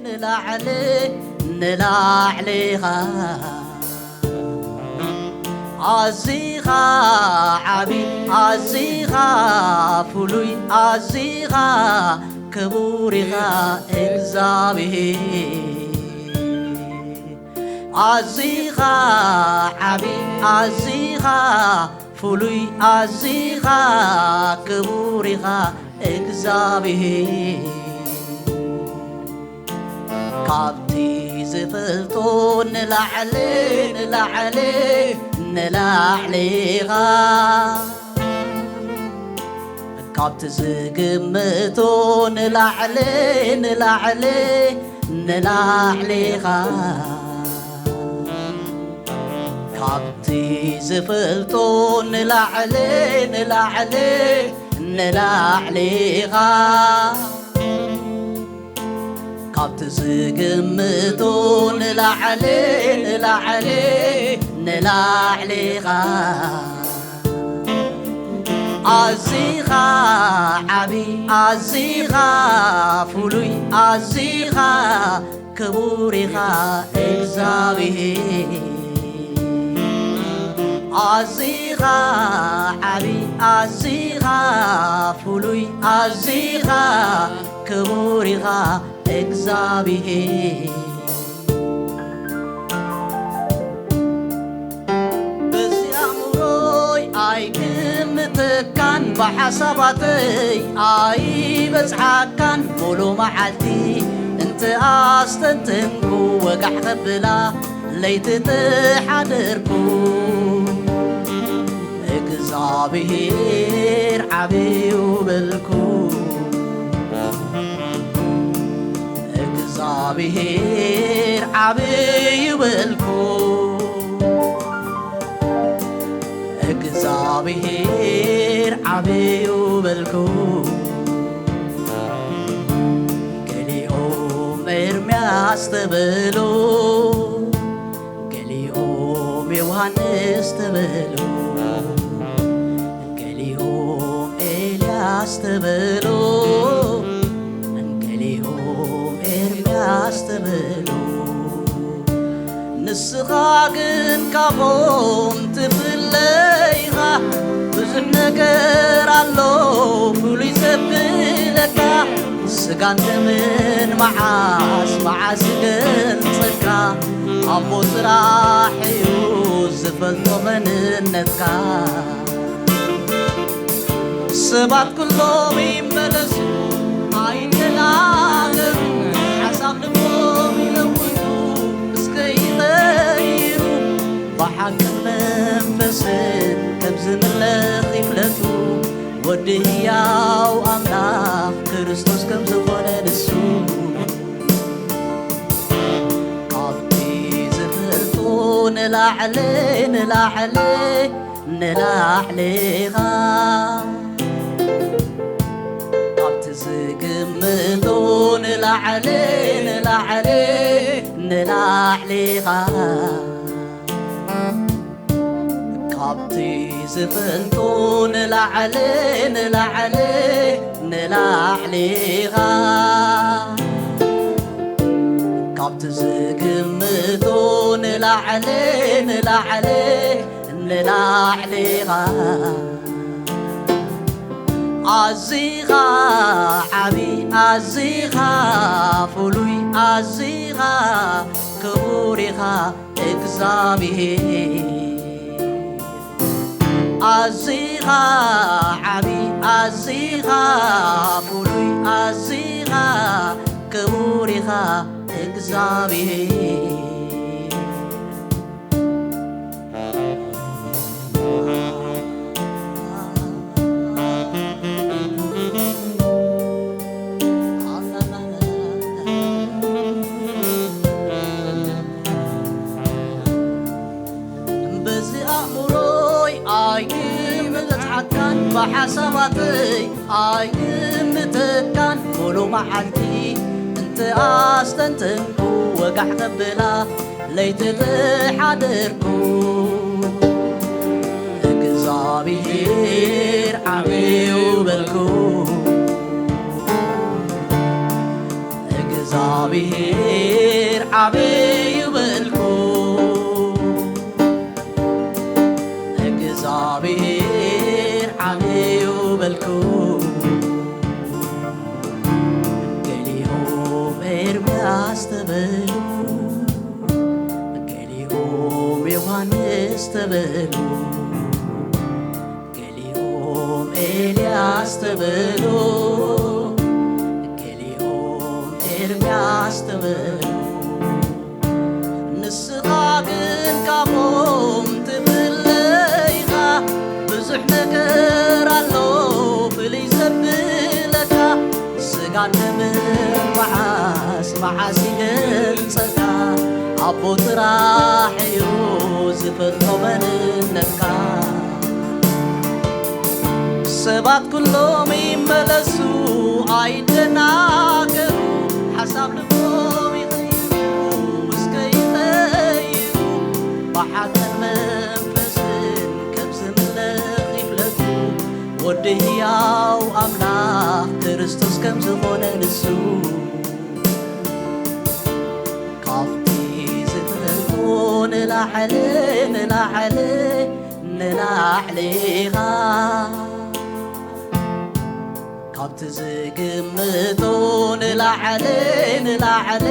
ንላዕሊ ንላዕሊኻ ኣዚኻ ዓቢ ኣዚኻ ፍሉይ ኣዚኻ ክቡር ኢኻ እግዚኣብሔር ኣዚኻ ዓቢ ኣዚኻ ፍሉይ ኣዚኻ ክቡር ኢኻ እግዚኣብሔር ካብቲ ዝፈልጦ ንላዕሊ ንላዕሊ ንላዕሊ ኢኻ ካብቲ ዝግምቶ ንላዕሊ ንላዕሊ ንላዕሊ ኢኻ ካብቲ ዝፈልጦ ንላዕሊ ንላዕሊ ንላዕሊ ኢኻ ካብቲ ዝግምቶ ንላዕሊ ንላዕሊ ንላዕሊ ኢኻ ኣዚኻ ዓቢ ኣዚኻ ፍሉይ ኣዚኻ ክቡር ኢኻ እግዚኣብሔር ኣዚኻ ዓቢ ኣዚኻ ፍሉይ ኣዚኻ ክቡር ኢኻ እግዚኣብሔር በዚ ኣእምሮይ ኣይግምተካን ብሓሳባተይ ኣይበጽሓካን ሙሉ መዓልቲ እንተ ኣስተንተንኩ ወጋሕ ከብላ ለይቲ ተሓደርኩ እግዚኣብሔር ዓብዩ በልኩ እግዚኣብሔር ዓብዩ በልኩ እግዚኣብሔር ዓብዩ በልኩ ገሊኦም ኤርምያስ ተበሉ ገሊኦም ዮሃንስ ተበሉ ገሊኦም ኤልያስ ተበሉ ገሊኦም ኤርምያስ ተበሉ ንስኻ ግን ካብኦም ትፍለይኻ ብዙሕ ነገር ኣሎ ፍሉይ ዘብለካ ስጋን ደምን መዓስ መዓስ ይገልጸካ ኣቦ ስራሕ እዩ ዝፈልጦ መንነትካ ሰባት ኩሎም ይመለሱ ኣይንላለም ሓሳብ ልቦም ይለውጡ እስከ ይቐይሩ ብሓቅን መንፈስን ከም ዝምለኽ ይፍለጡ ወዲ ህያው ኣምላኽ ክርስቶስ ከም ዝኾነ ንሱ ካብቲ ዝፈልጦ ንላዕሊ ንላዕሊ ንላዕሊ ኢኻ ካብቲ ዝግምቶ ንላዕሊ ንላዕሊ ንላዕሊ ኢኻ ካብቲ ዝፈልጦ ንላዕሊ ንላዕሊ ንላዕሊ ኢኻ ካብቲ ዝግምቶ ንላዕሊ ንላዕሊ ንላዕሊ ኢኻ ኣዚኻ ዓቢ ኣዚኻ ፍሉይ ኣዚኻ ክቡር ኢኻ እግዚኣብሔር ኣዚኻ ዓቢ ኣዚኻ ፍሉይ ኣዚኻ ክቡር ኢኻ እግዚኣብሔር በዚ ኣእምሮይ ኣይምበጽሓካን ብሓሳባተይ ኣይምተካን ሙሉ መዓልቲ እንተ ኣስተንተንኩ ወጋሕ ከብላ ለይቲ ዝሓደርኩ እግዚኣብሔር ዓብዩ በልኩ። እግዚኣብሔር ዓብዩ በልኩ፣ እግዚኣብሔር ዓብዩ በልኩ። ገሊኦም ኤርምያስ ተበሉ፣ ገሊኦም ዮሃንስ ተበሉ፣ ገሊኦም ኤልያስ ተበሉ፣ ገሊኦም ኤርምያስ ተበሉ። ንስኻ ግን ካብኦም ትፍለ ኢኻ። ብዙሕ ነገር ኣሎ ፍልይ ዘብለካ። ስጋን ደምን መዓስ መዓስ ይገልጸካ። ኣቦ ጥራሕ እዩ ዝፈልጦ መንነትካ። ሰባት ኩሎም ይመለሱ ኣይደናገሩ። ሓሳብ ልቦም ይቐይሩ እስከ ይቐይሩ። ብሓዘን መንፈስን ከም ዝምለኽ ይፍለጡ። ወዲ ህያው ኣምላኽ ክርስቶስ ከም ዝኾነ ንሱ። ካብቲ ዝፈልጦ ንላዕሊ ንላዕሊ ንላዕሊ ኢኻ። ካብቲ ዝግምቶ ንላዕሊ ንላዕሊ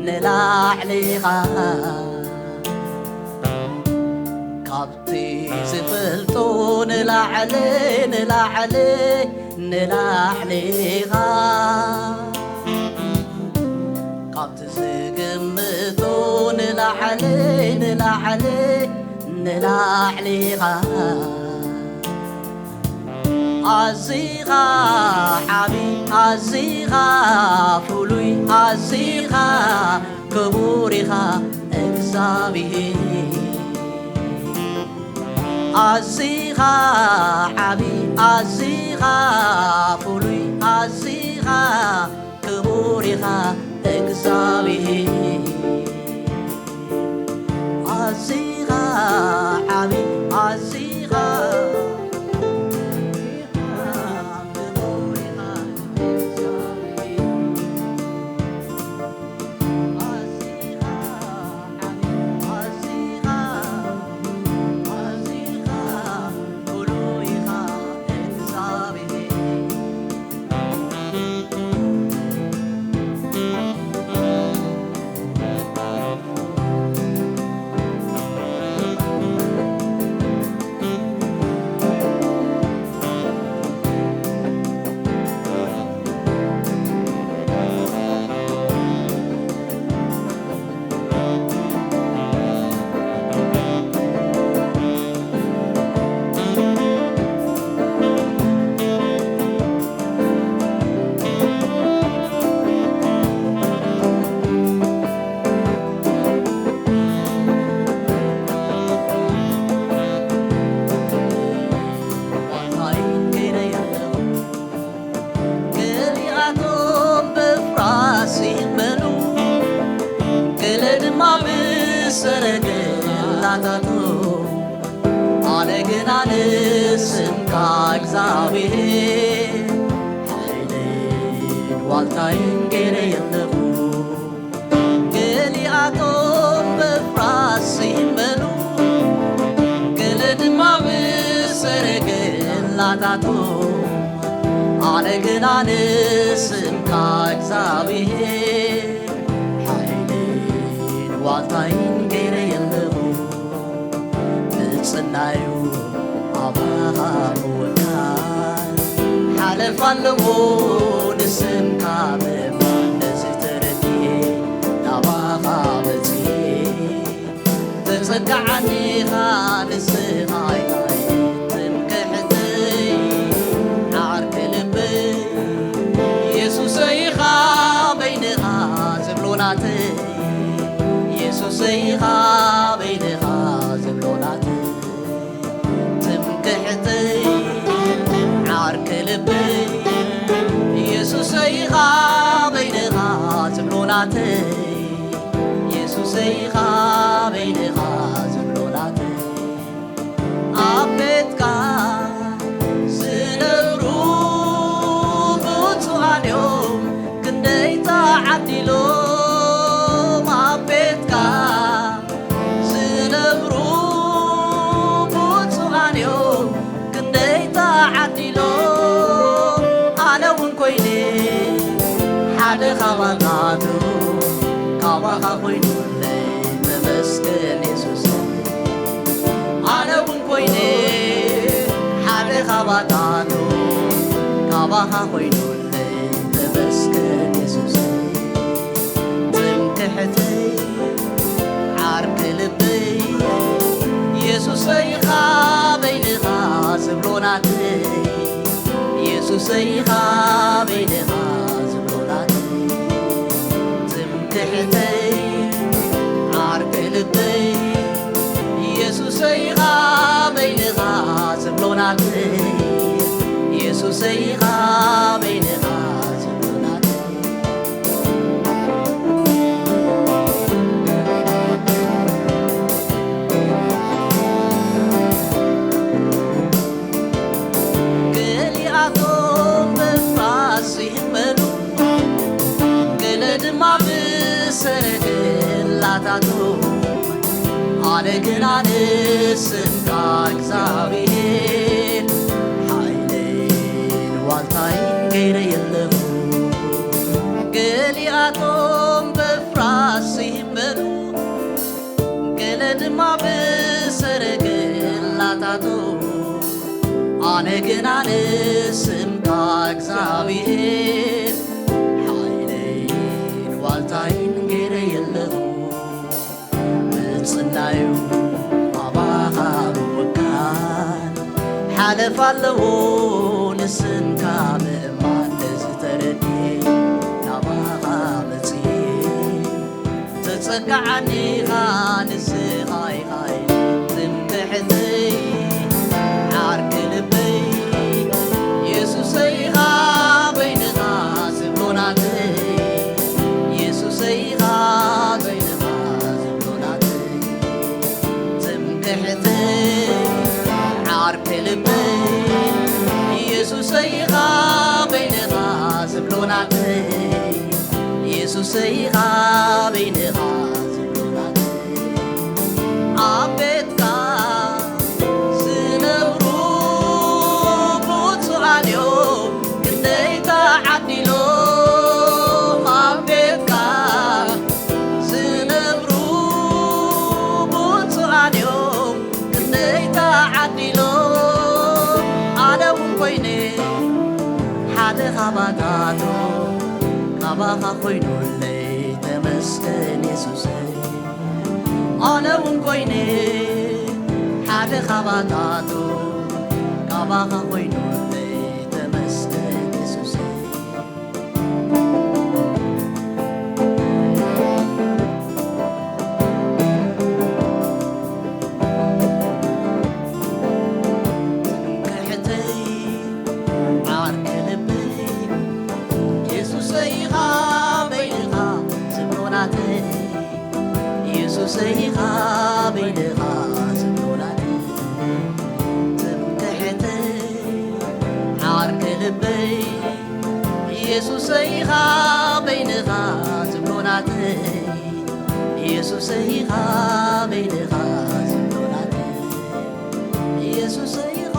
ንላዕሊ ኢኻ። ካብቲ ዝፈልጦ ንላዕሊ ንላዕሊ ንላዕሊ ኢኻ። ካብቲ ዝግምቶ ንላዕሊ ንላዕሊ ንላዕሊ ኢኻ። ኣዚኻ ዓቢ ኣዚኻ ፍሉይ ኣዚኻ ክቡር ኢኻ እግዚኣብሔር። ኣዚኻ ዓቢ ኣዚኻ ፍሉይ ኣዚኻ ክቡር ኢኻ እግዚኣብሔር። ኣዚኻ ዓቢ ኣዚኻ ክቡር ኢኻ እግዚኣብሔር። ኣዚኻ ዓቢ ኣዚኻ ኣዚኻ ፍሉይ ኢኻ እግዚኣብሔር። ኣነ ግና ንስምካ እግዚኣብሔር ሓይለይን ዋልታይን ገይረ የለኹ። ገሊኣቶም በፍራስ ይመሉ፣ ገለ ድማ ብሰረገላታቶም። ኣነ ግና ንስምካ እግዚኣብሔር ሓይለይን ዋልታይን ገይረ የለኹ። ብጽናዩ ኣባኻ ምውካል ሓለፋ ኣለዎ። ንስምካ ምእማን ነዚ ተረዲኤ ናባኻ መጺኤ። ተጸግዓኒ ኢኻ ንስኻ ኢኻ ትምክሕተይ ዓርኪ ልበይ። የሱሰይ ኢኻ በይንኻ ዝብሎ ናተይ። የሱሰይ ኢኻ በይንኻ ዝብሎ ናተይ። ትምክሕተይ ዓርኪ ልበይ። የሱሰይ ኢኻ በይንኻ ዝብሎ ናተይ። የሱሰይ ኢኻ በይንኻ ዝብሎ ናተይ። ኣብ ቤትካ ዝነብሩ ብፁዓን እዮም፣ ክንደይ ጸዓት ካባኻ ኮይኑለይ ተመስገን የሱስ። ኣነ እውን ኮይነ ሓደ ካባታቱ፣ ካባኻ ኮይኑለይ ተመስገን የሱስ። ትምክሕተይ ዓርኪ ልበይ የሱሰይ ኢኻ በይንኻ ዝብሎ ናተይ፣ የሱሰይ ኢኻ በይንኻ ዝብሎ ናተይ። ትምክሕተይ ዓርኪ ልበይ የሱሰይ ኢኻ በይንኻ ዝብሎ ናተይ፣ የሱሰይ ኢኻ በይንኻ ዝብሎ ናተይ። ገሊኣቶም በፍራስ ይህመሉ፣ ገለ ድማ ብሰረገላታቱ። ኣነ ግና ንስምካ እግዚኣብሔር ሓይለይን ዋልታይን ገይረ የለኹ። ገሊኣቶም በፍራስ ይህመሉ፣ ገለ ድማ ብሰረገላታቱ። ኣነ ግና ንስምካ እግዚኣብሔር ሓይለይን ዋልታይን ገይረ የለኹ። ምጽናዩ ኣባኻ ምውካል ሓለፍ ኣለዎ፣ ንስምካ ምእማን ነዚ ተረድኤ ናባኻ መጽየ። ተጸግዓኒ ኢኻ ንስኻ ኢኻ ትምክሕተይ ዓርኪ ልበይ የሱሰይ ኢኻ በይንኻ ዝብሎ ናተይ የሱሰይ ኢኻ በይንኻ ዝብሎ ናተይ ትምክሕተይ ዓርኪ ልበይ የሱሰይ ኢኻ በይንኻ ዝብሎ ናተይ የሱሰይ ኢኻ በይንኻ ዝብሎ ናተይ ኣብ ቤትካ ዝነብሩ ብፁዓን እዮም ክንደይ ተዓዲሎም ኣብ ቤትካ ዝነብሩ ብፁዓን እዮም ክንደይ ተዓዲሎም ኣነ እውን ኮይነ ሓደ ካባታቶም ካባኻ ኮይኑለይ ተመስገን የሱሰይ ኣነ እውን ኮይነ ሓደ ካባታቶም ካባኻ ኮይኑለይ ተመስገን የሱሰይ ትምክሕተይ ዓርኪ ልበይ የሱሰይ ኢኻ በይንኻ ዝብሎ ናተይ የሱሰይ ኢኻ በይንኻ ዝብሎ ናተይ ትምክሕተይ ዓርኪ ልበይ የሱሰይ ኢኻ በይንኻ ዝብሎ ናተይ የሱሰይ ኢኻ በይንኻ ዝብሎ ናተይ የሱሰይ ኢኻ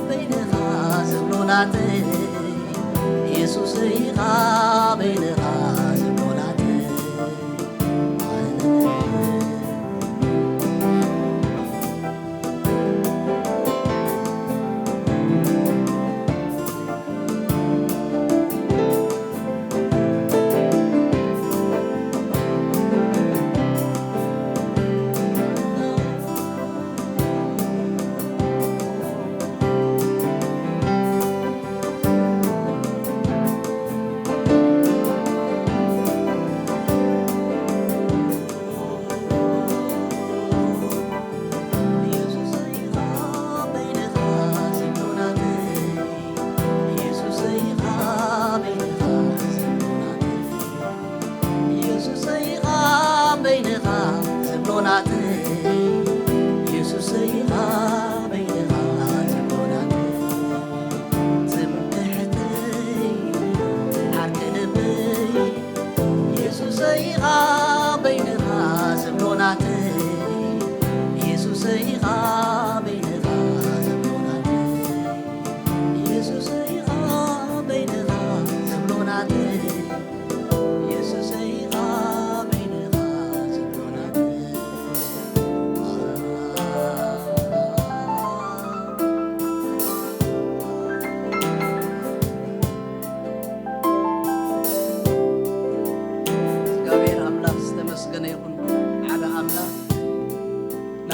በይንኻ ዝብሎ ናተይ የሱሰይ ኢኻ በይንኻ ዝብሎ ናተይ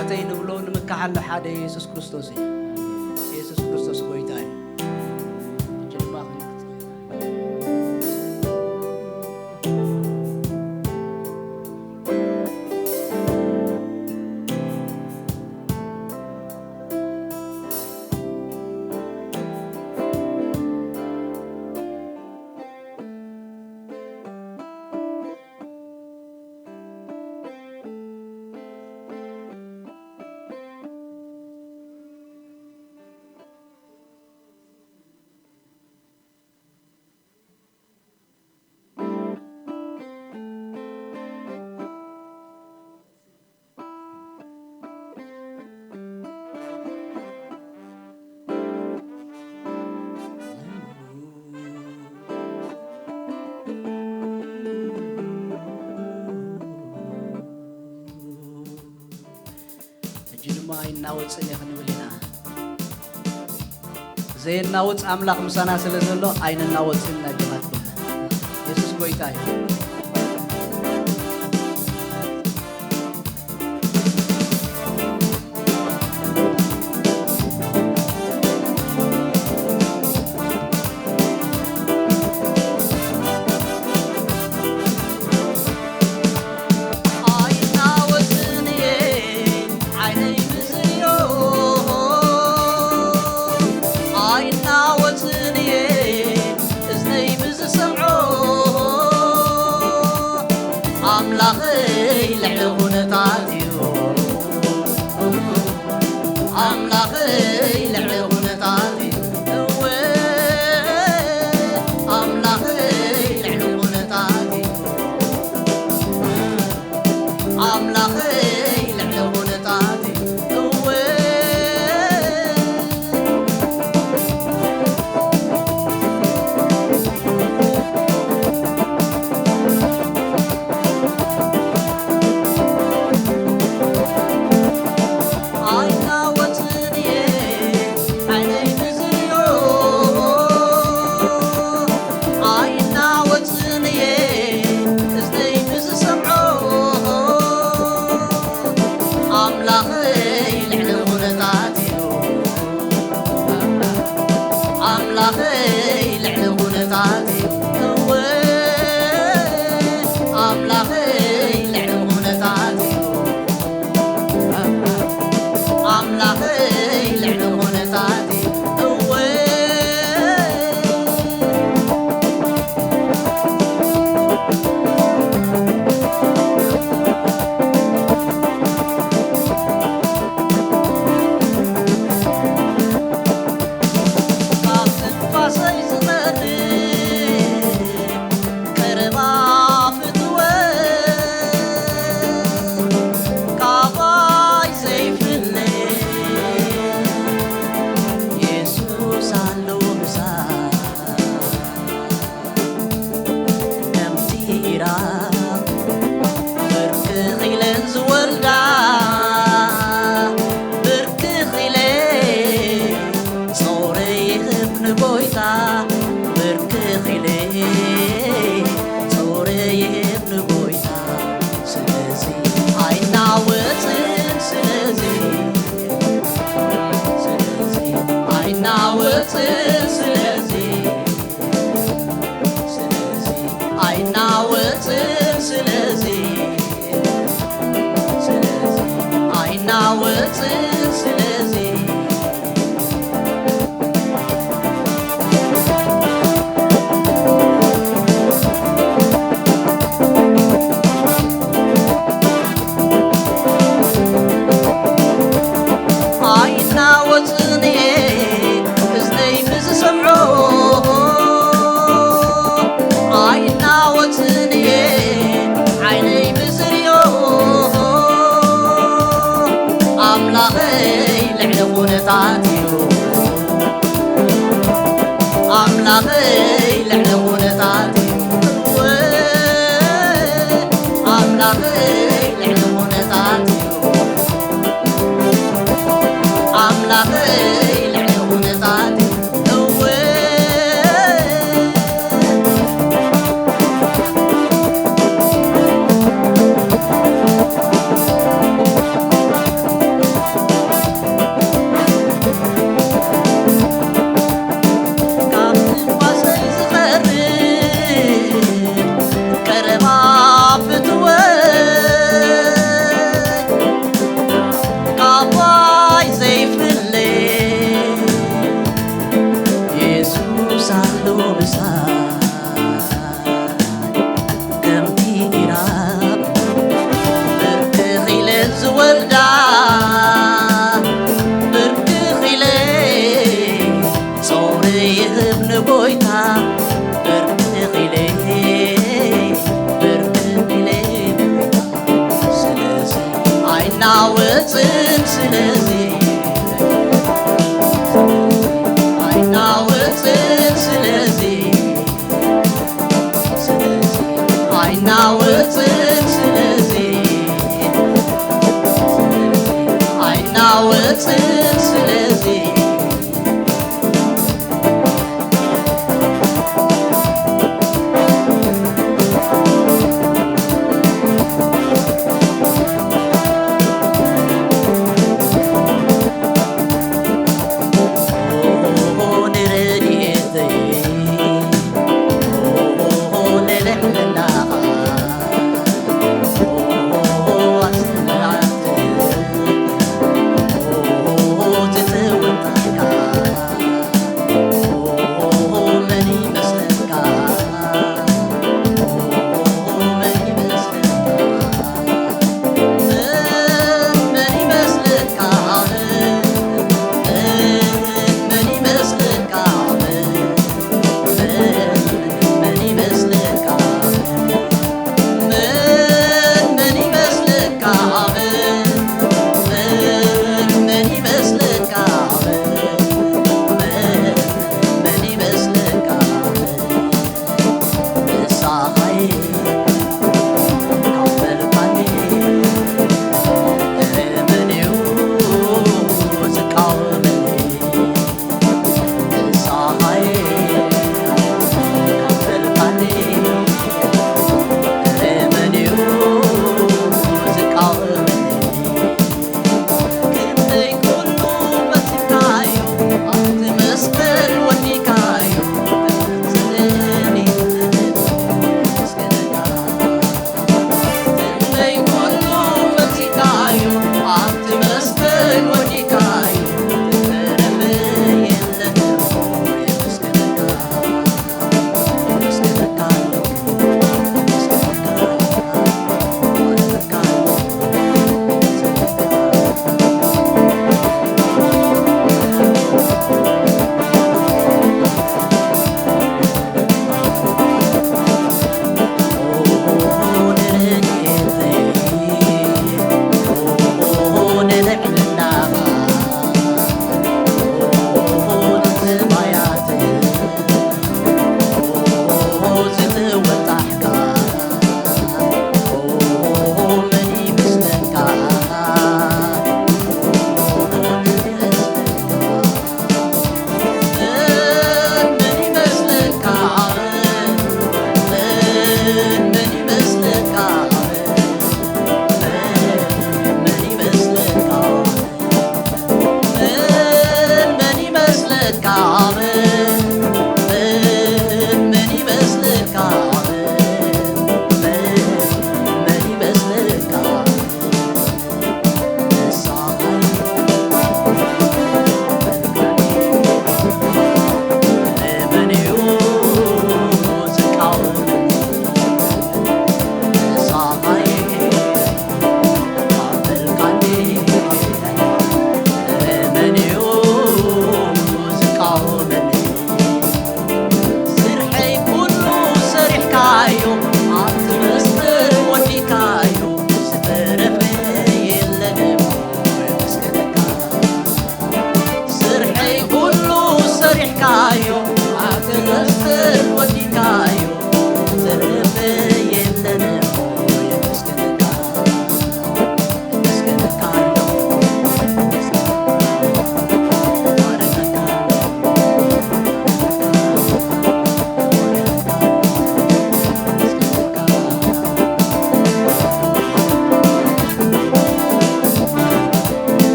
ኣተይ ንብሎ ንምካሓሉ ሓደ የሱስ ክርስቶስ እዩ። የሱስ ክርስቶስ ጎይታ እዩ። ሕጂ ድማ ክንክትል ሕጂ ድማ ኣይናወጽን እየ ክንብል ኢና። ዘየናውጽ ኣምላኽ ምሳና ስለ ዘሎ ኣይንናወጽን ኢና። ጅማት የሱስ ጎይታ እዩ። ኣይናወጽን እየ ዓይነይ ብዝሪኦ፣ ኣይናወጽን እየ እዝነይ ብዝሰምዖ፣ ኣምላኸይ ልዕሊ ኩነታት እዩ። ኣምላኸይ ልዕሊ ኩነታት እዩ። እወ፣ ኣምላኸይ ልዕሊ ኩነታት እዩ። ኣምላኸይ ልዕሊ ኩነታት እዩ። እወ፣ ኣይናወጽን እየ ዓይነይ ብዝሪኦ፣ ኣይናወጽን እየ እዝነይ ብዝሰምዖ፣ ኣምላኸይ ልዕሊ ኩነታት እዩ። ኣምላኸይ ልዕሊ ኩነታት እዩ። እወ፣ ኣምላኸይ ልዕሊ ኩነታት እዩ። ኣምላኸይ ልዕሊ ኩነታት እዩ። እወ፣ ካብ ትንፋሰይ ዝቐርብ ቀረባ ፍትወት፣ ካባይ ዘይፍለ የሱስ ኣሎ ምሳይ። ከምቲ ኢራ ብርክኽ ኢለን ዝወልዳ፣ ብርክኽ ኢለ ጾረይ ይህብ ንጎይታ፣ ብርክኽ ኢለ ጾረይ ይህብ ንጎይታ። ስለዚ ኣይናወጽን፣ ስለዚ፣ ስለዚ ኣይናወጽን፣ ስለዚ ስለዚ ኣይናወጽን፣ ስለዚ፣ ስለዚ ኣይናወጽን፣ ስለዚ። ኣይናወጽን እየ እዝነይ ብዝሰምዖ፣ ኣይናወጽን እየ ዓይነይ ብዝሪኦ፣ ኣምላኸይ ልዕሊ ኩነታት እዩ። ኣምላኸይ ልዕሊ ኩነታት እዩ። ኣምላኸይ ልዕሊ ኩነታት እዩ። ኣምላኸይ ልዕሊ ኩነታት እዩ። እወ። ስለዚ ኣይናወጽን ስለዚ ስለዚ ኣይናወጽን ስለዚ ኣይናወጽን ስለዚ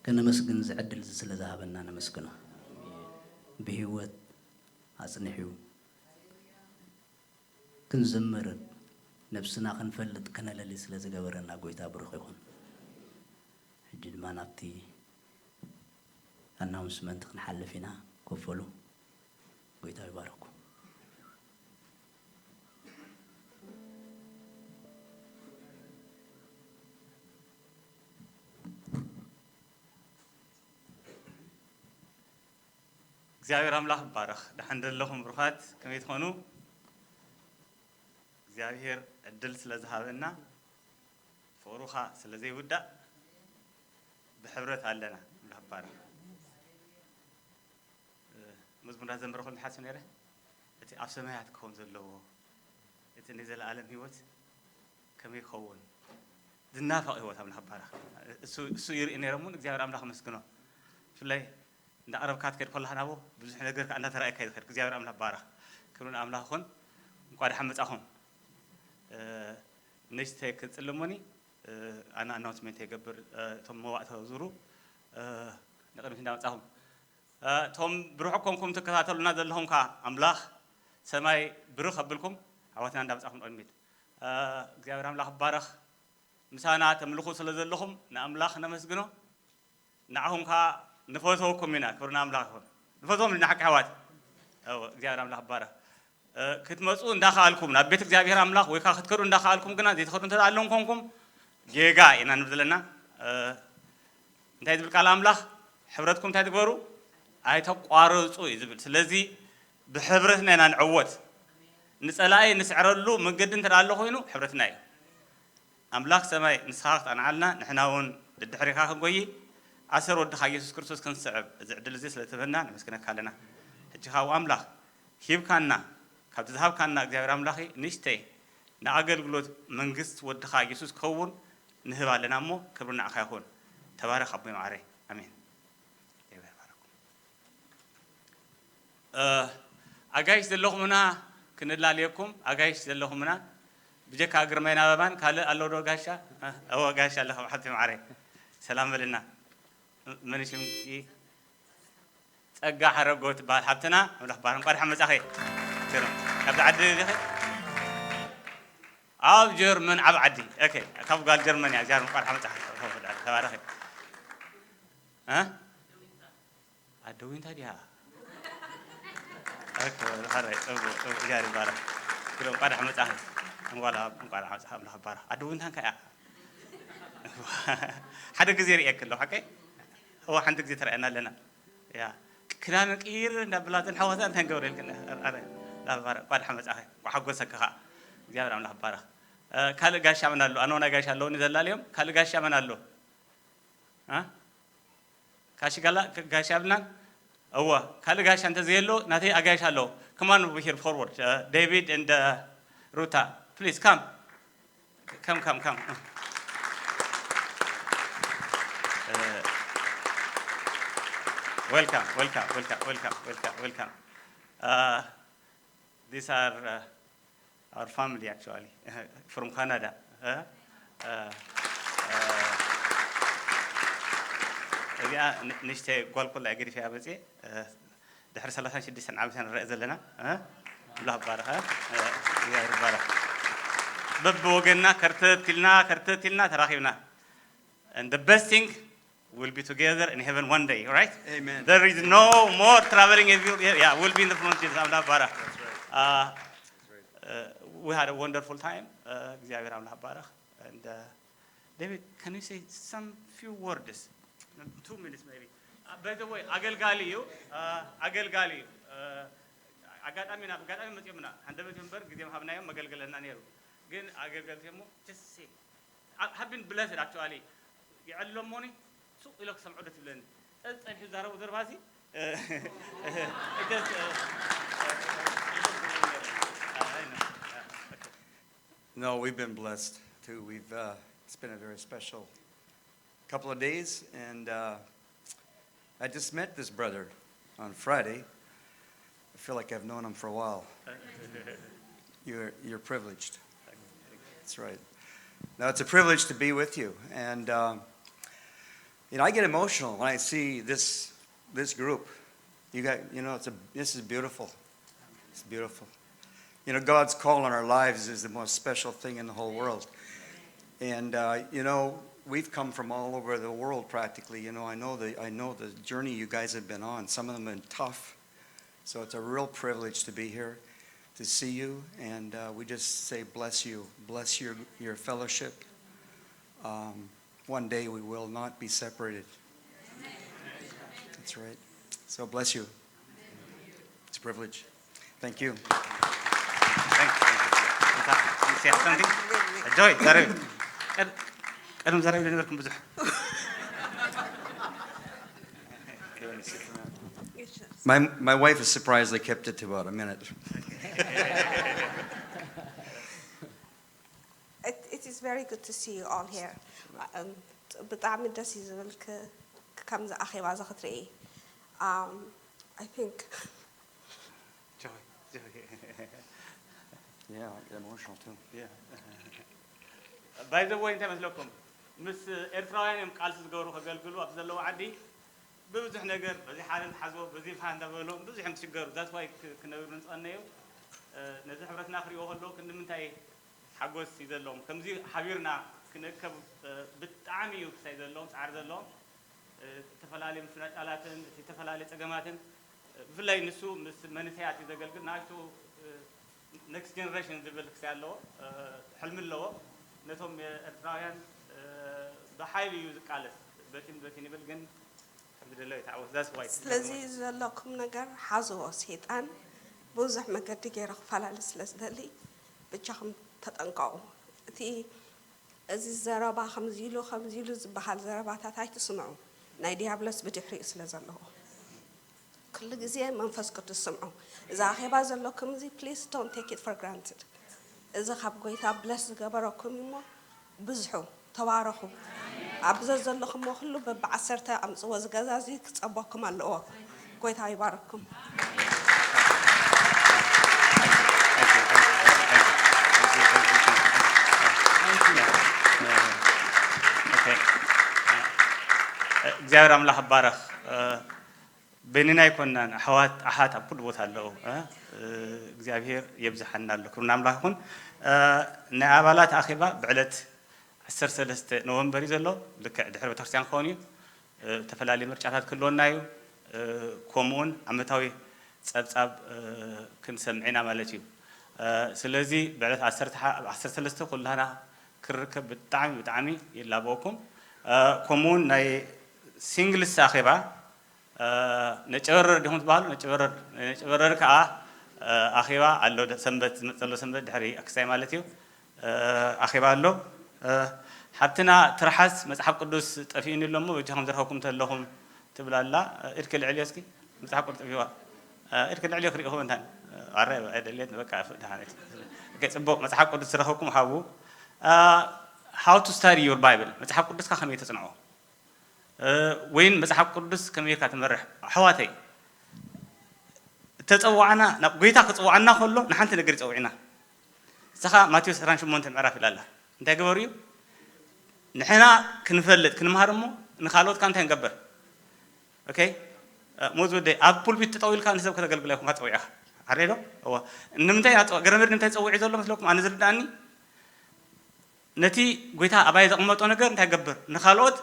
ከነመስግን እዚ ዕድል እዚ ስለ ዝሃበና ነመስግኖ። ብህይወት ኣጽኒሑ ክንዝምር፣ ነብስና ክንፈልጥ፣ ከነለሊ ስለ ዝገበረና ጎይታ ብሩኽ ይኹን። ሕጂ ድማ ናብቲ ኣናውንስመንት ክንሓልፍ ኢና። ኮፍ በሉ። ጎይታ ይባርኩም። እግዚኣብሔር ኣምላኽ ይባረኽ። ደሓን ዘለኹም ብሩኻት፣ ከመይ ትኾኑ? እግዚኣብሔር ዕድል ስለ ዝሃበና፣ ፍቕሩ ኸኣ ስለ ዘይውዳእ፣ ብሕብረት ኣለና። ኣምላኽ ይባረኽ። መዝሙር እንዳዘመርኩ ከለኹ ዝሓስብ ነይረ፣ እቲ ኣብ ሰማያት ክኸውን ዘለዎ፣ እቲ ናይ ዘለኣለም ህይወት ከመይ ይኸውን? ዝናፈቕ ህይወት ኣምላኽ ይባረኽ። እሱ፣ እሱ ይርኢ ነይሮም እውን እግዚኣብሔር ኣምላኽ ኣመስግኖ። ብፍላይ እንዳቐረብካ ትከድ ከለኻ ናብኡ ብዙሕ ነገር ከኣ እንዳተራእየካ እዩ ዝኸድ። እግዚኣብሔር ኣምላኽ ይባረኽ። ክብሪ ንኣምላኽ ይኹን። እንቋዕ ደሓን መጻኹም። እ፣ ንእሽተይ ክጽልሙኒ፣ እ፣ ኣነ ኣናውንስመንት ይገብር፣ እ፣ እቶም መዋእቶ ዙሩ፣ እ፣ ንቕድሚት እንዳመጻኹም። እ፣ እቶም ብርሑቕ ኮንኩም ትከታተሉና ዘለኹም ከኣ ኣምላኽ ሰማይ ብርኽ ኣብልኩም፣ ኣሕዋትና እንዳመጻኹም ንቕድሚት። እ፣ እግዚኣብሔር ኣምላኽ ይባረኽ። ምሳና ተምልኹ ስለ ዘለኹም ንኣምላኽ ነመስግኖ። ንዓኹም ከኣ ንፈትወኩም ኢና። ክብሪ ንኣምላኽ ይኹን። ንፈትዎም ኢና ሓቂ ኣሕዋት። እወ፣ እግዚኣብሔር ኣምላኽ ይባረኽ። እ፣ ክትመጹ እንዳኸኣልኩም፣ ናብ ቤት እግዚኣብሔር ኣምላኽ ወይ ከኣ ክትከዱ እንዳኸኣልኩም ግና ዘይትኸዱ እንተ ኣለኹም ኮንኩም፣ ጌጋ ኢና ንብል ዘለና። እ፣ እንታይ ዝብል ቃል ኣምላኽ? ሕብረትኩም እንታይ ትግበሩ? ኣይተቋርጹ እዩ ዝብል። ስለዚ ብሕብረትና ኢና ንዕወት። ንጸላኢ ንስዕረሉ መንገዲ እንተ ደኣ ኣሎ ኮይኑ፣ ሕብረትና እዩ። ኣምላኽ ሰማይ ንስኻ ክትቐንዓልና፣ ንሕና እውን ደድሕሪኻ ክንጎዪ፣ ኣሰር ወድኻ ኢየሱስ ክርስቶስ ክንስዕብ እዚ ዕድል እዚ ስለ ትህበና ነመስግነካ ኣለና። ሕጂ ኻብ ኣምላኽ ሂብካና፣ ካብቲ ዝሃብካና እግዚኣብሔር ኣምላኸይ ንእሽተይ ንኣገልግሎት መንግስቲ ወድኻ ኢየሱስ ክኸውን ንህብ ኣለና እሞ፣ ክብሪ ንዓኻ ይኹን። ተባረኽ ኣቦይ መዓረይ። ኣሜን። እግዚኣብሔር ይባርኩም። እ፣ ኣጋይሽ ዘለኹምና ክንላለየኩም፣ ኣጋይሽ ዘለኹምና ብጀካ ግርማይን ኣበባን ካልእ ኣሎ ዶ ጋሻ? እ፣ እወ ጋሻ ኣለኻ ሓብቲ መዓረይ። ሰላም በልና። መን ሽምኪ? ጸጋ ሓረጎ ትበሃል ሓብትና። ኣምላኽ ባርክ። እንቋዕ ደሓን መጻኺ። ግርም። ካብዚ ዓዲ ዲኺ? ኣብ ጀርመን ዓብ ዓዲ። ኦኬ፣ ካብ ጓል ጀርመን እያ። እግዚኣብሔር እንቋዕ ደሓን መጻኺ። ተባረኺ። እ? ኣደ ዊንታ ድያ? ኦኬ፣ ሓራይ፣ ጽቡቕ፣ ጽቡቕ፣ እግዚኣብሔር ይባረኽ። ግርም፣ እንቋዕ ደሓን መጻኺ። እንቋዕ ደሓን፣ እንቋዕ ደሓን መጻኺ፣ ኣምላኽ ይባረኽ። ኣደ ዊንታ እንታይ እያ? ሓደ ግዜ ርእየኪ ኣለኹ፣ ሓቀይ? እወ፣ ሓንቲ ግዜ ተራእየና ኣለና። ያ፣ ክዳን ቅይር እንዳበላተን ሓዋሳ እንታይ ንገብረልክን? ኣረ፣ ኣረ፣ እንቋዕ ደሓን መጻኺ፣ እንቋዕ ሓጎሰኪ ኸኣ። እግዚኣብሔር ኣምላኽ ይባረኽ። እ፣ ካልእ ጋሻ መን ኣሎ? ኣነ እውን ኣጋይሽ ኣለውኒ ዘላልዮም። ካልእ ጋሻ መን ኣሎ? እ? ካሺ ጋላ-፣ ክ-፣ ጋሻ የብልናን? እወ፣ ካልእ ጋሻ እንተዘየሎ፣ ናተይ ኣጋይሽ ኣለዉ። Come on over here forward. Uh, David and, uh, Ruta, please come. Come, come, come. Uh, welcome, welcome, welcome, welcome, welcome, welcome. Uh, these are, uh, our family, actually, from Canada. Uh, uh, uh, እዚኣ ን-፣ ንእሽተይ ጓል ኮላ እየ ገዲፈያ መፅየ። Uh, ድሕሪ ሰላሳን ሽዱሽተን ዓመት ኢና ንረአ ዘለና። እ? ኣምላኽ ይባረኸ። እ፣ እግዚኣብሔር ይባረኽ። በብወገንና ከርተት ኢልና፣ ከርተት ኢልና ተራኺብና። And the best thing, we'll be together in heaven one day, right? Amen. There is no more traveling. If you, yeah, we'll be in the front seat. ኣምላኽ ይባረኽ። That's right. Uh, That's right. Uh, we had a wonderful time. Uh, እግዚኣብሔር ኣምላኽ ይባረኽ። And, uh, David, can you say some few words? Two minutes maybe. Uh, by the way, ኣገልጋሊ እዩ። Uh, ኣገልጋሊ እዩ። Uh, ኣጋጣሚ ናብ ኣጋጣሚ መፂኦምና። ሃንደበት እዩ እምበር ግዜ ምሃብናዮም መገልገለና ነይሩ። ግን ኣገልገልቲ እሞ just say. I-፣ have been blessed actually. ይዕለሞኒ ሱቕ ኢሎ ክሰምዖ ደስ ይብለኒ። ጸ-፣ ጸኒሑ ዝዛረቦ ዘረባ እዚ፣ uh, it just, uh, uh, I know. Yeah, okay. No, we've been blessed too. We've, uh, it's been a very special couple of days, and, uh, I just met this brother on Friday. I feel like I've known him for a while. You're, you're privileged. That's right. Now, it's a privilege to be with you, and, uh, You know, I get emotional when I see this this group. You got, you know, it's a this is beautiful. It's beautiful. You know, God's call on our lives is the most special thing in the whole world. And uh, you know, we've come from all over the world practically. You know, I know the I know the journey you guys have been on. Some of them have been tough. So it's a real privilege to be here, to see you, and uh, we just say bless you, bless your your fellowship. Um, one day we will not be separated. That's right. So bless you. It's a privilege. Thank you. Thank you. Thank you. You say something? Joy, Daru. ቀደም ዛሬ ነበርኩም ብዙሕ My, my wife is surprised I kept it to about a minute. It, it is very good to see you all here. Um, ብጣዕሚ ደስ እዩ ዝብል ክ- ከምዚ ኣኼባ እዚ ክትርኢ። Um, I think Joy, Joy. Yeah, I get emotional too. Yeah. By the way እንታይ መስለኩም ምስ ኤርትራውያን እዮም ቃልሲ ዝገብሩ ከገልግሉ ኣብ ዘለዎ ዓዲ ብብዙሕ ነገር በዚ ሓረን ሓዝቦ በዚ ፋ እንዳበሎም ብዙሕ እዮም ትሽገሩ that's why ክነብሩ ንፀነዩ ነዚ ሕብረትና ክሪኦ ከለዉ ክንዲ ምንታይ ሓጎስ እዩ ዘለዎም ከምዚ ሓቢርና ክንእከብ ብጣዕሚ እዩ ክሳይ ዘለዎም ፃዕሪ ዘለዎም ዝተፈላለዩ ምፍንጫላትን እቲ ዝተፈላለዩ ፀገማትን ብፍላይ ንሱ ምስ መንእሰያት እዩ ዘገልግል ንኣሽቱ next generation ዝብል ክሳይ ኣለዎ ሕልሚ ኣለዎ ነቶም ኤርትራውያን ብሓይሊ እዩ ዝቃለስ በቲን በቲን ይብል ግን ከምዝደለ ይተዓወት that's why ስለዚ ዘለኩም ነገር ሓዝዎ። ሰይጣን ብዙሕ መገዲ ገይሩ ክፈላለ ስለ ዝደሊ ብቻኹም ተጠንቀቑ። እቲ እዚ ዘረባ ከምዚ ኢሉ ከምዚ ኢሉ ዝበሃል ዘረባታት ኣይትስምዑ። ናይ ዲያብሎስ ብድሕሪኡ ስለ ዘለዎ ኩሉ ግዜ መንፈስ ቅዱስ ስምዑ። እዚ ኣኼባ ዘለኩም እዚ please don't take it for granted። እዚ ካብ ጎይታ bless ዝገበረኩም እሞ ብዝሑ ተባረኹ። ኣብ ዘዘለኹሞ ኩሉ በብዓሰርተ ኣምፅዎ ዝገዛዚ ክፀበኩም ኣለዎ። ጎይታ ይባርኩም። እግዚኣብሔር ኣምላኽ ይባረኽ። በይንና ኣይኮናን ኣሕዋት ኣሓት ኣብ ኩሉ ቦታ ኣለዉ እግዚኣብሔር የብዝሓና ኣሎ ክብሪ ንኣምላኽ ይኹን ናይ ኣባላት ኣኼባ ብዕለት ዓሰርተ ሰለስተ ኖቨምበር እዩ ዘሎ ልክዕ ድሕሪ ቤተክርስትያን ክኸውን እዩ ዝተፈላለዩ ምርጫታት ክህልወና እዩ ከምኡውን ዓመታዊ ፀብፃብ ክንሰምዕ ኢና ማለት እዩ ስለዚ ብዕለት ዓሰርተ ሰለስተ ኩላና ክርከብ ብጣዕሚ ብጣዕሚ ይላበወኩም ከምኡውን ናይ ሲንግልስ ኣኼባ ነጨበረር ዲኹም ትበሃሉ ነጨበረር ነጨበረር ከዓ ኣኼባ ኣሎ ሰንበት ዝመፅ ዘሎ ሰንበት ድሕሪ ኣክሳይ ማለት እዩ ኣኼባ ኣሎ ሓብትና ትርሓስ መፅሓፍ ቅዱስ ጠፊኡኒ ኣሎ እሞ በጃኹም ዝረኸብኩም ተለኹም ትብል ኣላ ኢድኪ ልዕልዮ እስኪ መፅሓፍ ቅዱስ ጠፊዋ ኢድኪ ልዕልዮ ክሪእኹም እንታን ኣረ ኣይደልየት በቃ ደሓነት ጽቡቅ መፅሓፍ ቅዱስ ዝረኸብኩም ሃቡ how to study your bible መፅሓፍ ቅዱስካ ከመይ ተፅንዖ ወይን መፅሓፍ ቅዱስ ከመይ ጌርካ ትመርሕ ኣሕዋተይ እተፀዋዕና ናብ ጎይታ ክፅዋዕና ከሎ ንሓንቲ ነገር ይፀውዕና ንስኻ ማቴዎስ ዕስራን ሸሞንተን ምዕራፍ ኢላ ኣላ እንታይ ግበሩ እዩ ንሕና ክንፈልጥ ክንምሃር እሞ ንካልኦትካ እንታይ ንገብር ኦኬ ሞዝ ወደይ ኣብ ፑልፒት ጠጠው ኢልካ ንሰብ ከተገልግል ኣይኮንካ ፀዊዕኻ ኣሬ ዶ እዋ ንምንታይ ገረመድ ንምንታይ ፀዊዑ ዘሎ መስለኩም ኣነ ዝርዳእኒ ነቲ ጎይታ ኣባይ ዘቕመጦ ነገር እንታይ ገብር ንኻልኦት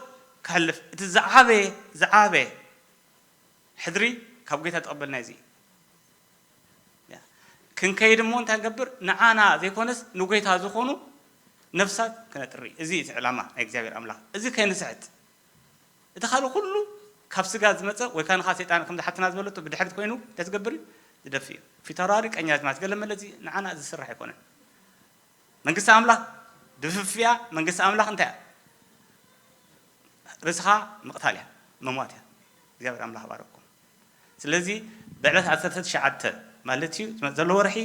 ከሕልፍ እቲ ዝዓበየ ዝዓበየ ሕድሪ ካብ ጎይታ ተቐበልና እዚ ክንከይድ እሞ እንታይ ገብር ንዓና ዘይኮነስ ንጎይታ ዝኾኑ ነፍሳት ክነጥሪ እዚ እቲ ዕላማ ናይ እግዚኣብሔር ኣምላኽ እዚ ከይንስሕት እቲ ካልእ ኩሉ ካብ ስጋ ዝመፀ ወይ ካንኻ ሰይጣን ከምዚ ሓትና ዝበለቶ ብድሕሪት ኮይኑ እንታይ ትገብር እዩ ዝደፍእ እዩ ፊተውራሪ ቀኛዝማች ገለ መለ እዚ ንዓና ዝስራሕ ኣይኮነን መንግስቲ ኣምላኽ ድፍፍያ መንግስቲ ኣምላኽ እንታይ እያ ርእስኻ ምቕታል እያ መሟት እያ እግዚኣብሔር ኣምላኽ ባረኩም ስለዚ ብዕለት ዓሰርተ ትሽዓተ ማለት እዩ ዝመፅ ዘሎ ወርሒ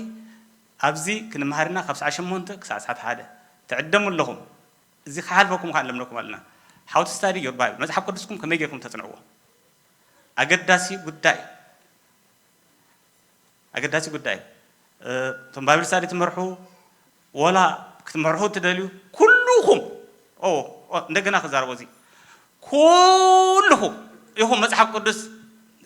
ኣብዚ ክንመሃርና ካብ ሰዓት ሸሞንተ ክሳብ ሰዓት ሓደ ትዕደሙ ኣለኹም እዚ ክሓልፈኩም ከዓ ንለምነኩም ኣለና how to study your bible መፅሓፍ ቅዱስኩም ከመይ ጌርኩም ተፅንዕዎ ኣገዳሲ ጉዳይ ኣገዳሲ ጉዳይ እቶም ባይብል ስታዲ ትመርሑ ወላ ክትመርሑ ትደልዩ ኩሉኹም እንደገና ክዛረቦ እዚ ኩልኹም ኢኹም መጽሓፍ ቅዱስ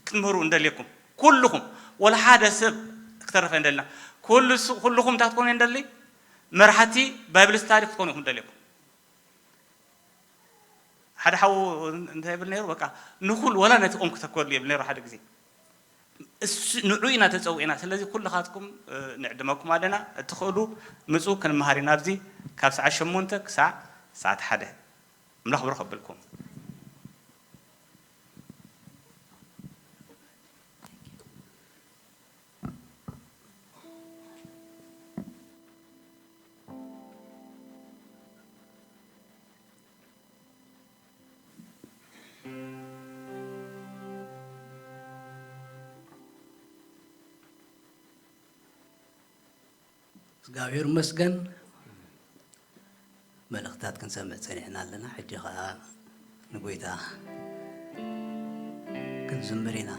ክትምህሩ እንደልየኩም፣ ኩልኹም፣ ወላ ሓደ ሰብ ክተርፍ እንደልና፣ ኩሉ ስ-፣ ኩልኹም እንታይ ክትኮኑ እንደሊ? መርሓቲ ባይብል ስታዲ ክትኮኑ ኢኹም እንደልየኩም። ሓደ ሓው እንታይ ይብል ነይሩ? በቃ ንኹል ወላ ነቲ ኦም ክተክበሉ ይብል ነይሩ ሓደ ግዜ። እሱ ንዑ ኢና ተጸዊዕና። ስለዚ ኩልኻትኩም፣ እ፣ ንዕድመኩም ኣለና። እትኽእሉ ምጹ፣ ክንመሃር ኢና ኣብዚ ካብ ሰዓት ሸሞንተ ክሳዕ ሰዓት ሓደ። ኣምላኽ ብሩኽ ኣበልኩም። እግዚኣብሔር ይመስገን። መልእኽትታት ክንሰምዕ ጸኒሕና ኣለና። ሕጂ ኸኣ ንጎይታ ክንዝምር ኢና።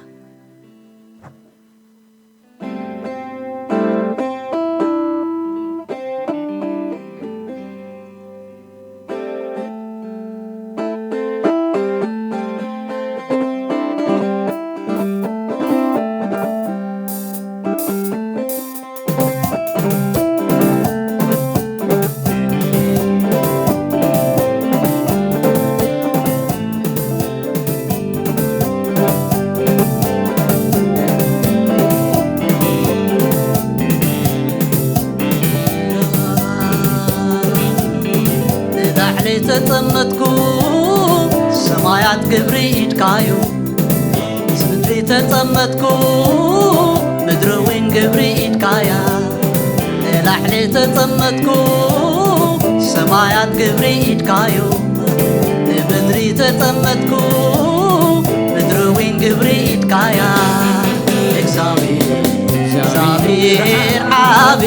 ንላዕሊ ተጸመትኩ፣ ሰማያት ግብሪ ኢድካዩ። ምስ ምድሪ ተጸመትኩ፣ ምድሪ እውን ግብሪ ኢድካያ። ንላዕሊ ተጸመትኩ፣ ሰማያት ግብሪ ኢድካዩ። ንምድሪ ተጸመትኩ፣ ምድሪ እውን ግብሪ ኢድካያ። እግዚኣብሔር፣ እግዚኣብሔር ዓቢ፣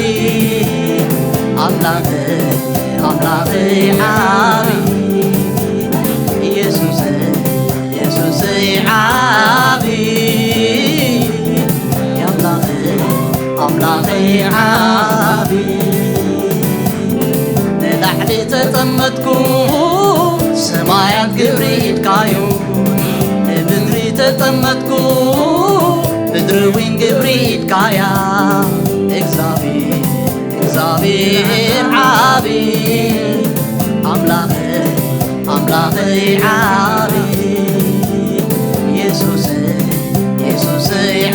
ኣምላኽ፣ ኣምላኽ ዓቢ፣ ኢየሱስ፣ ኢየሱስ ዓቢ፣ ኣምላኽ፣ ኣምላኽ ዓቢ። ንላዕሊ ተጸመትኩ፣ ሰማያት ግብሪ ኢድካዩ። ንምድሪ ተጸመትኩ፣ ምድሪ እውን ግብሪ ኢድካያ። እግዚኣብሔር፣ እግዚኣብሔር ዓቢ፣ ኣምላኽ፣ ኣምላኽ ዓቢ። ኢየሱስ፣ ኢየሱስ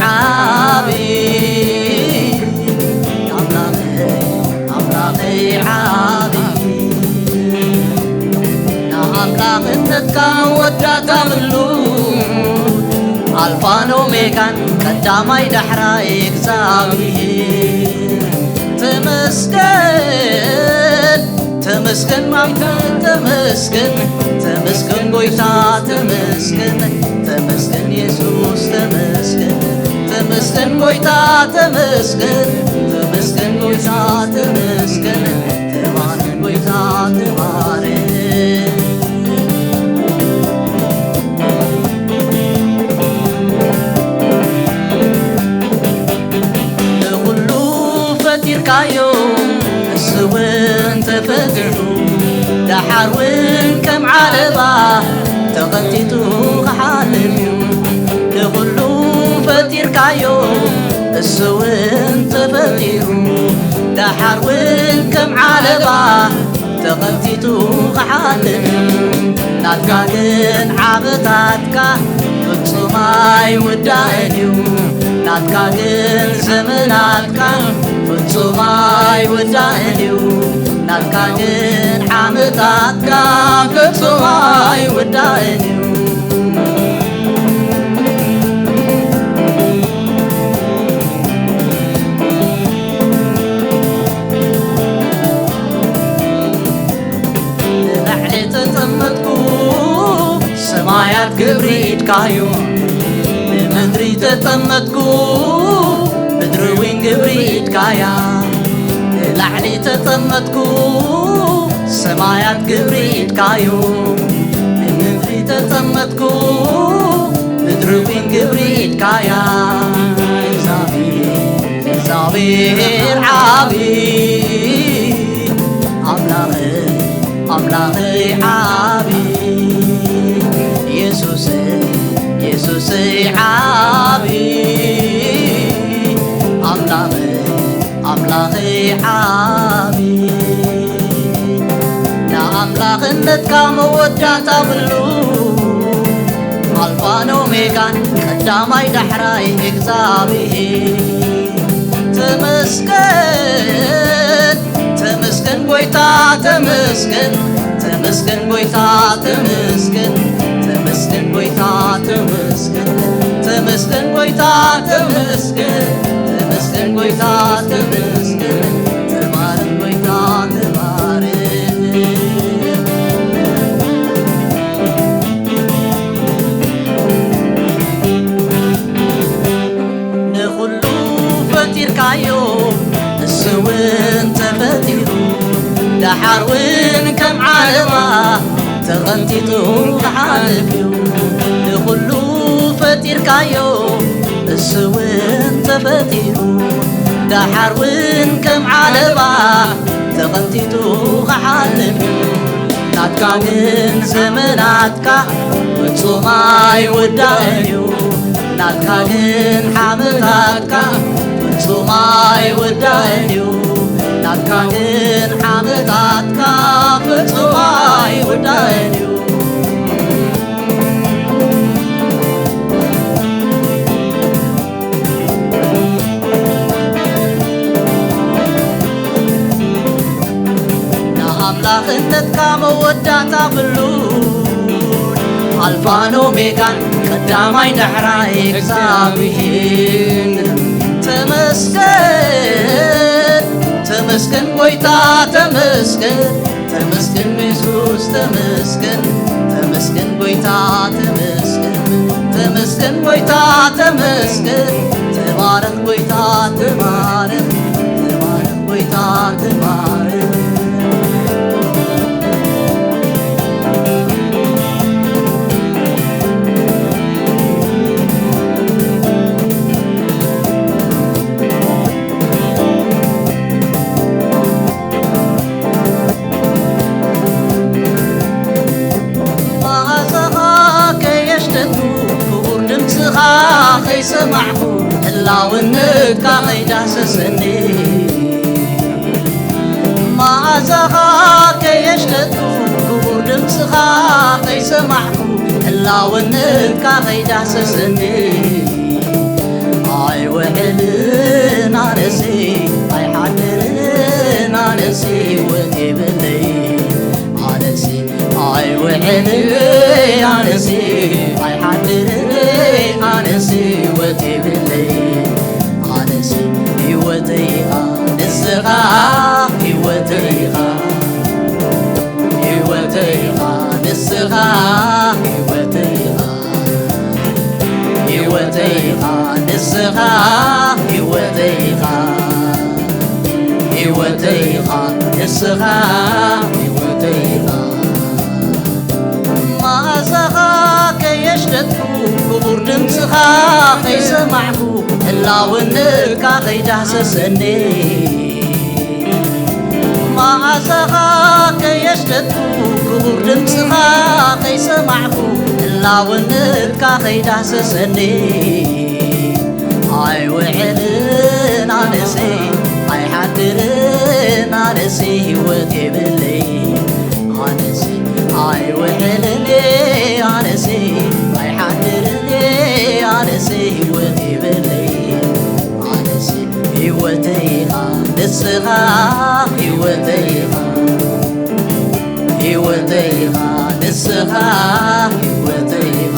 ዓቢ፣ ኣምላኽ፣ ኣምላኽ ዓቢ። ንኣምላኽነትካ ወዳእካ ምሉእ፣ ኣልፋን ኦሜጋን ቀዳማይ ዳሕራይ እግዚኣብሔር። ተመስገን፣ ተመስገን ማምተ፣ ተመስገን፣ ተመስገን ጎይታ፣ ተመስገን፣ ተመስገን የሱስ፣ ተመስገን፣ ተመስገን ጎይታ፣ ተመስገን፣ ተመስገን ጎይታ፣ ተመስገን፣ ተባረክ ጎይታ፣ ተባረክ። ንኹሉ ፈጢርካዮ፣ እሱ እውን ተፈጢሩ፣ ደሓር እውን ከም ዓለባ ተቐንጢጡ ክሓልፍ እዩ። ንኹሉ ፈጢርካዮ፣ እሱ እውን ተፈጢሩ፣ ደሓር እውን ከም ዓለባ ተቐንጢጡ ክሓልፍ እዩ። ናትካ ግን ዓመታትካ ፍጹም ኣይውዳእን እዩ። ናትካ ግን ዘመናትካ ፍጹም ኣይውዳእን እዩ። ናትካ ግን ዓመታትካ ፍጹም ኣይውዳእን እዩ። ንላዕሊ ተጸመትኩ፣ ሰማያት ግብሪ ኢድካዩ። ንምድሪ ተጸመትኩ፣ ምድሪ እውን ግብሪ ኢድካያ። ንላዕሊ ተጸመትኩ፣ ሰማያት ግብሪ ኢድካዩ። ንምድሪ ተጸመትኩ፣ ምድሪ እውን ግብሪ ኢድካያ። እግዚኣብሔር፣ እግዚኣብሔር ዓቢ፣ ኣምላኽ፣ ኣምላኽ ዓቢ። ንጉሰይ ዓቢ ኣምላኸይ፣ ኣምላኸይ ዓቢ። ንኣምላኽነትካ መወዳእታ ብሉ፣ ኣልፋን ኦሜጋን ቀዳማይ ዳሕራይ እግዚኣብሔር። ተመስገን፣ ተመስገን ጎይታ፣ ተመስገን፣ ተመስገን ጎይታ፣ ተመስገን፣ ተመስገን ጎይታ፣ ተመስገን፣ ተመስገን ጎይታ፣ ተመስገን፣ ተመስገን ጎይታ፣ ተመስገን፣ ተባረክ ጎይታ፣ ተባረክ። ንኹሉ ፈጢርካዮ፣ ንሱ እውን ተፈጢሩ፣ ደሓር እውን ከም ዓለባ ተቐንጢጡ ክሓልፍ እዩ። ንኹሉ ፈጢርካዮ፣ ንሱ እውን ተፈጢሩ፣ ደሓር እውን ከም ዓለባ ተቐንጢጡ ክሓልፍ እዩ። ናትካ ግን ዘመናትካ ፍጹም ኣይውዳእን እዩ። ናትካ ግን ዓመታትካ ፍጹም ኣይውዳእን እዩ። ናትካ ግን ዓመታትካ ፍጹም ኣይውዳእን እዩ። ንኣምላኽነትካ መወዳእታ ብሉን፣ ኣልፋን ኦሜጋን ቀዳማይ ዳሕራይ እግዚኣብሔር። ተመስገን፣ ተመስገን ጎይታ፣ ተመስገን፣ ተመስገን የሱስ፣ ተመስገን፣ ተመስገን ጎይታ፣ ተመስገን፣ ተመስገን ጎይታ፣ ተመስገን። ተባረኽ ጎይታ፣ ተባረኽ፣ ተባረኽ ጎይታ፣ ተባረኽ። መዓዛኻ ከየሽተቱ፣ ክቡር ድምፅኻ ከይሰማዕኩ፣ ህላውነትካ ከይዳሰሰኒ። መዓዛኻ ከየሽተቱ፣ ክቡር ድምፅኻ ከይሰማዕኩ፣ ህላውነትካ ከይዳሰሰኒ። ኣይውዕልን ኣነሲ፣ ኣይሓድርን ኣነሲ፣ ህይወት የብለይ ኣነሲ። ኣይውዕልን ኣነሲ፣ ኣይሓድርን ኣነሲ፣ ህይወት የብለይ ኣነሲ። ህይወተይ ኢኻ ንስኻ፣ ህይወተይ ኢኻ፣ ህይወተይ ኢኻ ንስኻ፣ ህይወተይ ኢኻ፣ ህይወተይ ኢኻ ንስኻ፣ ህይወተይ ኢኻ፣ ህይወተይ ኢኻ ንስኻ፣ ህይወተይ ኢኻ። መዓዛኻ ከየሽተትኩ፣ ክቡር ድምፅኻ ከይሰማዕኩ፣ ህላውነትካ ከይዳህሰሰኒ። መዓዛኻ ከየሽተትኩ፣ ክቡር ድምፅኻ ከይሰማዕኩ፣ ህላውነትካ ከይዳህሰሰኒ። ኣይውዕልን ኣነሲ፣ ኣይሓድርን ኣነሲ፣ ህይወት የብለይ ኣነሲ። ኣይውዕልን ኣነሲ፣ ኣይሓድርን ኣነሲ፣ ህይወት የብለይ ኣነሲ። ህይወተይ ኢኻ ንስኻ፣ ህይወተይ ኢኻ፣ ህይወተይ ኢኻ ንስኻ፣ ህይወተይ ኢኻ፣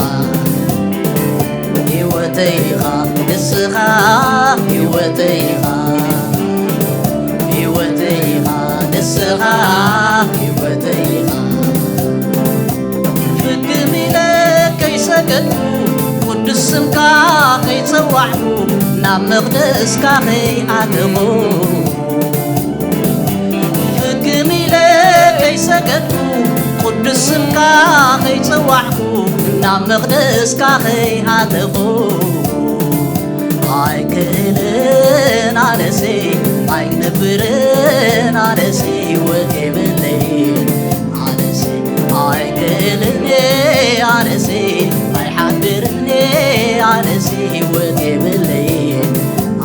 ህይወተይ ኢኻ ንስኻ፣ ህይወተይ ኢኻ፣ ህይወተይ ኢኻ ንስኻ፣ ህይወተይ ኢኻ። ፍግም ኢለ ከይሰገድኩ፣ ቅዱስ ስምካ ከይጸዋዕኩ፣ ናብ መቕደስካ ከይኣተኹ። ፍግም ኢለ ከይሰገድኩ፣ ቅዱስ ስምካ ከይጸዋዕኩ፣ ናብ መቕደስካ ከይኣተኹ። ኣይክእልን ኣነሲ፣ ኣይክነብርን ኣነሲ፣ ህይወት የብለይ ኣነሲ። ኣይክእልን ኣነሲ፣ ኣይሓድርን ህይወት የብለይን።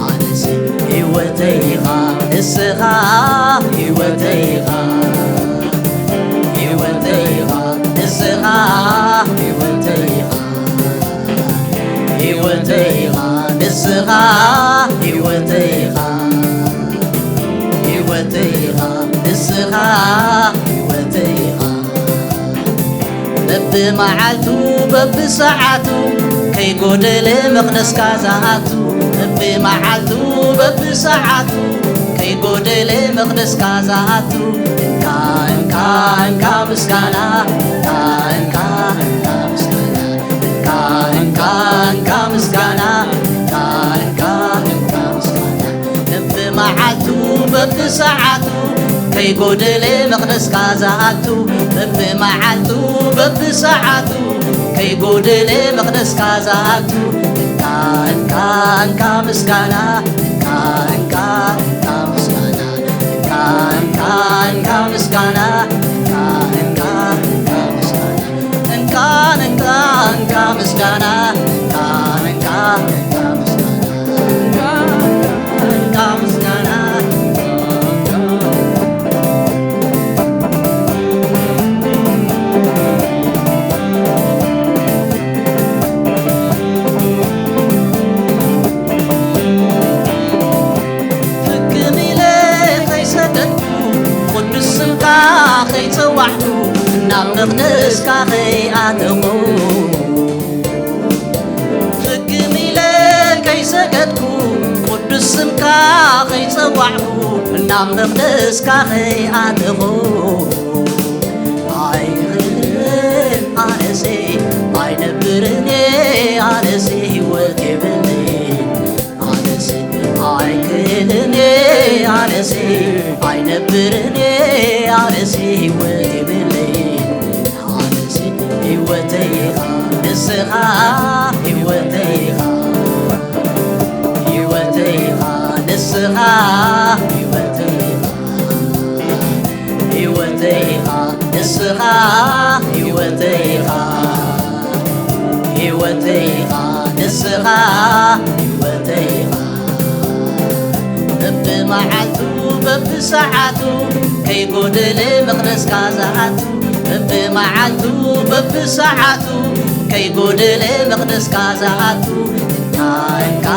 ኣነስ ህይወተይ ኢኻ፣ ንስኻ ህይወተይ ኢኻ። ህይወተይ ኢኻ፣ ንስኻ ህይወተይ ኢኻ። ህይወተይ ኢኻ፣ ንስኻ ህይወተይ ኢኻ። ህይወተይ ኢኻ፣ ንስኻ ህይወተይ ኢኻ። በብመዓልቱ በብሰዓቱ ከይጎደለ መቕደስካ ዝኣቱ። በብመዓልቱ በብሰዓቱ ከይጎደለ መቕደስካ ዝኣቱ። እንካ እንካ እንካ ምስጋና፣ እንካ እንካ እንካ ምስጋና፣ እንካ እንካ እንካ ምስጋና፣ እንካ እንካ እንካ ምስጋና። በብመዓልቱ በብሰዓቱ ከይጎደለ መቕደስካ ዝኣቱ። በብመዓልቱ በብሰዓቱ ከይጎደለ መቕደስካ ዝኣቱ። እንካ እንካ እንካ ምስጋና፣ እንካ እንካ እንካ ምስጋና፣ እንካ እንካ እንካ ምስጋና፣ እንካ እንካ እንካ ምስጋና። እንካ እንካ እንካ ምስጋና፣ እንካ እንካ እንካ ምስጋና፣ እንካ እንካ ምስጋና። ፍግም ኢለ ከይሰገድኩ፣ ቅዱስ ስምካ ከይጸዋዕኩ፣ ናብ መቕደስካ ከይኣተኹ። ፍግም ኢለ ከይሰገድኩ፣ ቅዱስ ስምካ ከይጸዋዕኩ፣ ናብ መቕደስካ ከይኣተኹ። ኣይኽእልን ኣነሴ፣ ኣይነብርን ኣነሴ፣ ህይወት የብለይን። ኣነስ ኣይክእልን ኣነስ ኣይነብርን ኣነስ ህይወት የብለይ። ኣነስ ህይወተይ ኢኻ ንስኻ፣ ህይወተይ ኢኻ፣ ህይወተይ ኢኻ ንስኻ፣ ህይወተይ ኢኻ። ህይወተይ ኢኻ ንስኻ፣ ህይወተይ ኢኻ፣ ህይወተይ ኢኻ ንስኻ፣ ህይወተይ ኢኻ። በብመዓልቱ በብሰዓቱ ከይጎደለ መቕደስካ ዝኣቱ፣ በብመዓልቱ በብሰዓቱ ከይጎደለ መቕደስካ ዝኣቱ። እንካ እንካ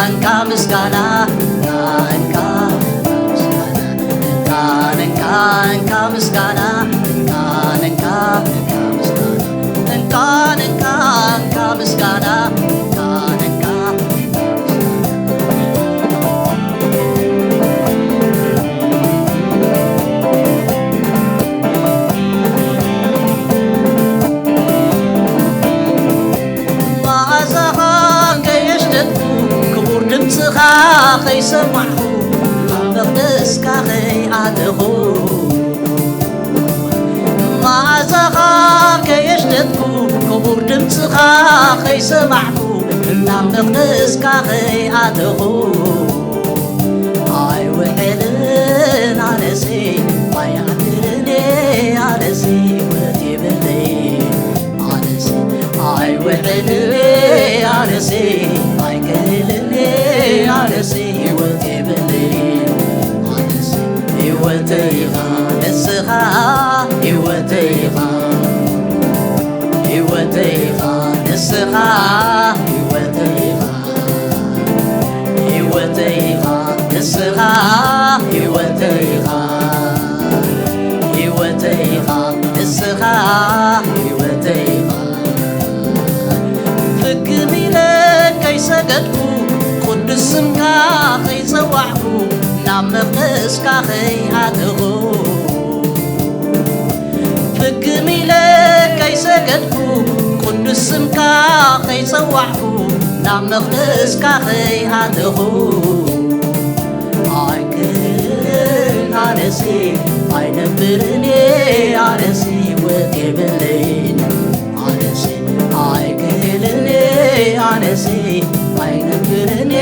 እንካ ምስጋና፣ እንካ እንካ እንካ ምስጋና፣ እንካ እንካ እንካ ምስጋና፣ እንካ እንካ እንካ ምስጋና፣ እንካ እንካ እንካ ምስጋና፣ እንካ እንካ እንካ ምስጋና። መዓዛኻ ከየሽተትኩ፣ ክቡር ድምፅኻ ከይሰማዕኩ፣ ናብ መቕደስካ ከይኣተኹ። መዓዛኻ ከየሽተትኩ፣ ክቡር ድምፅኻ ከይሰማዕኩ፣ ናብ መቕደስካ ከይኣተኹ። ኣይውዕልን ኣነሲ፣ ኣይሓድርን ኣነሲ፣ ህይወት የብለይ ኣነሲ። ኣይውዕልን ኣነሲ፣ ኣይክእልን ኣነሲ፣ ህይወት የብለይ ኣነሲ። ህይወተይ ኢኻ ንስኻ፣ ህይወተይ ኢኻ፣ ህይወተይ ኢኻ ንስኻ፣ ህይወተይ ኢኻ። ህይወተይ ኢኻ ንስኻ፣ ህይወተይ ኢኻ፣ ህይወተይ ኢኻ ንስኻ፣ ህይወተይ ኢኻ። ፍግም ኢለ ከይሰገድኩ፣ ቅዱስ ስምካ ከይጸዋዕኩ፣ ናብ መቕደስካ ከይኣተኹ። ፍግም ኢለ ከይሰገድኩ፣ ቅዱስ ስምካ ከይጸዋዕኩ፣ ናብ መቕደስካ ከይኣተኹ። ኣይክእልን ኣነሲ፣ ኣይነብርን ኣነሲ፣ ህይወት የብለይን ኣነሲ። ኣይክእልን ኣነሲ፣ ኣይነብርን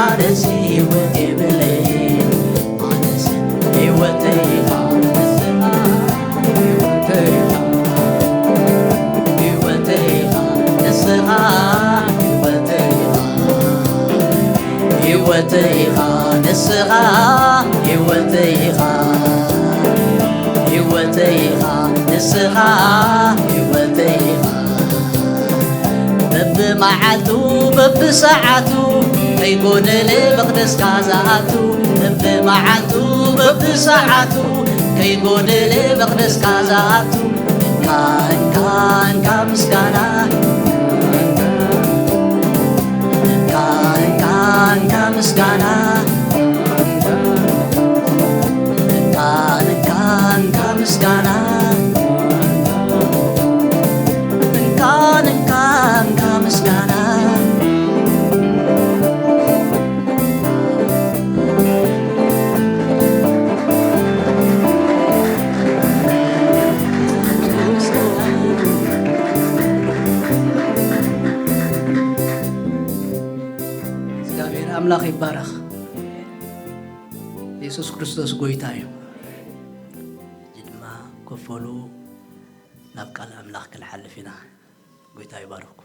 ኣነሲ፣ ህይወት የብለይን ኣነስ። ህይወተይ ኢኻ ንስኻ፣ ህይወተይ ኢኻ፣ ህይወተይ ኢኻ ንስኻ፣ ህይወተይ ኢኻ ህይወተይ ኢኻ ንስኻ፣ ህይወተይ ኢኻ፣ ህይወተይ ኢኻ ንስኻ፣ ህይወተይ ኢኻ። በብመዓልቱ በብሰዓቱ ከይጎደለ መቕደስካ ዝኣቱ፣ በብመዓልቱ በብሰዓቱ ከይጎደለ መቕደስካ ዝኣቱ፣ እንካ እንካ እንካ ምስጋና፣ እንካ እንካ እንካ ምስጋና፣ እንካ እንካ እንካ ምስጋና፣ እንካ እንካ እንካ ምስጋና። እግዚኣብሔር ኣምላኽ ይባረኽ። የሱስ ክርስቶስ ጎይታ እዩ። ሕጂ ድማ ኮፍ በሉ፣ ናብ ቃል ኣምላኽ ክንሓልፍ ኢና። ጎይታ ይባርኽኩም።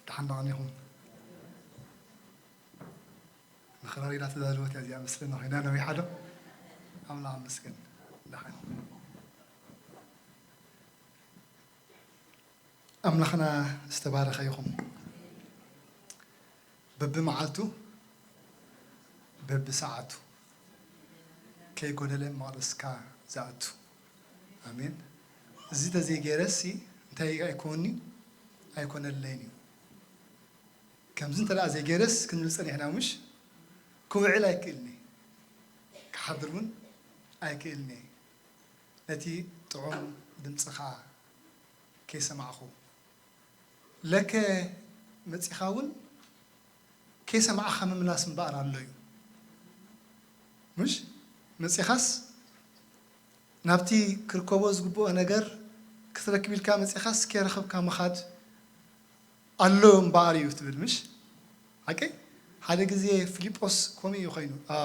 ደሓን ደሓን ኢኹም? ንኽራር ኢላ ተዳለወት እያ እዚኣ መስለኒ ኮይና ነዊሓ ዶ? ኣምላኽ ይመስገን። ደሓን። ኣምላኽና ዝተባረኸ ይኹን። በብመዓልቱ በብሰዓቱ ከይጎደለ መቕደስካ ዝኣቱ። ኣሜን። እዚ ተዘይገይረሲ እንታይ ኣይኮኒ ኣይኮነለይን እዩ። ከምዚ እንተ ደኣ ዘይገይረስ ክንብል ጸኒሕና፣ ምሽ? ክውዕል ኣይክእልን እየ፣ ክሓድር እውን ኣይክእልን እየ። ነቲ ጥዑም ድምጽኻ ከይሰማዕኹ፣ ለከ መጺኻ እውን ከይሰማዕኻ ምምላስ እምበኣር ኣሎ እዩ። ምሽ? መጺኻስ ናብቲ ክርከቦ ዝግብኦ ነገር ክትረክብ ኢልካ መጺኻስ ከይረኸብካ ምኻድ ኣሎ እምበኣር እዩ ትብል፣ ምሽ? ሓቀይ? ሓደ ግዜ ፊልጶስ ከምኡ እዩ ኮይኑ። አ፣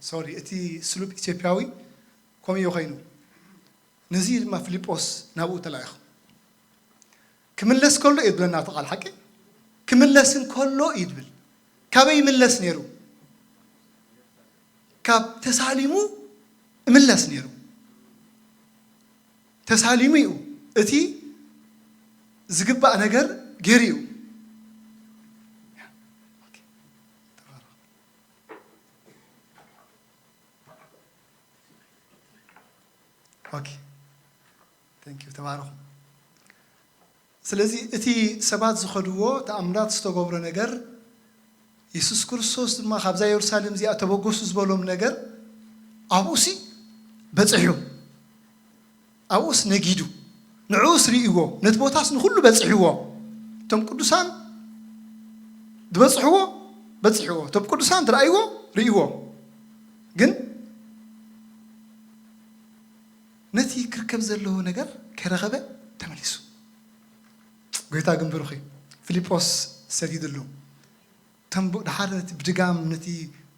ሶሪ፣ እቲ ስሉብ ኢትዮጵያዊ ከምኡ እዩ ኮይኑ። ነዚ እዩ ድማ ፊልጶስ ናብኡ ተላኢኹ። ክምለስ ከሎ እዩ ዝብለና እቲ ቃል፣ ሓቂ? ክምለስ እንከሎ እዩ ዝብል። ካበይ ይምለስ ነይሩ? ካብ ተሳሊሙ እምለስ ነይሩ። ተሳሊሙ እዩ። እቲ ዝግባእ ነገር ገይሩ እዩ። ኦኬ። Thank you። ተባረኹ። ስለዚ እቲ ሰባት ዝኸድዎ ተኣምራት ዝተገብሮ ነገር፣ የሱስ ክርስቶስ ድማ ካብዛ የሩሳሌም እዚኣ ተበገሱ ዝበሎም ነገር ኣብኡሲ በጽሑ። ኣብኡስ ነጊዱ፣ ንዕኡስ ርእይዎ፣ ነቲ ቦታስ ንኹሉ በጽሕዎ። እቶም ቅዱሳን ዝበጽሕዎ በጽሕዎ፣ እቶም ቅዱሳን ዝረኣይዎ ርእይዎ። ግን ነቲ ክርከብ ዘለዎ ነገር ከይረኸበ ተመሊሱ። ጎይታ ግን ብሩኽ እዩ። ፊልጶስ ሰዲድሉ። እቶም ብ-፣ ድሓር ነቲ ብድጋም ነቲ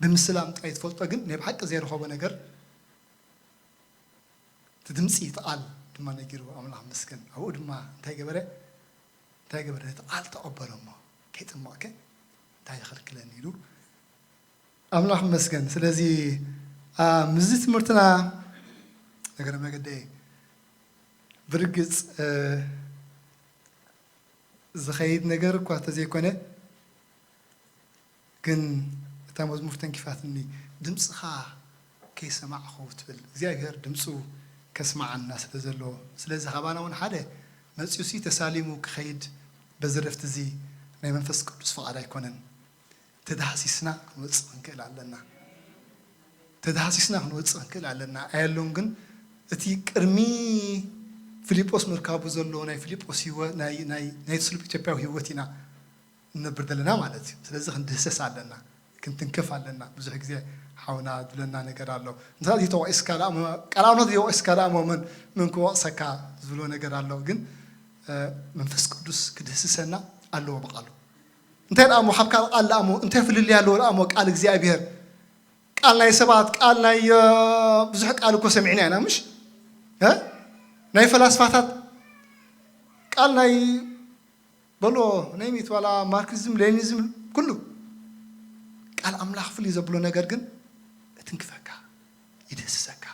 ብምስላም ጥራይ ትፈልጦ ግን ናይ ብሓቂ ዘይረኸቦ ነገር እቲ ድምፂ፣ እቲ ቃል ድማ ነጊርዎ፣ ኣምላኽ ይመስገን። ኣብኡ ድማ እንታይ ገበረ? እንታይ ገበረ? ነቲ ቃል ተቐበሎ እሞ፣ "ከይጥመቕከ እንታይ ይኸልክለኒ?" ኢሉ፣ ኣምላኽ ይመስገን። ስለዚ፣ ኣ፣ ምስዚ ትምህርትና፣ እግረ መገደይ፣ ብርግጽ፣ እ፣ ዝኸይድ ነገር እኳ እንተዘይኮነ፣ ግን እታ መዝሙር ተንኪፋትኒ፣ "ድምጽኻ ከይሰማዕኹ" ትብል። እግዚኣብሔር ድምጹ ከስምዓና ስለ ዘለዎ። ስለዚ ካባና እውን ሓደ መጺኡሲ ተሳሊሙ ክኸይድ በዚ ዕረፍቲ እዚ ናይ መንፈስ ቅዱስ ፍቓድ ኣይኮነን። ተዳህሲስና ክንወጽእ ክንክእል ኣለና። ተዳህሲስና ክንወጽእ ክንክእል ኣለና። ኣየሎን ግን እቲ ቅድሚ ፊልጶስ ምርካቡ ዘሎ ናይ ፊልጶስ ህይወ-፣ ናይ፣ ናይ፣ ናይ ስሉብ ኢትዮጵያዊ ህይወት ኢና ንነብር ዘለና ማለት እዩ። ስለዚ ክንድህሰስ ኣለና፣ ክንትንከፍ ኣለና። ብዙሕ ግዜ ሓውና ዝብለና ነገር ኣሎ። እንታይ እዩ ተወቂስካ ደኣ እሞ፣ ቃል ኣምላኽ ዘይወቂስካ ደኣ እሞ መን፣ መን ክወቕሰካ ዝብሎ ነገር ኣሎ። ግን፣ እ፣ መንፈስ ቅዱስ ክድህስሰና ኣለዎ ብቓሉ። እንታይ ደኣ እሞ፣ ካብ ካልእ ቃል ደኣ እሞ፣ እንታይ ፍልልይ ኣለዎ ደኣ እሞ ቃል እግዚኣብሔር? ቃል ናይ ሰባት፣ ቃል ናይ፣ እ፣ ብዙሕ ቃል እኮ ሰሚዕና ኢና፣ ምሽ? እ? ናይ ፈላስፋታት ቃል ናይ በሎ ናይ ሚት ዋላ ማርክሲዝም፣ ሌኒኒዝም፣ ኩሉ ቃል ኣምላኽ ፍልይ ዘብሎ ነገር ግን እትንክፈካ፣ ይድህስሰካ፣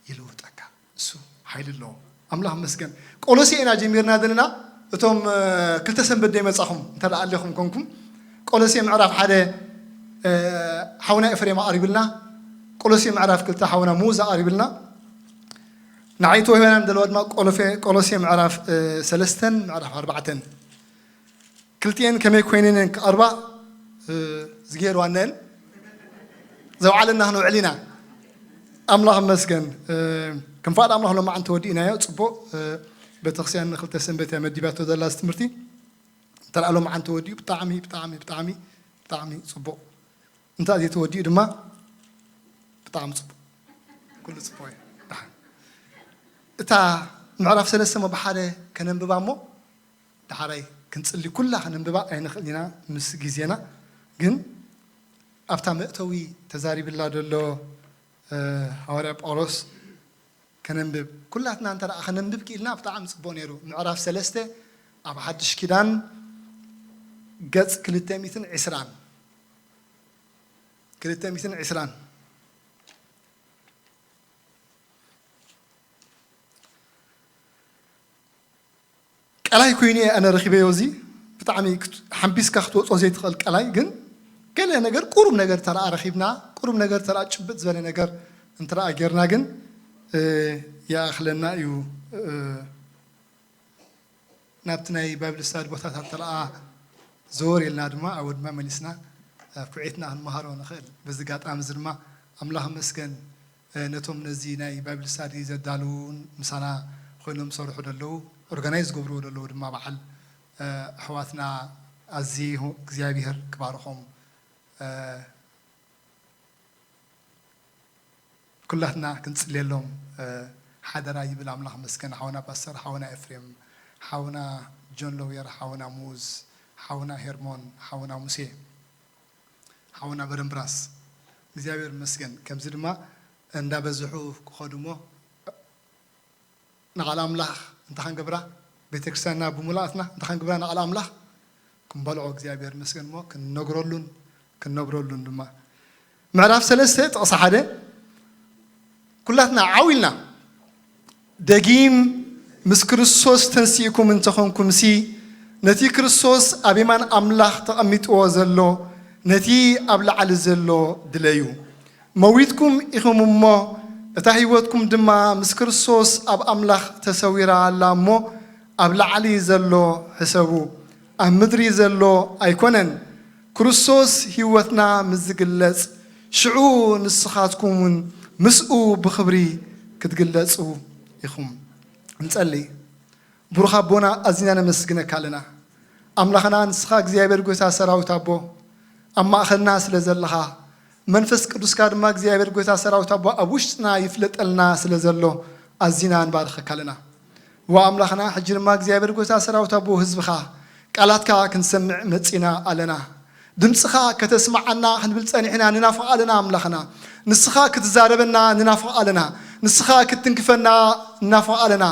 ይልውጠካ። እሱ ሓይሊ ኣለዎ። ኣምላኽ መስገን። ቆሎሴ ኢና ጀሚርና ዘለና። እቶም፣ እ፣ ክልተ ሰንበት ዶ ይመጻኹም እንተ ደኣ ኣሊኹም ኮንኩም፣ ቆሎሴ ምዕራፍ ሓደ፣ እ፣ ሓውና ኤፍሬም ኣቕሪብልና። ቆሎሴ ምዕራፍ ክልተ ሓውና ሙዝ ኣቕሪብልና። ንዓይ ተዋሂበና ዘለዋ ድማ ቆሎፌ-፣ ቆሎሴ ምዕራፍ፣ እ፣ ሰለስተን ምዕራፍ ኣርባዕተን። ክልቲኤን ከመይ ኮይነን እየን ክቐርባ፣ እ፣ ዝገይርዋ እነን ዘውዓለና ክንውዕል ኢና። ኣምላኽ መስገን። እ፣ ከም ፍቓድ ኣምላኽ ሎማዓንቲ ወዲእናዮ። ጽቡቕ። እ፣ ቤተክርስትያን ንክልተ ሰንበት እያ መዲባቶ ዘላ እዚ ትምህርቲ። እንተ ደኣ ሎማዓንቲ ወዲኡ ብጣዕሚ፣ ብጣዕሚ፣ ብጣዕሚ፣ ብጣዕሚ ጽቡቕ። እንተ ዘይተወዲኡ ድማ ብጣዕሚ ጽቡቕ። ኩሉ ጽቡቕ እዩ። ደሓን። እታ ምዕራፍ ሰለስተ እሞ ብሓደ ከነንብባ እሞ፣ ዳሕራይ ክንጽሊ ኩላ ከነንብባ ኣይንኽእል ኢና ምስ ግዜና። ግን ኣብታ መእተዊ ተዛሪብላ ዘሎ፣ እ፣ ሃዋርያ ጳውሎስ ከነንብብ፣ ኩላትና እንተ ደኣ ከነንብብ ክኢልና ብጣዕሚ ጽቡቕ ነይሩ። ምዕራፍ ሰለስተ ኣብ ሓድሽ ኪዳን ገጽ ክልተ ሚእትን ዕስራን፣ ክልተ ሚእትን ዕስራን። ቀላይ ኮይኑ እየ ኣነ ረኺበዮ። እዚ ብጣዕሚ ክት-፣ ሓምቢስካ ክትወጾ ዘይትኽእል ቀላይ፣ ግን ገለ ነገር፣ ቁሩብ ነገር ተረኣ ረኺብና፣ ቁሩብ ነገር ተረኣ ጭብጥ ዝበለ ነገር እንተረኣ ጌርና ግን፣ እ፣ ይኣኽለና እዩ። እ፣ ናብቲ ናይ ባይብል ስታዲ ቦታታት ተረኣ ዘወር ኢልና ድማ ኣብኡ ድማ መሊስና፣ እ፣ ኩዒትና ክንመሃሮ ንኽእል። በዚ ኣጋጣሚ እዚ ድማ ኣምላኽ መስገን፣ እ፣ ነቶም ነዚ ናይ ባይብል ስታዲ ዘዳልዉን ምሳና ኮይኖም ዝሰርሑ ዘለዉ፣ ኦርጋናይዝ ዝገብርዎ ዘለዉ ድማ በዓል፣ እ፣ ኣሕዋትና ኣዝየ እግዚኣብሔር ክባርኾም፣ እ፣ ኩላትና ክንጽልየሎም፣ እ፣ ሓደራ ይብል ኣምላኽ መስገን። ሓውና ፓስተር፣ ሓውና ኤፍሬም፣ ሓውና ጆን ሎውየር፣ ሓውና ሙዝ፣ ሓውና ሄርሞን፣ ሓውና ሙሴ፣ ሓውና በረምብራስ፣ እግዚኣብሔር ይመስገን። ከምዚ ድማ እንዳበዝሑ ክኸዱ እሞ፣ ንቓል ኣምላኽ እንታይ ክንገብራ? ቤተክርስትያንና ብምሉኣትና እንታይ ክንገብራ? ንቓል ኣምላኽ ክንበልዖ እግዚኣብሔር ይመስገን እሞ ክንነግረሉን ክንነብረሉን ድማ። ምዕራፍ ሰለስተ ጥቕሲ ሓደ፣ ኩላትና ዓው ኢልና፣ ደጊም ምስ ክርስቶስ ተንሲእኩም እንተኾንኩምሲ፣ ነቲ ክርስቶስ ኣብ የማን ኣምላኽ ተቐሚጥዎ ዘሎ፣ ነቲ ኣብ ላዕሊ ዘሎ ድለዩ። መዊትኩም ኢኹም እሞ፣ እታ ህይወትኩም ድማ ምስ ክርስቶስ ኣብ ኣምላኽ ተሰዊራ ኣላ እሞ፣ ኣብ ላዕሊ ዘሎ ሕሰቡ፣ ኣብ ምድሪ ዘሎ ኣይኮነን። ክርስቶስ ህይወትና ምስ ዝግለጽ፣ ሽዑ ንስኻትኩም እውን ምስኡ ብኽብሪ ክትግለጹ ኢኹም። ንጸሊ። ብሩኽ ኣቦና፣ ኣዚና ነመስግነካ ኣለና። ኣምላኽና፣ ንስኻ እግዚኣብሔር ጐይታ ሰራዊት ኣቦ፣ ኣብ ማእኸልና ስለ ዘለኻ፣ መንፈስ ቅዱስካ ድማ እግዚኣብሔር ጐይታ ሰራዊት ኣቦ ኣብ ውሽጥና ይፍለጠልና ስለ ዘሎ፣ ኣዚና ንባርኸካ ኣለና። ወኣምላኽና፣ ሕጂ ድማ እግዚኣብሔር ጐይታ ሰራዊት ኣቦ፣ ህዝብኻ ቃላትካ ክንሰምዕ መጺና ኣለና። ድምጽኻ ከተስምዓና ክንብል ጸኒሕና ንናፍቕ ኣለና ኣምላኽና። ንስኻ ክትዛረበና ንናፍቕ ኣለና። ንስኻ ክትትንክፈና ንናፍቕ ኣለና።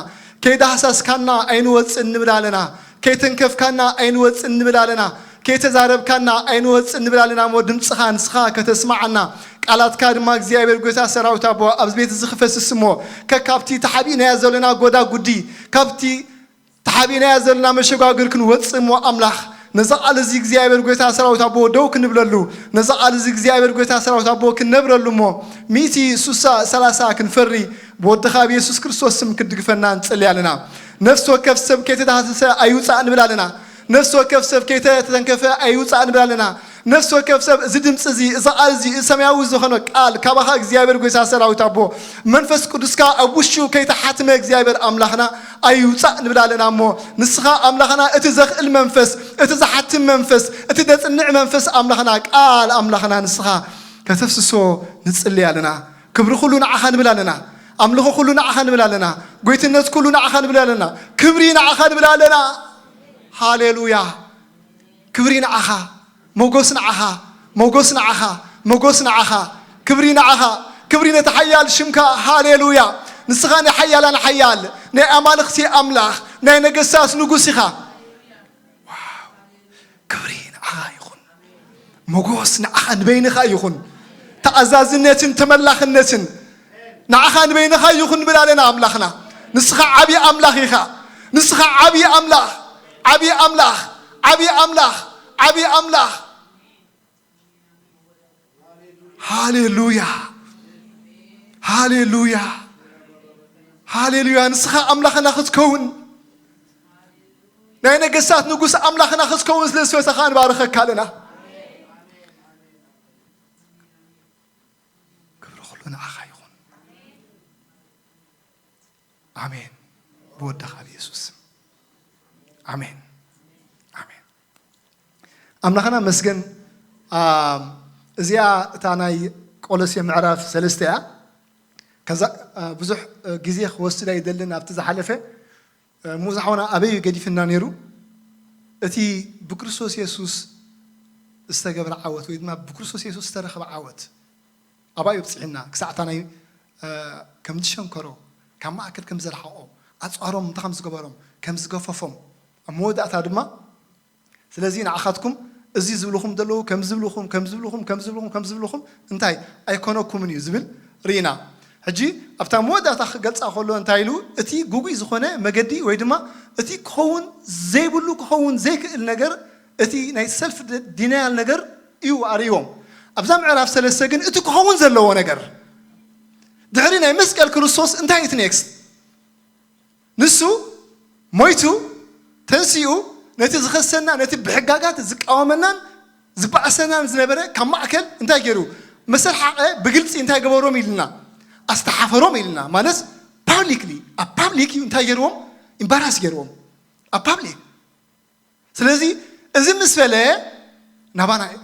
ከይዳህሳስካና ኣይንወጽእን ንብል ኣለና። ከይተንከፍካና ኣይንወጽእን ንብል ኣለና። ከይተዛረብካና ኣይንወጽእን ንብል ኣለና እሞ ድምጽኻ ንስኻ ከተስምዓና። ቃላትካ ድማ እግዚኣብሔር ጐይታ ሰራዊት ኣቦ ኣብዚ ቤት እዚ ክፈስስ እሞ ከካብቲ ተሓቢእናዮ ዘለና ጐዳጉዲ ካብቲ ተሓቢእናዮ ዘለና መሸጋግር ክንወጽእ እሞ ኣምላኽ፣ ነዛ ቃል እዚ እግዚኣብሔር ጐይታ ሰራዊት ኣቦ ደው ክንብለሉ፣ ነዛ ቃል እዚ እግዚኣብሔር ጐይታ ሰራዊት ኣቦ ክንነብረሉ እሞ፣ ሚእቲ፣ ሱሳ፣ ሰላሳ ክንፈሪ፣ ብወድኻ ብየሱስ ክርስቶስ ስም ክትድግፈና ንጸሊ ኣለና። ነፍሲ ወከፍ ሰብ ከይተዳህሰሰ ኣይውጻእ ንብል ኣለና። ነፍሲ ወከፍ ሰብ ከይተተንከፈ ኣይውጻእ ንብል ኣለና። ነፍሲ ወከፍ ሰብ እዚ ድምጺ እዚ፣ እዚ ቃል እዚ፣ እዚ ሰማያዊ ዝኾነ ቃል ካባኻ እግዚኣብሔር ጐይታ ሰራዊት ኣቦ፣ መንፈስ ቅዱስካ ኣብ ውሽጡ ከይተሓትመ እግዚኣብሔር ኣምላኽና፣ ኣይውጻእ ንብል ኣለና እሞ፣ ንስኻ ኣምላኽና እቲ ዘኽእል መንፈስ፣ እቲ ዝሓትም መንፈስ፣ እቲ ዘጽንዕ መንፈስ ኣምላኽና፣ ቃል ኣምላኽና ንስኻ ከተፍስሶ ንጽሊ ኣለና። ክብሪ ኩሉ ንዓኻ ንብል ኣለና። ኣምልኾ ኩሉ ንዓኻ ንብል ኣለና። ጎይትነት ኩሉ ንዓኻ ንብል ኣለና። ክብሪ ንዓኻ ንብል ኣለና። ሃሌሉያ። ክብሪ ንዓኻ፣ ሞጎስ ንዓኻ፣ ሞጎስ ንዓኻ፣ ሞጎስ ንዓኻ። ክብሪ ንዓኻ፣ ክብሪ ነቲ ሓያል ሽምካ። ሃሌሉያ። ንስኻ ናይ ሓያላን ሓያል፣ ናይ ኣማልኽቲ ኣምላኽ፣ ናይ ነገስታት ንጉስ ኢኻ። ዋው። ክብሪ ንዓኻ ይኹን። ሞጎስ ንዓኻ ንበይንኻ ይኹን። ተኣዛዝነትን ተመላኽነትን ንዓኻ ንበይንኻ ይኹን ንብል ኣለና ኣምላኽና። ንስኻ ዓብዪ ኣምላኽ ኢኻ። ንስኻ ዓብዪ ኣምላኽ፣ ዓብዪ ኣምላኽ፣ ዓብዪ ኣምላኽ፣ ዓብዪ ኣምላኽ። ሃሌሉያ፣ ሃሌሉያ፣ ሃሌሉያ። ንስኻ ኣምላኽና ክትከውን፣ ናይ ነገስታት ንጉስ ኣምላኽና ክትከውን ስለ ዝፈተኻ ንባርኸካ ኣለና። ክብሪ ኩሉ ንዓኻ ይኹን። ኣሜን። ብወድኻ ብየሱስ ስም። ኣሜን። ኣሜን። ኣምላኽና መስገን። ኣ፣ እዚኣ እታ ናይ ቆሎሴ ምዕራፍ ሰለስተ እያ። ከዛ፣ ኣ፣ ብዙሕ፣ እ፣ ግዜ ክወስድ ኣይደልን ኣብቲ ዝሓለፈ። እ፣ ሙዝ ሓውና ኣበይ እዩ ገዲፍና ነይሩ? እቲ ብክርስቶስ የሱስ ዝተገብረ ዓወት ወይ ድማ ብክርስቶስ የሱስ ዝተረኸበ ዓወት ኣባዩ ኣብፅሒና ክሳዕ እታ ናይ፣ እ፣ ከም ዝሸንከሮ፣ ካብ ማእከል ከም ዘርሓቖ፣ ኣፅዋሮም እንታይ ከም ዝገበሮም፣ ከም ዝገፈፎም፣ ኣብ መወዳእታ ድማ ስለዚ ንዓኻትኩም እዚ ዝብልኹም ዘለዉ ከም ዝብልኹም ከም ዝብልኹም ከም ዝብልኹም ከም ዝብልኹም እንታይ ኣይኮነኩምን እዩ ዝብል ርኢና። ሕጂ ኣብታ መወዳእታ ክገልጻ ከሎ እንታይ ኢሉ? እቲ ግጉይ ዝኾነ መገዲ ወይ ድማ እቲ ክኸውን ዘይብሉ ክኸውን ዘይክእል ነገር፣ እቲ ናይ ሰልፍ ዲናያል ነገር እዩ ኣርእዎም። ኣብዛ ምዕራፍ ሰለስተ ግን እቲ ክኸውን ዘለዎ ነገር ድሕሪ ናይ መስቀል ክርስቶስ እንታይ እቲ ኔክስት? ንሱ ሞይቱ ተንሲኡ ነቲ ዝኸሰና፣ ነቲ ብሕጋጋት ዝቃወመናን ዝበኣሰናን ዝነበረ ካብ ማእከል እንታይ ገይሩ? መሰልሓቐ ብግልጺ እንታይ ገበሮም ኢልና? ኣስተሓፈሮም ኢልና። ማለት ፓብሊክሊ፣ ኣብ ፓብሊክ እዩ እንታይ ገይርዎም? ኢምባራስ ገይርዎም። ኣብ ፓብሊክ። ስለዚ እዚ ምስ በለ ናባና እዩ።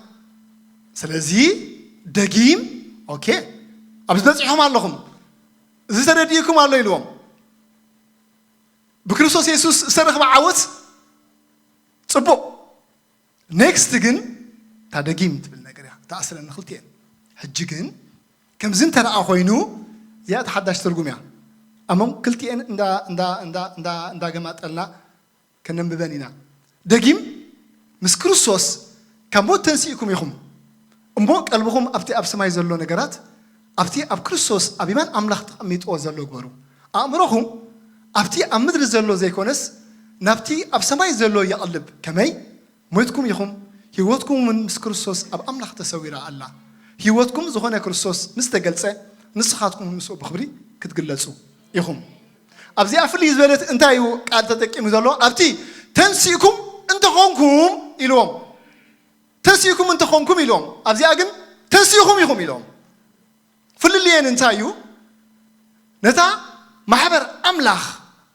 ስለዚ ደጊም፣ ኦኬ፣ ኣብዚ በጺሕኩም ኣለኹም፣ እዚ ተረዲእኩም ኣሎ ኢልዎም። ብክርስቶስ የሱስ ዝተረኽበ ዓወት ጽቡቕ። ኔክስት ግን እታ ደጊም ትብል ነገር እያ ተኣስረኒ ክልቲኤን። ሕጂ ግን ከምዚ እንተ ደኣ ኮይኑ እዚኣ እታ ሓዳሽ ትርጉም እያ። ኣሞም ክልቲኤን እንዳ እንዳ እንዳ እንዳ እንዳገማጠልና ከነንብበን ኢና። ደጊም ምስ ክርስቶስ ካብ ሞት ተንሲእኩም ኢኹም እሞ ቀልብኹም ኣብቲ ኣብ ሰማይ ዘሎ ነገራት፣ ኣብቲ ኣብ ክርስቶስ ኣብ የማን ኣምላኽ ተቐሚጥዎ ዘሎ ግበሩ። ኣእምሮኹም ኣብቲ ኣብ ምድሪ ዘሎ ዘይኮነስ ናብቲ ኣብ ሰማይ ዘሎ የቕልብ። ከመይ? ሞይትኩም ኢኹም፣ ህይወትኩም እውን ምስ ክርስቶስ ኣብ ኣምላኽ ተሰዊራ ኣላ። ህይወትኩም ዝኾነ ክርስቶስ ምስ ተገልጸ ንስኻትኩም እውን ምስኡ ብኽብሪ ክትግለጹ ኢኹም። ኣብዚኣ ፍልይ ዝበለት እንታይ እዩ ቃል ተጠቂሙ ዘሎ? ኣብቲ ተንሲእኩም እንተኾንኩም ኢልዎም። ተንሲእኩም እንተኾንኩም ኢልዎም። ኣብዚኣ ግን ተንሲእኹም ኢኹም ኢልዎም። ፍልልየን እንታይ እዩ? ነታ ማሕበር ኣምላኽ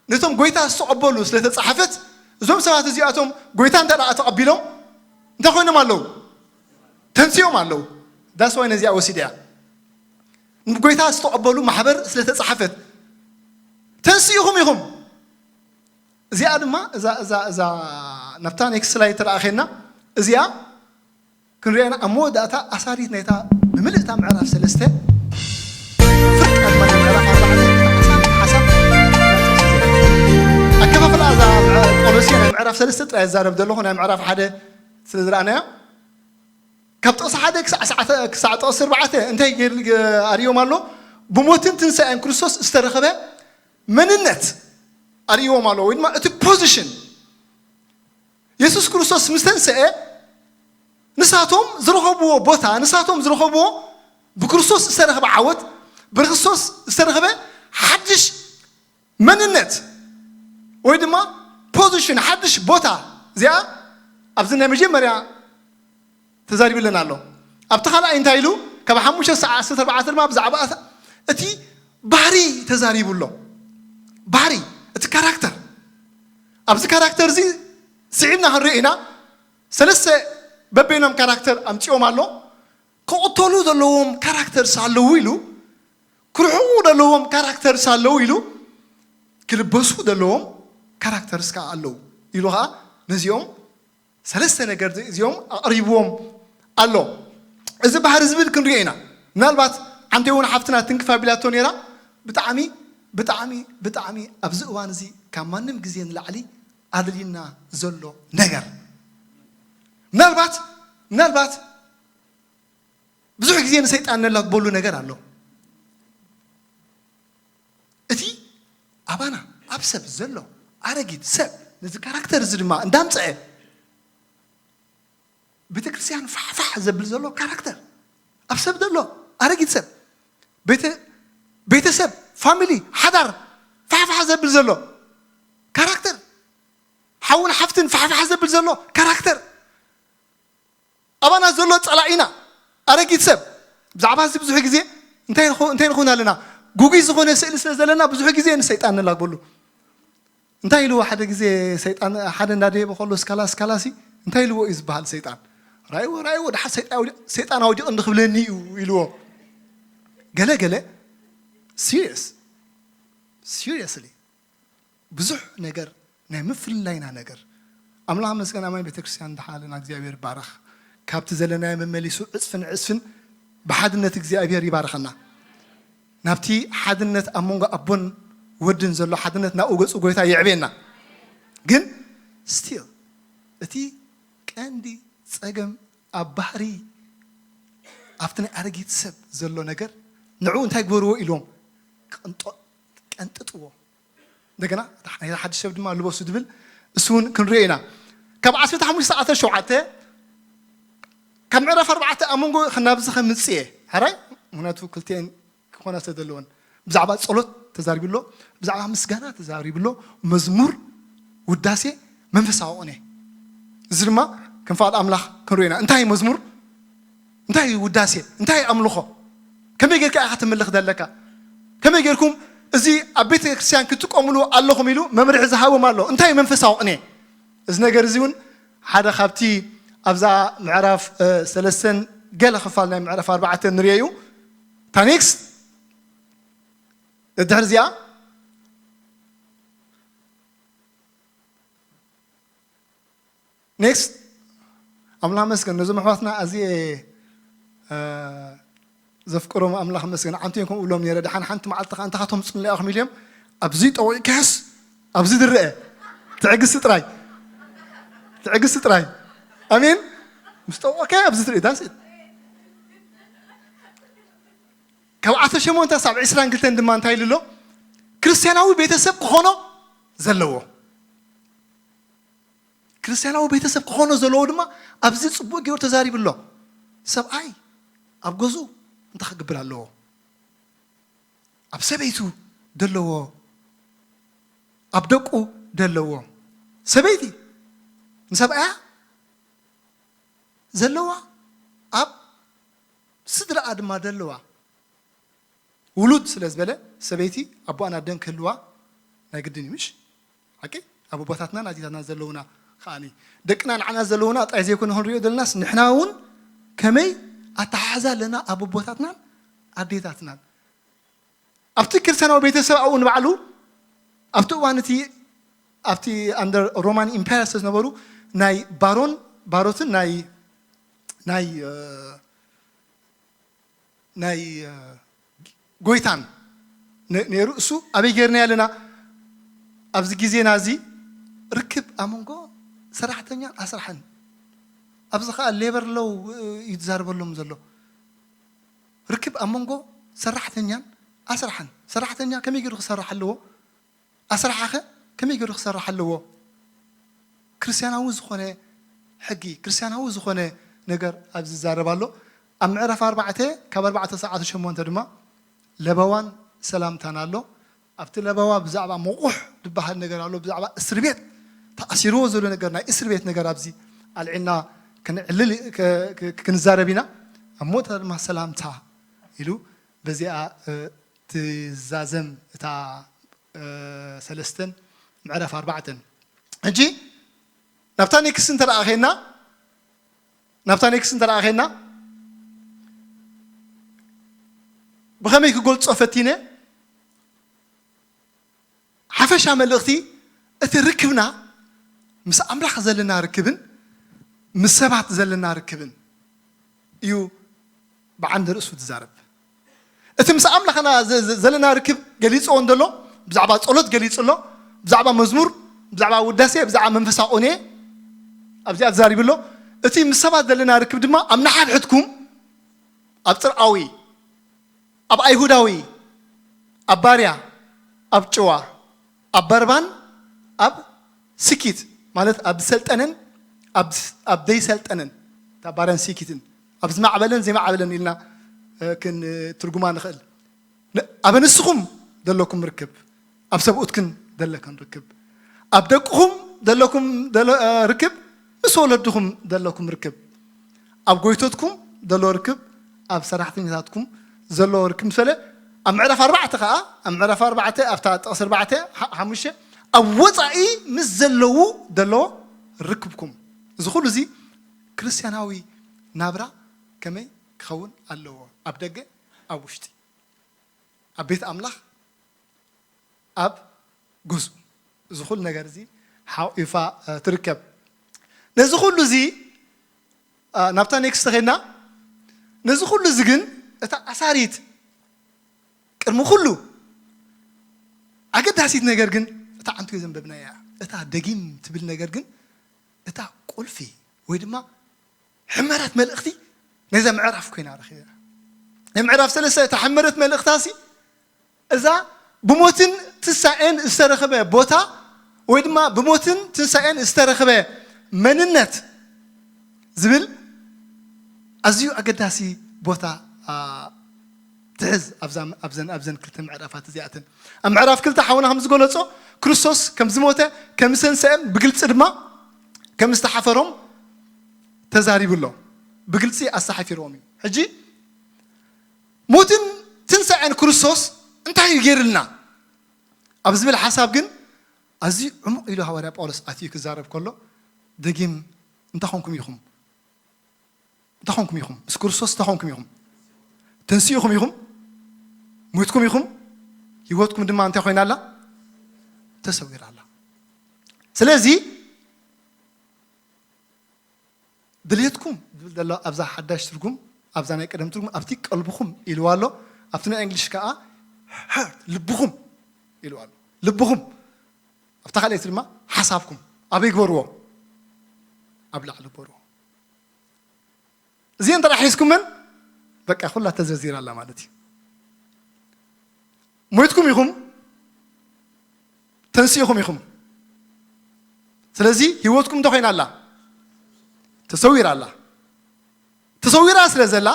ነቶም ጎይታ ዝተቐበሉ ስለ ተጻሓፈት እዞም ሰባት እዚኣቶም ጎይታ እንተ ደኣ ተቐቢሎም እንታይ ኮይኖም ኣለዉ? ተንሲኦም ኣለዉ። ዳስ ዋይ ነዚኣ ወሲደ እያ። ንጎይታ ዝተቐበሉ ማሕበር ስለ ተጻሓፈት ተንሲእኹም ኢኹም። እዚኣ ድማ እዛ እዛ እዛ ናብታ ኔክስት ስላይድ ተደኣኸና እዚኣ ክንሪኣና ኣብ መወዳእታ ኣሳሪት ናይታ ብምልእታ ምዕራፍ ሰለስተ ፍርቂ ኣድማ ናይ ምዕራፍ ኣርባዕተ ሓሳብ ሓሳብ ኣከፋፍላ እዛ ምዕ- ቆሎሴ ናይ ምዕራፍ ሰለስተ ጥራይ ዝዛረብ ዘለኹ ናይ ምዕራፍ ሓደ ስለ ዝረኣናያ ካብ ጥቕሲ ሓደ ክሳዕ ሰዓተ- ክሳዕ ጥቕሲ ኣርባዕተ እንታይ ገይሩ ኣርእዮም ኣሎ? ብሞትን ትንሳኤን ክርስቶስ ዝተረኸበ መንነት ኣርእዎም ኣሎ ወይ ድማ እቲ ፖዚሽን የሱስ ክርስቶስ ምስ ተንስአ ንሳቶም ዝረኸብዎ ቦታ ንሳቶም ዝረኸብዎ ብክርስቶስ ዝተረኸበ ዓወት ብክርስቶስ ዝተረኸበ ሓድሽ መንነት ወይ ድማ ፖዚሽን ሓድሽ ቦታ እዚኣ ኣብዚ ናይ መጀመርያ ተዛሪብለን ኣሎ። ኣብቲ ካልኣይ እንታይ ኢሉ? ካብ ሓሙሽተ ሰዓት ዓሰርተ ኣርባዕተ ድማ ብዛዕባ እቲ ባህሪ ተዛሪቡ ኣሎ። ባህሪ እቲ ካራክተር ኣብዚ ካራክተር እዚ ስዒብና ክንሪኦ ኢና። ሰለስተ በበይኖም ካራክተር ኣምፂኦም ኣሎ። ክቕተሉ ዘለዎም ካራክተርስ ኣለዉ ኢሉ፣ ክርሕቑ ዘለዎም ካራክተርስ ኣለዉ ኢሉ፣ ክልበሱ ዘለዎም ካራክተርስ ከዓ ኣለዉ ኢሉ ከዓ ነዚኦም ሰለስተ ነገር እዚኦም ኣቕሪብዎም ኣሎ። እዚ ባህሪ ዝብል ክንሪኦ ኢና። ምናልባት ሓንቲ እውን ሓፍትና ትንክፍ ኣቢላቶ ነይራ። ብጣዕሚ ብጣዕሚ ብጣዕሚ ኣብዚ እዋን እዚ ካብ ማንም ግዜ ንላዕሊ ኣድልይና ዘሎ ነገር፣ ምናልባት ምናልባት ብዙሕ ግዜ ንሰይጣን ነላግበሉ ነገር ኣሎ። እቲ ኣባና ኣብ ሰብ ዘሎ ኣረጊት ሰብ፣ ነዚ ካራክተር እዚ ድማ እንዳምፀአ ቤተ ክርስቲያን ፋሕፋሕ ዘብል ዘሎ ካራክተር፣ ኣብ ሰብ ዘሎ ኣረጊት ሰብ፣ ቤተ- ቤተሰብ፣ ፋሚሊ፣ ሓዳር ፋሕፋሕ ዘብል ዘሎ ካራክተር፣ ሓውን ሓፍትን ፋሕፋሕ ዘብል ዘሎ ካራክተር፣ ኣባና ዘሎ ጸላኢና ኣረጊት ሰብ። ብዛዕባ እዚ ብዙሕ ግዜ እንታይ ንኸ- እንታይ ንኸውን ኣለና? ጉጉይ ዝኾነ ስእሊ ስለ ዘለና ብዙሕ ግዜ ንሰይጣን ንላግበሉ። እንታይ ኢልዎ ሓደ ግዜ ሰይጣን፣ ሓደ እንዳደየበ ከሎ ስካላ ስካላሲ እንታይ ኢልዎ እዩ ዝበሃል? ሰይጣን ራይዎ ራይዎ፣ ደሓ ሰይጣን ኣውዲ- ሰይጣን ኣውዲቕ እንዲ ክብለኒ እዩ ኢልዎ። ገለ ገለ ሲሪየስ ሲሪየስሊ ብዙሕ ነገር ናይ ምፍልላይና ነገር። ኣምላኽ መስገን ኣማን ቤተክርስትያን እንዳሓለና እግዚኣብሔር ይባረኽ። ካብቲ ዘለናዮ መመሊሱ ዕፅፍን ዕፅፍን ብሓድነት እግዚኣብሔር ይባርኸና። ናብቲ ሓድነት ኣብ መንጎ ኣቦን ወድን ዘሎ ሓድነት ናብኡ ገፁ ጎይታ የዕብየና። ግን ስቲል እቲ ቀንዲ ፀገም ኣብ ባህሪ ኣብቲ ናይ ኣረጊት ሰብ ዘሎ ነገር ንዕኡ እንታይ ግበርዎ ኢልዎም ቀንጦ- ቀንጥጥዎ። እንደገና ናይታ ሓድሽ ሰብ ድማ ልበሱ ድብል እሱ እውን ክንሪኦ ኢና። ካብ ዓሰርተ ሓሙሽተ ሰዓተ ሸውዓተ ካብ ምዕራፍ ኣርባዕተ ኣብ መንጎ ናብዚ ከምፅእ እየ ሕራይ ምክንያቱ ክልቲኤን ክኾና ስለ ዘለወን ብዛዕባ ፀሎት ተዛሪቡ ኣሎ፣ ብዛዕባ ምስጋና ተዛሪቡ ኣሎ። መዝሙር ውዳሴ መንፈሳዊ ቅኔ። እዚ ድማ ከም ፍቓድ ኣምላኽ ክንሪኦ ኢና። እንታይ መዝሙር? እንታይ ውዳሴ? እንታይ ኣምልኾ? ከመይ ጌርካ ኢኻ ትምልኽ ዘለካ? ከመይ ጌርኩም እዚ ኣብ ቤተ ክርስቲያን ክትጥቀምሉ ኣለኹም ኢሉ መምርሒ ዝሃቦም ኣሎ። እንታይ መንፈሳዊ ቅኔ? እዚ ነገር እዚ እውን ሓደ ካብቲ ኣብዛ ምዕራፍ ሰለስተን ገለ ክፋል ናይ ምዕራፍ ኣርባዕተ ንሪኦ እዩ። እታ ኔክስት ድሕሪ እዚኣ ኔክስት ኣምላኽ መስገን ነዞም ኣሕዋትና ኣዝየ ዘፍቅሮም ኣምላኽ መስገን ዓንቱ እዮም ከምኡ ብሎም ነረ ደሓን ሓንቲ መዓልቲ ከዓ እንተኻቶም ፅንለያ ክም ኢልዮም ኣብዚ ጠዊቅካስ ኣብዚ ዝረአ ትዕግስቲ ጥራይ ትዕግስቲ ጥራይ ኣሜን ምስ ጠወቅካዮ ኣብዚ ትርኢ ዳስ ካብ ዓሰርተ ሸሞንተ ሳብ ዕስራን ክልተን ድማ እንታይ ኢሉ ኣሎ? ክርስትያናዊ ቤተሰብ ክኾኖ ዘለዎ ክርስትያናዊ ቤተሰብ ክኾኖ ዘለዎ ድማ ኣብዚ ፅቡቅ ገይሩ ተዛሪቡ ኣሎ። ሰብኣይ ኣብ ገዝኡ እንታይ ክገብር ኣለዎ? ኣብ ሰበይቱ ደለዎ፣ ኣብ ደቁ ደለዎ። ሰበይቲ ንሰብኣያ ዘለዋ ኣብ ስድራኣ ድማ ደለዋ። ውሉድ ስለ ዝበለ ሰበይቲ ኣቦኣን ኣደን ክህልዋ ናይ ግድን እዩ ምሽ ሓቂ ኣብ ኣቦታትናን ኣዴታትናን ዘለውና ከዓኒ ደቅና ንዓና ዘለውና ጥራይ ዘይኮነ ክንሪኦ ዘለናስ ንሕና እውን ከመይ ኣተሓሕዛ ኣለና ኣብ ኣቦታትናን ኣዴታትናን ኣብቲ ክርስትያናዊ ቤተሰብ ኣብኡ ንባዕሉ ኣብቲ እዋን እቲ ኣብቲ ኣንደር ሮማን ኢምፓየር ዝነበሩ ናይ ባሮን ባሮትን ናይ ናይ ናይ ጎይታን ነይሩ። እሱ ኣበይ ጌርና ኣለና ኣብዚ ግዜና እዚ ርክብ ኣመንጎ ሰራሕተኛን ኣስራሕን ኣብዚ ከዓ ሌበር ሎው እዩ ዝዛርበሎም ዘሎ። ርክብ ኣብ መንጎ ሰራሕተኛን ኣስራሕን። ሰራሕተኛ ከመይ ገይሩ ክሰርሕ ኣለዎ? ኣስራሕኸ ከመይ ገይሩ ክሰርሕ ኣለዎ? ክርስትያናዊ ዝኾነ ሕጊ፣ ክርስትያናዊ ዝኾነ ነገር ኣብዚ ይዛረብ ኣሎ። ኣብ ምዕራፍ ኣርባዕተ ካብ ኣርባዕተ ሰዓት ሸሞንተ ድማ ለበዋን ሰላምታን ኣሎ። ኣብቲ ለበዋ ብዛዕባ ምቑሕ ዝበሃል ነገር ኣሎ፣ ብዛዕባ እስር ቤት ተኣሲርዎ ዘሎ ነገር፣ ናይ እስር ቤት ነገር ኣብዚ ኣልዒልና ክንዕልል ክንዛረብ ኢና። ኣብ ሞታ ድማ ሰላምታ ኢሉ በዚኣ ትዛዘም እታ ሰለስተን ምዕራፍ ኣርባዕተን። ሕጂ ናብታ ኔክስት እንተ ደኣ ኸይና ናብታ ኔክስት እንተ ደኣ ኸይና ብኸመይ ክገልጾ ፈቲነ ሓፈሻ መልእኽቲ እቲ ርክብና ምስ ኣምላኽ ዘለና ርክብን ምስ ሰባት ዘለና ርክብን እዩ ብዓንዲ ርእሱ ትዛረብ። እቲ ምስ ኣምላኽና ዘለና ርክብ ገሊፅዎ እንተሎ ብዛዕባ ፀሎት ገሊፁ ኣሎ። ብዛዕባ መዝሙር፣ ብዛዕባ ውዳሴ፣ ብዛዕባ መንፈሳዊ ቁኔ ኣብዚኣ ተዛሪቡ ኣሎ። እቲ ምስ ሰባት ዘለና ርክብ ድማ ኣብ ንሓድሕድኩም ኣብ ፅርኣዊ ኣብ ኣይሁዳዊ ኣብ ባርያ ኣብ ጭዋ ኣብ በርባን ኣብ ስኪት ማለት ኣብ ዝሰልጠነን ኣብ ዘይሰልጠነን እታ ባርያን ስኪትን ኣብ ዝማዕበለን ዘይማዕበለን ኢልና ክንትርጉማ ንኽእል። ኣብ ኣንስትኹም ዘለኩም ርክብ ኣብ ሰብኡትክን ዘለክን ርክብ ኣብ ደቅኹም ዘለኩም ርክብ ምስ ወለድኹም ዘለኩም ርክብ ኣብ ጎይቶትኩም ዘሎ ርክብ ኣብ ሰራሕተኛታትኩም ዘሎ ርክብ ምስ በለ ኣብ ምዕራፍ ኣርባዕተ ከዓ ኣብ ምዕራፍ ኣርባዕተ ኣብታ ጥቕሲ ኣርባዕተ ሓሙሽተ ኣብ ወፃኢ ምስ ዘለዉ ዘሎ ርክብኩም እዚ ኩሉ እዚ ክርስቲያናዊ ናብራ ከመይ ክኸውን ኣለዎ ኣብ ደገ ኣብ ውሽጢ ኣብ ቤት ኣምላኽ ኣብ ገዝኡ እዚ ኩሉ ነገር እዚ ሓቂፋ ትርከብ። ነዚ ኩሉ እዚ ናብታ ኔክስት ኸድና ነዚ ኩሉ እዚ ግን እታ ኣሳሪት ቅድሚ ኩሉ ኣገዳሲት ነገር ግን እታ ዓንቱ ዘንበብናያ እታ ደጊም ትብል ነገር ግን እታ ቁልፊ ወይ ድማ ሕመረት መልእኽቲ ነዛ ምዕራፍ ኮይና ረኺበ። ናይ ምዕራፍ ሰለስተ እታ ሕመረት መልእኽታ ሲ እዛ ብሞትን ትንሳኤን ዝተረኸበ ቦታ ወይ ድማ ብሞትን ትንሳኤን ዝተረኸበ መንነት ዝብል ኣዝዩ ኣገዳሲ ቦታ ትሕዝ። ኣብዘን ክልተ ምዕራፋት እዚኣተን ኣብ ምዕራፍ ክልተ ሓውና ከም ዝገለጾ ክርስቶስ ከም ዝሞተ ከም ዝተንሰአን ብግልፂ ድማ ከም ዝተሓፈሮም ተዛሪቡ ኣሎ። ብግልፂ ኣስተሓፊርዎም እዩ። ሕጂ ሞትን ትንሳኤን ክርስቶስ እንታይ እዩ ገይርልና ኣብ ዝብል ሓሳብ ግን ኣዝዩ ዕሙቕ ኢሉ ሃዋርያ ጳውሎስ ኣትዩ ክዛረብ ከሎ ደጊም እንታይ ኾንኩም ኢኹም እንታይ ኾንኩም ኢኹም ምስ ክርስቶስ እንታይ ኾንኩም ኢኹም ተንሲእኹም ኢኹም ሞትኩም ኢኹም ህይወትኩም ድማ እንታይ ኮይና ኣላ ተሰዊራ ኣላ ስለዚ ድልየትኩም ዝብል ዘሎ ኣብዛ ሓዳሽ ትርጉም ኣብዛ ናይ ቀደም ትርጉም ኣብቲ ቀልብኹም ኢልዋ ኣሎ ኣብቲ ናይ እንግሊሽ ከዓ heart ልብኹም ኢልዋ ኣሎ ልብኹም ኣብታ ካልኣይቲ ድማ ሓሳብኩም ኣበይ ግበርዎ ኣብ ላዕሊ ግበርዎ እዚአን እንተ ሒዝኩመን በቃ ኩላ ተዘርዚራ ኣላ ማለት እዩ ሞይትኩም ኢኹም ተንሲእኹም ኢኹም ስለዚ ህይወትኩም እንተ ኮይና ኣላ ተሰዊራ ኣላ ተሰዊራ ስለ ዘላ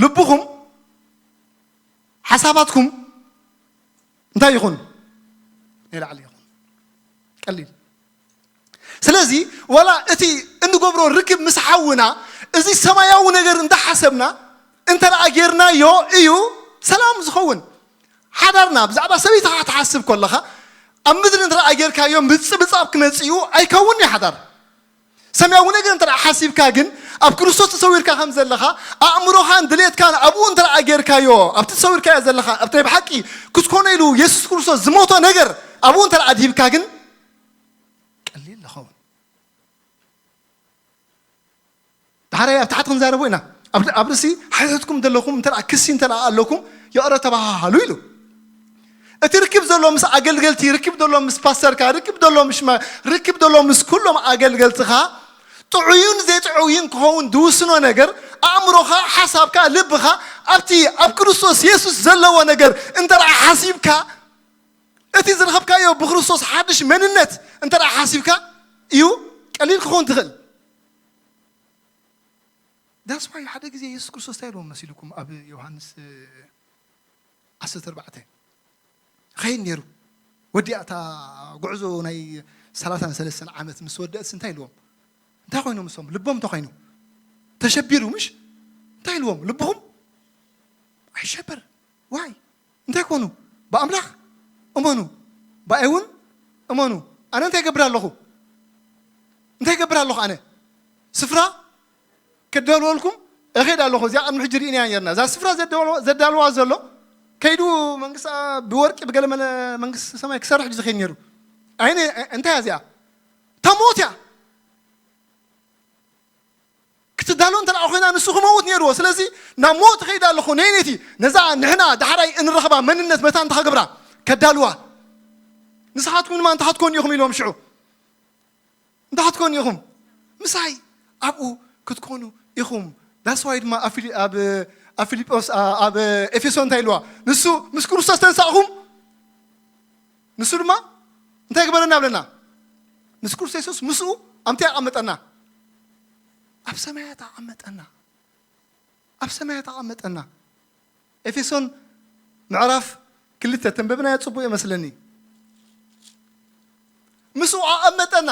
ልብኹም ሓሳባትኩም እንታይ ይኹን ናይ ላዕሊ ይኹን ቀሊል ስለዚ ዋላ እቲ እንገብሮ ርክብ ምስ ሓውና እዚ ሰማያዊ ነገር እንዳሓሰብና እንተ ደኣ ጌርናዮ እዩ ሰላም ዝኸውን ሓዳርና ብዛዕባ ሰበይትኻ ክትሓስብ ከለኻ ኣብ ምድሪ እንተ ደኣ ጌርካዮ ምጽብጻብ ክመጽእ እዩ ኣይከውን እዩ ሓዳር ሰማያዊ ነገር እንተ ደኣ ሓሲብካ ግን ኣብ ክርስቶስ ተሰዊርካ ከም ዘለኻ ኣእምሮኻን ድሌትካን ኣብኡ እንተ ደኣ ጌርካዮ ኣብቲ ተሰዊርካዮ ዘለኻ ኣብቲ ናይ ብሓቂ ክትኮኖ ኢሉ የሱስ ክርስቶስ ዝሞቶ ነገር ኣብኡ እንተ ደኣ ድሂብካ ግን ቀሊል ዝኸውን ድሓራይ ኣብ ታሕቲ ክንዛረቦ ኢና ኣብ ርእሲ ሓትትኩም ዘለኹም እንተ ክሲ እንተ ኣለኩም ይቕረ ተባሃሃሉ ኢሉ እቲ ርክብ ዘሎ ምስ ኣገልገልቲ ርክብ ዘሎ ምስ ፓስተርካ ርክብ ዘሎ ምስ ርክብ ዘሎ ምስ ኩሎም ኣገልገልትኻ ጥዑይን ዘይጥዑይን ክኸውን ዝውስኖ ነገር ኣእምሮኻ ሓሳብካ ልብኻ ኣብቲ ኣብ ክርስቶስ የሱስ ዘለዎ ነገር እንተ ሓሲብካ እቲ ዝረኸብካዮ ብክርስቶስ ሓድሽ መንነት እንተ ሓሲብካ እዩ ቀሊል ክኸውን ትኽእል ዳስዋይ ሓደ ግዜ የሱስ ክርስቶስ እንታይ ኢልዎም መሲልኩም ኣብ ዮሃንስ ዓሰርተ ኣርባዕተ ኸይድ ነይሩ ወዲኣ እታ ጉዕዞ ናይ ሰላሳን ሰለስተን ዓመት ምስ ወደእስ እንታይ ኢልዎም እንታይ ኮይኖም እሶም ልቦም እንታይ ኮይኑ ተሸቢሩ ምሽ እንታይ ኢልዎም ልብኹም ኣይሸበር ዋይ እንታይ ኮኑ ብኣምላኽ እመኑ ብኣይ እውን እመኑ ኣነ እንታይ ገብር ኣለኹ እንታይ ይገብር ኣለኹ ኣነ? ስፍራ ከዳልወልኩም እኸይድ ኣለኹ። እዚኣ ቅድሚ ሕጂ ርኢናያ ነርና። እዛ ስፍራ ዘዳልዋ ዘሎ ከይዱ መንግስቲ ብወርቂ ብገለ መለ መንግስቲ ሰማይ ክሰርሕ እዩ ዝኸይድ ነይሩ። ኣይነ እንታይ እያ እዚኣ? እታ ሞት እያ። ክትዳሎ እንተ ደኣ ኮይና ንሱ ክመውት ነይርዎ። ስለዚ ናብ ሞት እኸይድ ኣለኹ ነይነቲ ነዛ ንሕና ዳሕራይ እንረኽባ መንነት መታን እንተ ክገብራ ከዳልዋ። ንስኻትኩም ድማ እንተ ክትኮኑ ኢኹም ኢልዎም ሽዑ። እንተ ክትኮኑ ኢኹም ምሳይ ኣብኡ ክትኮኑ ኢኹም። ዳስዋይ ድማ ኣብ ፊሊ- ኣብ ኣብ ፊልጶስ ኣ- ኣብ ኤፌሶ እንታይ ኢልዋ? ንሱ ምስ ክርስቶስ ተንሳእኹም። ንሱ ድማ እንታይ ግበረና ብለና? ምስ ክርስቶስ የሱስ ምስኡ ኣምታይ ኣቐመጠና? ኣብ ሰማያት ኣቐመጠና። ኣብ ሰማያት ኣቐመጠና። ኤፌሶን ምዕራፍ ክልተ ተንበብናዮ ጽቡቕ ይመስለኒ። ምስኡ ኣቐመጠና።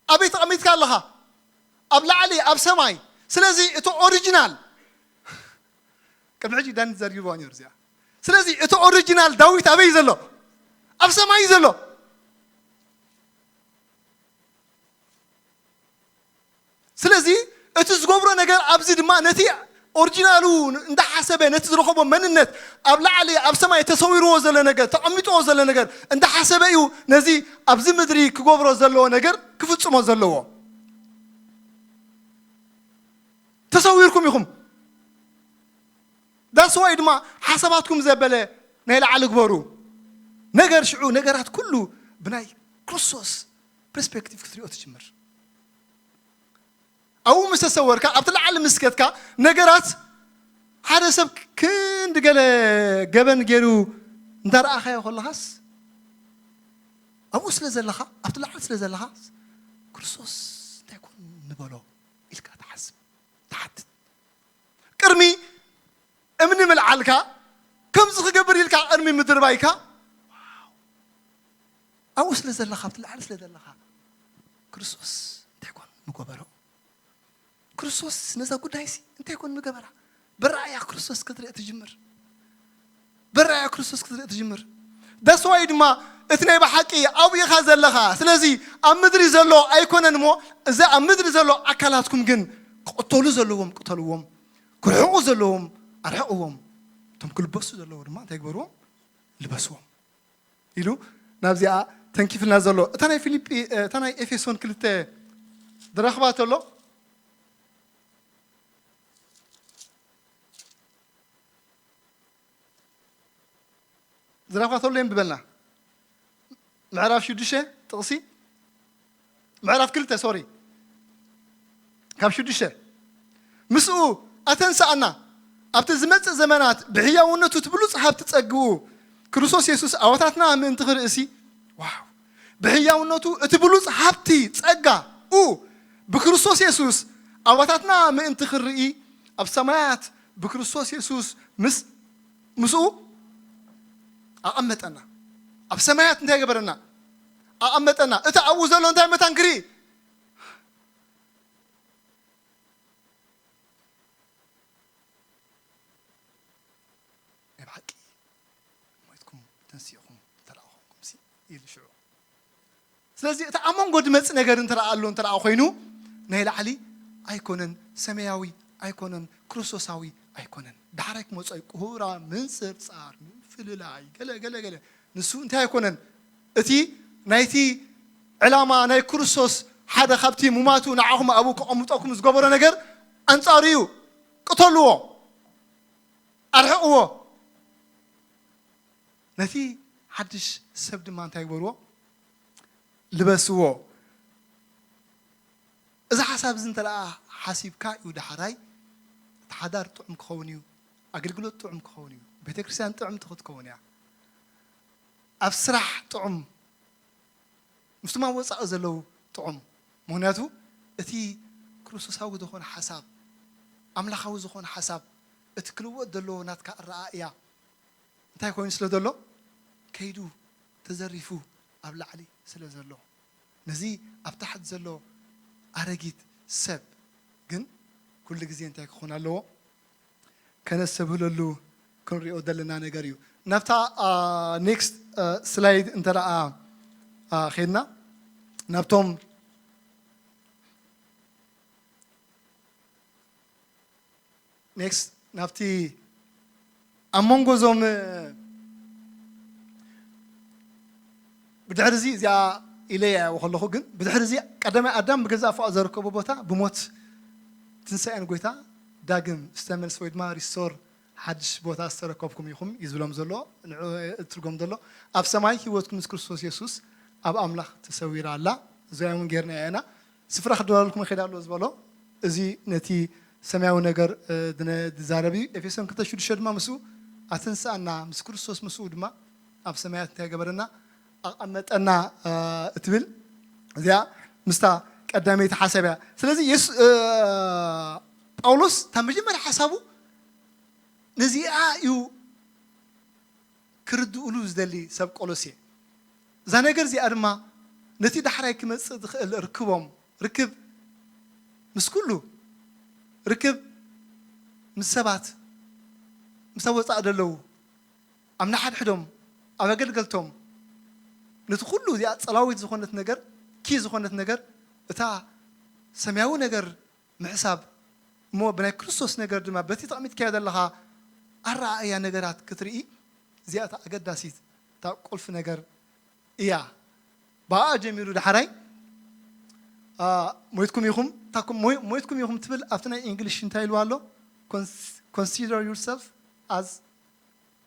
ኣበይ ተቐሚጥካ ኣለኻ? ኣብ ላዕሊ ኣብ ሰማይ። ስለዚ እቲ ኦሪጂናል ቅድሚ ሕጂ ዳኒ ዘሪብዋ ነይሩ እዚኣ። ስለዚ እቲ ኦሪጂናል ዳዊት ኣበይ ዘሎ? ኣብ ሰማይ ዘሎ። ስለዚ እቲ ዝገብሮ ነገር ኣብዚ ድማ ነቲ ኦሪጂናሉ እንዳሓሰበ ነቲ ዝረኸቦ መንነት ኣብ ላዕሊ ኣብ ሰማይ ተሰዊርዎ ዘሎ ነገር ተቐሚጥዎ ዘሎ ነገር እንዳሓሰበ እዩ ነዚ ኣብዚ ምድሪ ክገብሮ ዘለዎ ነገር ክፍጽሞ ዘለዎ። ተሰዊርኩም ኢኹም። ዳስዋይ ድማ ሓሳባትኩም ዘበለ ናይ ላዕሊ ግበሩ። ነገር ሽዑ ነገራት ኩሉ ብናይ ክርስቶስ ፐርስፔክቲቭ ክትሪኦ ትጅምር። ኣብኡ ምስ ተሰወርካ ኣብቲ ላዕሊ ምስ ከድካ ነገራት ሓደ ሰብ ክንዲ ገለ ገበን ገይሩ እንዳረኣኻዮ ከለኻስ ኣብኡ ስለ ዘለኻ ኣብቲ ላዕሊ ስለ ዘለኻስ ክርስቶስ እንታይ ኮን ንበሎ ኢልካ ትሓስብ ትሓትት። ቅድሚ እምኒ ምልዓልካ ከምዚ ክገብር ኢልካ ቅድሚ ምድርባይካ ኣብኡ ስለ ዘለኻ ኣብቲ ላዕሊ ስለ ዘለኻ ክርስቶስ እንታይ ኮን ምገበሮ? ክርስቶስ ነዛ ጉዳይሲ እንታይ ኮን ምገበራ? በራእያ ክርስቶስ ክትርኢ ትጅምር። በራእያ ክርስቶስ ክትርኢ ትጅምር። ዳስዋይ ድማ እቲ ናይ ብሓቂ ኣብኡ ኢኻ ዘለኻ። ስለዚ ኣብ ምድሪ ዘሎ ኣይኮነን እሞ እዚ ኣብ ምድሪ ዘሎ ኣካላትኩም ግን ክቕተሉ ዘለዎም ቅተልዎም፣ ክርሕቑ ዘለዎም ኣርሕቕዎም፣ እቶም ክልበሱ ዘለዎ ድማ እንታይ ግበርዎም? ልበስዎም ኢሉ ናብዚኣ ተንኪፍልና ዘሎ። እታ ናይ ፊልጲ እታ ናይ ኤፌሶን ክልተ ዝረኽባ ተሎ ዝረኽባ ተሎ የንብበልና። ምዕራፍ ሽዱሽተ ጥቕሲ ምዕራፍ ክልተ ሶሪ ካብ ሽዱሽተ ምስኡ ኣተንስኣና ኣብቲ ዝመጽእ ዘመናት ብሕያውነቱ እቲ ብሉጽ ሃብቲ ጸግኡ ክርስቶስ የሱስ ኣባታትና ምእንቲ ክርእሲ ዋው ብሕያውነቱ እቲ ብሉጽ ሃብቲ ጸጋ ኡ ብክርስቶስ የሱስ ኣባታትና ምእንቲ ክርኢ ኣብ ሰማያት ብክርስቶስ የሱስ ምስ ምስኡ ኣቐመጠና። ኣብ ሰማያት እንታይ ገበረና? ኣቐመጠና። እቲ ኣብኡ ዘሎ እንታይ መታን ክርኢ? ናይ ብሓቂ ሞይትኩም ተንሲእኹም ተለኣኾንኩም ሲ ኢሉ ሽዑ ስለዚ እቲ ኣብ መንጎ ድመጽእ ነገር እንተ ኣሎ እንተ ኮይኑ ናይ ላዕሊ ኣይኮነን ሰማያዊ ኣይኮነን ክርስቶሳዊ ኣይኮነን ዳሕራይ ክመጾ እዩ ቁሁራ ምንጽርጻር ምፍልላይ ገለ ገለ ገለ ንሱ እንታይ ኣይኮነን እቲ ናይቲ ዕላማ ናይ ክርስቶስ ሓደ ካብቲ ሙማቱ ንዓኹም ኣብኡ ከቐምጠኩም ዝገበሮ ነገር ኣንጻሩ እዩ ቅተልዎ ኣርሕቕዎ ነቲ ሓድሽ ሰብ ድማ እንታይ ግበርዎ ልበስዎ እዚ ሓሳብ እዚ እንተ ሓሲብካ እዩ ዳሕራይ እቲ ሓዳር ጥዑም ክኸውን እዩ ኣገልግሎት ጥዑም ክኸውን እዩ ቤተ ክርስቲያን ጥዕምቲ ክትከውን እያ ኣብ ስራሕ ጥዑም ምስቶም ኣብ ወፃኢ ዘለዉ ጥዑም ምክንያቱ እቲ ክርስቶሳዊ ዝኾነ ሓሳብ ኣምላኻዊ ዝኾነ ሓሳብ እቲ ክልወጥ ዘለዎ ናትካ ኣረኣእያ እንታይ ኮይኑ ስለ ዘሎ ከይዱ ተዘሪፉ ኣብ ላዕሊ ስለ ዘሎ ነዚ ኣብ ታሕቲ ዘሎ ኣረጊት ሰብ ግን ኩሉ ግዜ እንታይ ክኾን ኣለዎ ከነስተብህለሉ ክንሪኦ ዘለና ነገር እዩ ናብታ ኔክስት ስላይድ እንተ ኸድና ናብቶም ኔክስት ናብቲ ኣብ መንጎ እዞም ብድሕሪ እዚ እዚኣ ኢለያ ከለኹ ግን ብድሕሪ እዚ ቀዳማይ ኣዳም ብገዛእ ፎኣ ዘረከቦ ቦታ ብሞት ትንሳኤን ጎይታ ዳግም ዝተመልሰ ወይ ድማ ሪስቶር ሓድሽ ቦታ ዝተረከብኩም ኢኹም እዩ ዝብሎም ዘሎ። ንዑ እትርጎም ዘሎ ኣብ ሰማይ ህይወትኩም ምስ ክርስቶስ የሱስ ኣብ ኣምላኽ ተሰዊራ ኣላ። እዚኣ እውን ጌርና ኢና። ስፍራ ክደላልኩም ይኸዳ ኣሎ ዝበሎ እዚ ነቲ ሰማያዊ ነገር ዝዛረብ እዩ። ኤፌሶን ክልተ ሽዱሽተ ድማ ምስኡ ኣተንስኣና፣ ምስ ክርስቶስ ምስኡ ድማ ኣብ ሰማያት እንታይ ገበረና ኣቐመጠና እትብል እዚኣ ምስታ ቀዳመይቲ ሓሳብ እያ። ስለዚ ጳውሎስ እታ መጀመርያ ሓሳቡ ነዚኣ እዩ ክርድእሉ ዝደሊ ሰብ ቆሎሴ። እዛ ነገር እዚኣ ድማ ነቲ ዳሕራይ ክመጽእ ዝኽእል ርክቦም፣ ርክብ ምስ ኩሉ፣ ርክብ ምስ ሰባት፣ ምስ ኣብ ወጻኢ ዘለዉ፣ ኣብ ንሓድሕዶም፣ ኣብ ኣገልገልቶም፣ ነቲ ኩሉ እዚኣ ጸላዊት ዝኾነት ነገር፣ ኪ ዝኾነት ነገር፣ እታ ሰማያዊ ነገር ምሕሳብ እሞ ብናይ ክርስቶስ ነገር ድማ በቲ ተቐሚጥካዮ ዘለኻ ኣረኣእያ ነገራት ክትርኢ እዚኣ እታ ኣገዳሲት እታ ቁልፊ ነገር እያ። ብኣ ጀሚሩ ዳሕራይ ሞይትኩም ኢኹም ሞይትኩም ኢኹም ትብል ኣብቲ ናይ እንግሊሽ እንታይ ኢልዋ ኣሎ? Consider yourself as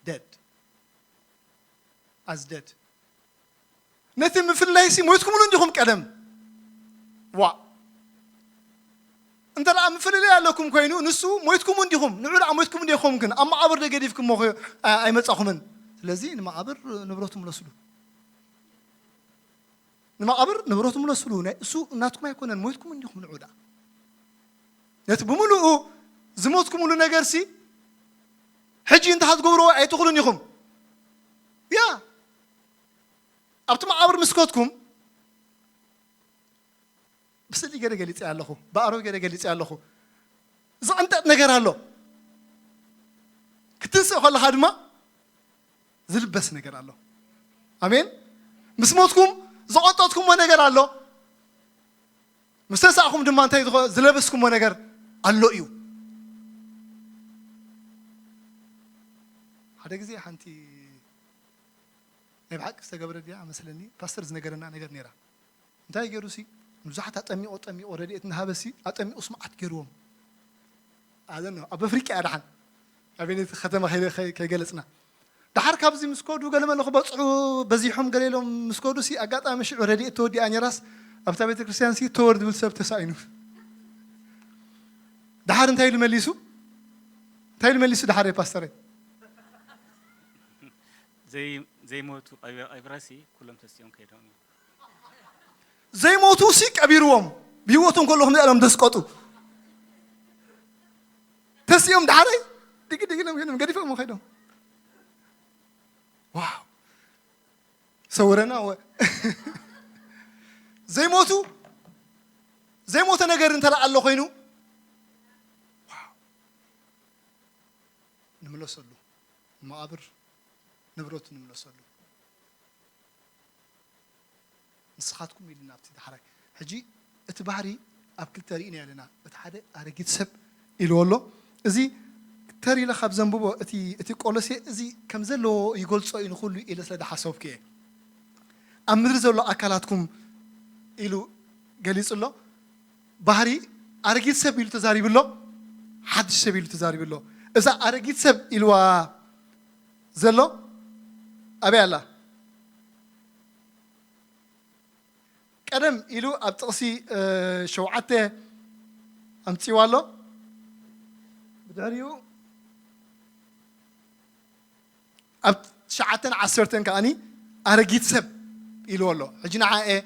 dead as dead ነቲ ምፍልላይሲ ሞይትኩምሉ እንዲኹም ቀደም ዋ እንተ ደኣ ምፍልላይ ኣለኩም ኮይኑ ንሱ ሞይትኩም እንዲኹም ንዑ ደኣ ሞይትኩም እንዲኹም ግን ኣብ መቓብር ዶ ገዲፍኩሞ ኣይመጻኹምን ስለዚ ንመቓብር ንብረቱ ምለስሉ ንመቓብር ንብረቱ ምለስሉ እሱ ናትኩም ኣይኮነን ሞይትኩም እንዲኹም ንዑ ደኣ ነቲ ብምሉኡ ዝሞትኩምሉ ነገርሲ ሕጂ እንተ ክትገብርዎ ኣይትኽእሉን ኢኹም ያ ኣብቲ መቓብር ምስ ከድኩም ብስእሊ ገለ ገሊፀ ኣለኹ ብኣረው ገለ ገሊፀ ኣለኹ ዝቕንጠጥ ነገር ኣሎ ክትንስእ ከለኻ ድማ ዝልበስ ነገር ኣሎ ኣሜን ምስ ሞትኩም ዝቐንጠጥኩሞ ነገር ኣሎ ምስ ተንሳእኹም ድማ እንታይ ዝኾ- ዝለበስኩሞ ነገር ኣሎ እዩ ሓደ ግዜ ሓንቲ ናይ ብሓቂ ዝተገብረ ድያ መስለኒ ፓስተር ዝነገረና ነገር ነይራ እንታይ ገይሩ ሲ ብዙሓት ኣጠሚቑ ጠሚቑ ረድኤት እናሃበ ሲ ኣጠሚቑ ስምዓት ገይርዎም ኣዘን ኣብ ኣፍሪቃ እያ ደሓን ኣበይነይቲ ከተማ ከይገለፅና ደሓር ካብዚ ምስ ከዱ ገለ መለ ክበፅሑ በዚሖም ገለ ኢሎም ምስ ከዱ ሲ ኣጋጣሚ ሽዑ ረድኤት ተወዲኣ ኔራስ ኣብታ ቤተ ክርስቲያን ሲ ተወር ዝብል ሰብ ተሳኢኑ ደሓር እንታይ ኢሉ መሊሱ እንታይ ኢሉ መሊሱ ደሓር ፓስተረ ዘይሞቱ ቀብረሲ ኩሎም ተሲኦም ከይዶም እዩ ዘይሞቱ ሲ ቀቢርዎም ብህይወቶም ከለኹም እዚኣሎም ደስቀጡ ተሲኦም ደሓረይ ድግ ድግ ኢሎም ከይዶም ገዲፎም ከይዶም ዋው ሰውረና ዘይሞቱ ዘይሞተ ነገር እንተ ኣሎ ኮይኑ ንምለሰሉ መቓብር ንብረቱ ንምለሰሉ ንስኻትኩም ኢልና ኣብቲ ዳሕራይ ሕጂ እቲ ባህሪ ኣብ ክልተ ርኢና ኣለና እቲ ሓደ ኣረጊት ሰብ ኢልዎ ኣሎ እዚ ተር ኢለ ካብ ዘንብቦ እቲ እቲ ቆሎሴ እዚ ከም ዘለዎ ይገልጾ እዩ ንኹሉ ኢለ ስለ ዝሓሰብኩ እየ ኣብ ምድሪ ዘሎ ኣካላትኩም ኢሉ ገሊጹ ኣሎ ባህሪ ኣረጊት ሰብ ኢሉ ተዛሪቡ ኣሎ ሓድሽ ሰብ ኢሉ ተዛሪቡ ኣሎ እዛ ኣረጊት ሰብ ኢልዋ ዘሎ ኣበይ ኣላ ቀደም ኢሉ ኣብ ጥቕሲ ሸውዓተ ኣምጺዋ ኣሎ ብድሕሪኡ ኣብ ትሽዓተን ዓሰርተን ከዓኒ ኣረጊት ሰብ ኢልዎ ኣሎ ሕጂ ንዓ እየ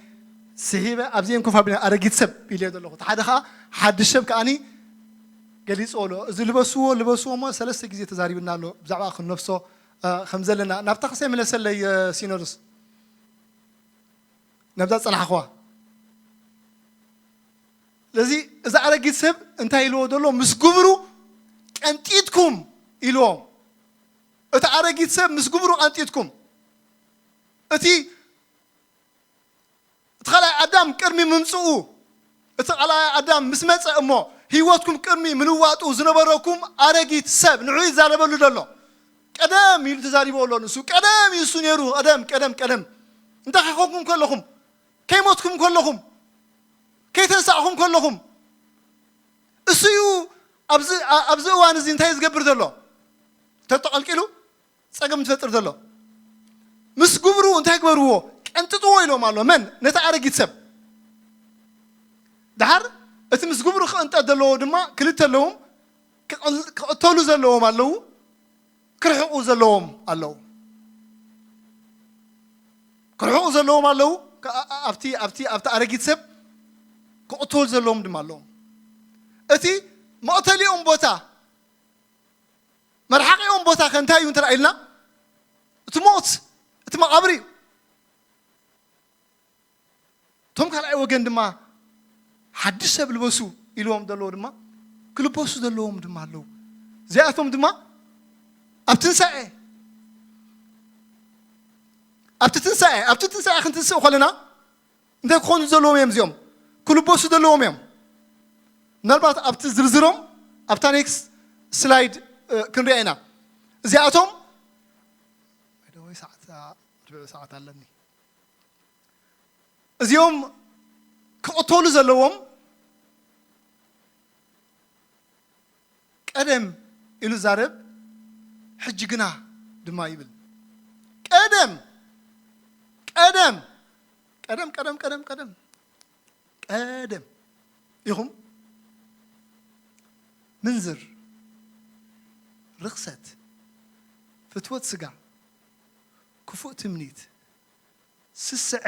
ስሒበ ኣብዚአን ኮፍ ኣቢለ ኣረጊት ሰብ ኢልዮ ዘለኹ እቲ ሓደ ከዓ ሓድሽ ሰብ ከዓኒ ገሊፅዎ ኣሎ እዚ ልበስዎ ልበስዎ እሞ ሰለስተ ግዜ ተዛሪብና ኣሎ ብዛዕባ ክንነፍሶ ከም ዘለና ናብታ ክሰይ መለሰለይ ሲኖዶስ ናብዛ ዝፀናሕኽዋ ስለዚ እዚ ኣረጊት ሰብ እንታይ ኢልዎ ዘሎ ምስ ግብሩ ቀንጢጥኩም ኢልዎም እቲ ኣረጊት ሰብ ምስ ግብሩ ቀንጢጥኩም እቲ እቲ ካልኣይ ኣዳም ቅድሚ ምምፅኡ እቲ ካልኣይ ኣዳም ምስ መፀ እሞ ህይወትኩም ቅድሚ ምልዋጡ ዝነበረኩም ኣረጊት ሰብ ንዑ ይዛረበሉ ዘሎ። ቀደም ኢሉ ተዛሪቦ ኣሎ ንሱ። ቀደም እዩ እሱ ነይሩ። ቀደም፣ ቀደም፣ ቀደም። እንታይ ከይኮንኩም ከለኹም፣ ከይሞትኩም ከለኹም፣ ከይተንሳእኹም ከለኹም፣ እሱ እዩ ኣብዚ፣ ኣ-፣ ኣብዚ እዋን እዚ እንታይ ዝገብር ዘሎ? ተጠቐልቂሉ ጸገም ዝፈጥር ዘሎ። ምስ ግብሩ እንታይ ግበርዎ? ቀንጥጥዎ ኢሎም ኣሎ። መን? ነቲ ኣረጊት ሰብ። ደሓር እቲ ምስ ግብሩ ክቕንጠጥ ዘለዎ ድማ ክልተ ኣለዎም። ክቕል-፣ ክቕተሉ ዘለዎም ኣለዉ፣ ክርሕቑ ዘለዎም ኣለዉ። ክርሕቑ ዘለዎም ኣለዉ፣ ከ-፣ ኣ-፣ ኣ-፣ ኣብቲ፣ ኣብቲ፣ ኣብቲ ኣረጊት ሰብ ክቕተሉ ዘለዎም ድማ ኣለዉ። እቲ መቕተሊኦም ቦታ፣ መርሓቂኦም ቦታ ከ እንታይ እዩ እንተ ኢልና፣ እቲ ሞት፣ እቲ መቓብር እዩ። እቶም ካልኣይ ወገን ድማ ሓድሽ ሰብ ልበሱ ኢልዎም ዘለዉ ድማ ክልበሱ ዘለዎም ድማ ኣለዉ። እዚኣቶም ድማ ኣብ ትንሳኤ፣ ኣብቲ ትንሳኤ፣ ኣብቲ ትንሳኤ ክንትንስእ ከለና እንታይ ክኾኑ ዘለዎም እዮም እዚኦም? ክልበሱ ዘለዎም እዮም። ምናልባት ኣብቲ ዝርዝሮም ኣብታ ኔክስት ስላይድ፣ እ፣ ክንሪኣ ኢና። እዚኣቶም ወይ ሰዓት፣ ርብዒ ሰዓት ኣለኒ። እዚኦም ክቕተሉ ዘለዎም ቀደም ኢሉ ዛረብ፣ ሕጂ ግና ድማ ይብል። ቀደም፣ ቀደም፣ ቀደም፣ ቀደም፣ ቀደም፣ ቀደም፣ ቀደም ኢኹም ምንዝር፣ ርኽሰት፣ ፍትወት ስጋ፣ ክፉእ ትምኒት፣ ስስዐ፣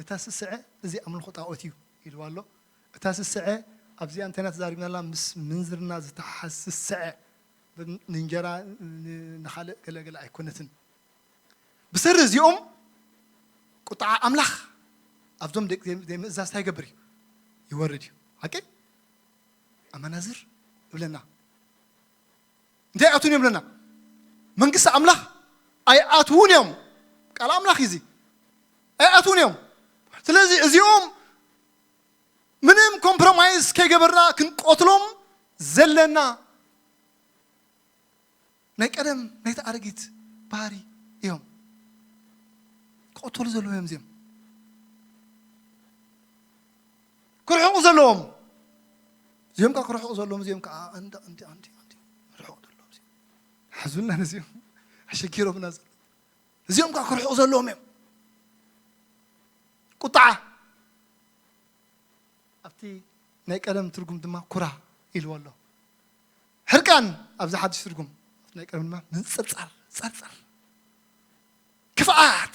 እታ ስስዐ እዚ ኣምልኾ ጣኦት እዩ ኢልዋ ኣሎ። እታ ስስዐ ኣብዚኣ እንተና ተዛሪብናላ ምስ ምንዝርና ዝተሓዝ ስስዐ፣ ብ-፣ ንእንጀራ ን-፣ ንኻልእ ገለገለ ኣይኮነትን። ብሰሪ እዚኦም ቁጥዓ ኣምላኽ ኣብዞም ደቂ ዘይ-፣ ዘይምእዛዝ እንታይ ይገብር እዩ? ይወርድ እዩ። ሓቂ? ኣመናዝር እብለና። እንታይ ኣይኣትውን እዮም ብለና? መንግስቲ ኣምላኽ ኣይኣትውን እዮም። ቃል ኣምላኽ እዩ እዚ። ኣይኣትውን እዮም። ስለዚ እዚኦም ምንም ኮምፕሮማይዝ ከይገበርና ክንቆትሎም ዘለና ናይ ቀደም ናይቲ ኣረጊት ባህሪ እዮም። ክቐተሉ ዘለዎም እዮም እዚኦም። ክርሕቑ ዘለዎም። እዚኦም ከዓ ክርሕቑ ዘለዎም፣ እዚኦም ከዓ ኣንዲ፣ ኣንዲ፣ ኣንዲ፣ ኣንዲ፣ ርሕቑ ዘለዎም እዚኦም። ሓዙልና ነዚኦም። ኣሸጊሮምና ዘለዉ። እዚኦም ከዓ ክርሕቑ ዘለዎም እዮም። ቁጥዓ። ኣብቲ ናይ ቀደም ትርጉም ድማ ኩራ ኢልዎ ኣሎ። ሕርቃን ኣብዚ ሓድሽ ትርጉም። ኣብቲ ናይ ቀደም ድማ ምንጽርጻር፣ ጸርጸር። ክፍኣት።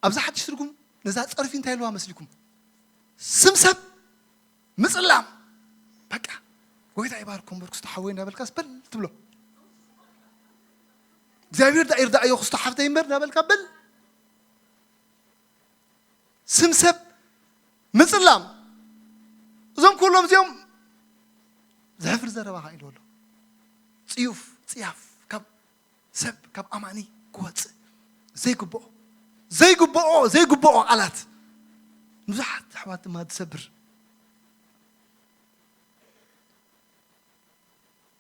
ኣብዚ ሓድሽ ትርጉም ነዛ ጸርፊ እንታይ ኢልዋ መስሊኩም? ስም ሰብ ምጽላም። በቃ፣ ጎይታ ይባርኮ እምበር ክስቶ ሓወይ እንዳበልካስ በል ትብሎ። እግዚኣብሔር ዳ ይርዳእዮ ክስቶ ሓፍተይ እምበር እንዳበልካ በል። ስም ሰብ ምጽላም። እዞም ኩሎም እዚኦም ዘሕፍር ዘረባ ኸዓ ኢሉ ኣሎ። ጽዩፍ፣ ጽያፍ፣ ካብ ሰብ፣ ካብ ኣማኒ ክወጽእ ዘይግብኦ፣ ዘይግብኦ፣ ዘይግብኦ ቃላት ንብዙሓት ኣሕዋት ድማ ዝሰብር።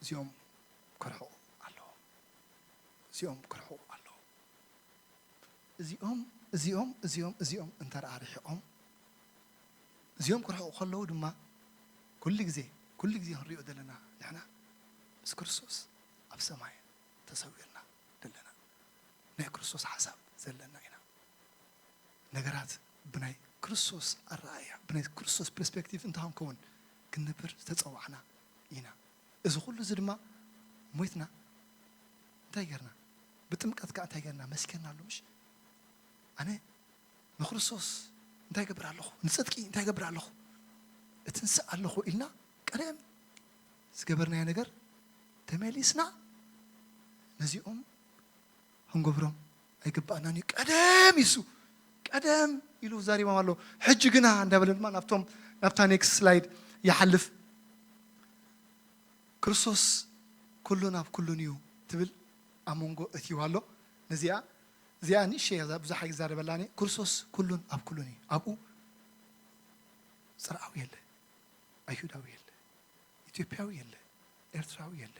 እዚኦም ክርሕቑ ኣለዎም። እዚኦም ክርሕቑ ኣለዎም። እዚኦም፣ እዚኦም፣ እዚኦም፣ እዚኦም እንተ ደኣ ርሒቖም፣ እዚኦም ክርሕቑ ከለዉ ድማ፣ ኩሉ ግዜ፣ ኩሉ ግዜ ክንሪኦ ዘለና ንሕና ምስ ክርስቶስ ኣብ ሰማይ ተሰዊርና ዘለና። ናይ ክርስቶስ ሓሳብ ዘለና ኢና። ነገራት ብናይ ክርስቶስ ኣረኣእያ፣ ብናይ ክርስቶስ ፐርስፔክቲቭ እንተ ክንከውን ክንነብር ዝተጸዋዕና ኢና። እዚ ኩሉ እዚ ድማ ሞይትና እንታይ ጌርና? ብጥምቀት ከኣ እንታይ ጌርና? መስኪርና ኣሎ፣ ምሽ? ኣነ ንክርስቶስ እንታይ ገብር ኣለኹ? ንጽድቂ እንታይ ገብር ኣለኹ? እትንስእ ኣለኹ ኢልና ቀደም ዝገበርናዮ ነገር ተመሊስና ነዚኦም ክንገብሮም ኣይግባእናን እዩ። ቀደም ኢሱ፣ ቀደም ኢሉ ዛሪቦም ኣሎ። ሕጂ ግና እንዳበለ ድማ ናብቶም፣ ናብታ ኔክስት ስላይድ ይሓልፍ። ክርስቶስ ኩሉን ኣብ ኩሉን እዩ ትብል ኣብ መንጎ እትይዋ ኣሎ። ነዚኣ፣ እዚኣ ንእሽተይ እያ፣ ብዙሕ ኣይዛረበላን እየ። ክርስቶስ ኩሉን ኣብ ኩሉን እዩ። ኣብኡ ጽርዓዊ የለ፣ ኣይሁዳዊ የለ፣ ኢትዮጵያዊ የለ፣ ኤርትራዊ የለ፣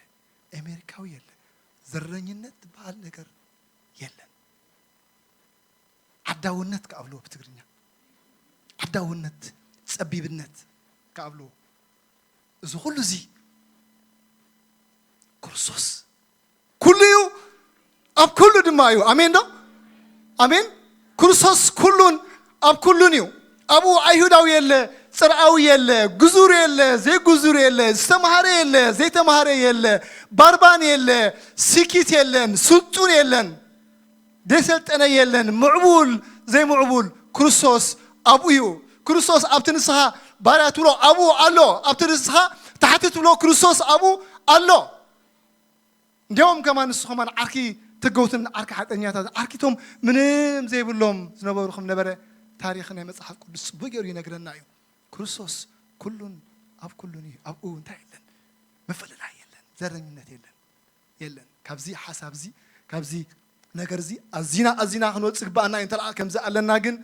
ኣሜሪካዊ የለ። ዘረኝነት ዝበሃል ነገር የለን። ዓዳውነት ክኣብልዎ ብትግርኛ፣ ዓዳውነት፣ ጸቢብነት ክኣብልዎ። እዚ ኩሉ እዚ ክርስቶስ ኩሉ እዩ፣ ኣብ ኩሉ ድማ እዩ። ኣሜን ዶ? ኣሜን። ክርስቶስ ኩሉን ኣብ ኩሉን እዩ። ኣብኡ ኣይሁዳዊ የለ፣ ጽርዓዊ የለ፣ ግዙር የለ፣ ዘይግዙር የለ፣ ዝተምሃረ የለ፣ ዘይተምሃረ የለ፣ ባርባን የለ፣ ሲኪት የለን፣ ስልጡን የለን፣ ዘይሰልጠነ የለን፣ ምዕቡል ዘይምዕቡል ክርስቶስ ኣብኡ እዩ። ክርስቶስ ኣብቲ ንስኻ ባርያ ትብሎ ኣብኡ ኣሎ። ኣብቲ ንስኻ ታሕቲ ትብሎ ክርስቶስ ኣብኡ ኣሎ። እንዲያውም ከማን ንሱ ከማን ዓርኪ ተገውትን ዓርኪ ሓጠኛታት ዓርኪቶም ምንም ዘይብሎም ዝነበሩ ከም ነበረ ታሪኽ ናይ መጽሓፍ ቅዱስ ጽቡቅ ገይሩ ይነግረና እዩ። ክርስቶስ ኩሉን ኣብ ኩሉን እዩ። ኣብኡ እንታይ የለን? ምፍልላይ የለን፣ ዘረኝነት የለን፣ የለን። ካብዚ ሓሳብ እዚ፣ ካብዚ ነገር እዚ ኣዚና ኣዚና ክንወጽእ ግባኣና እዩ። እንተ ከምዚ ኣለና ግን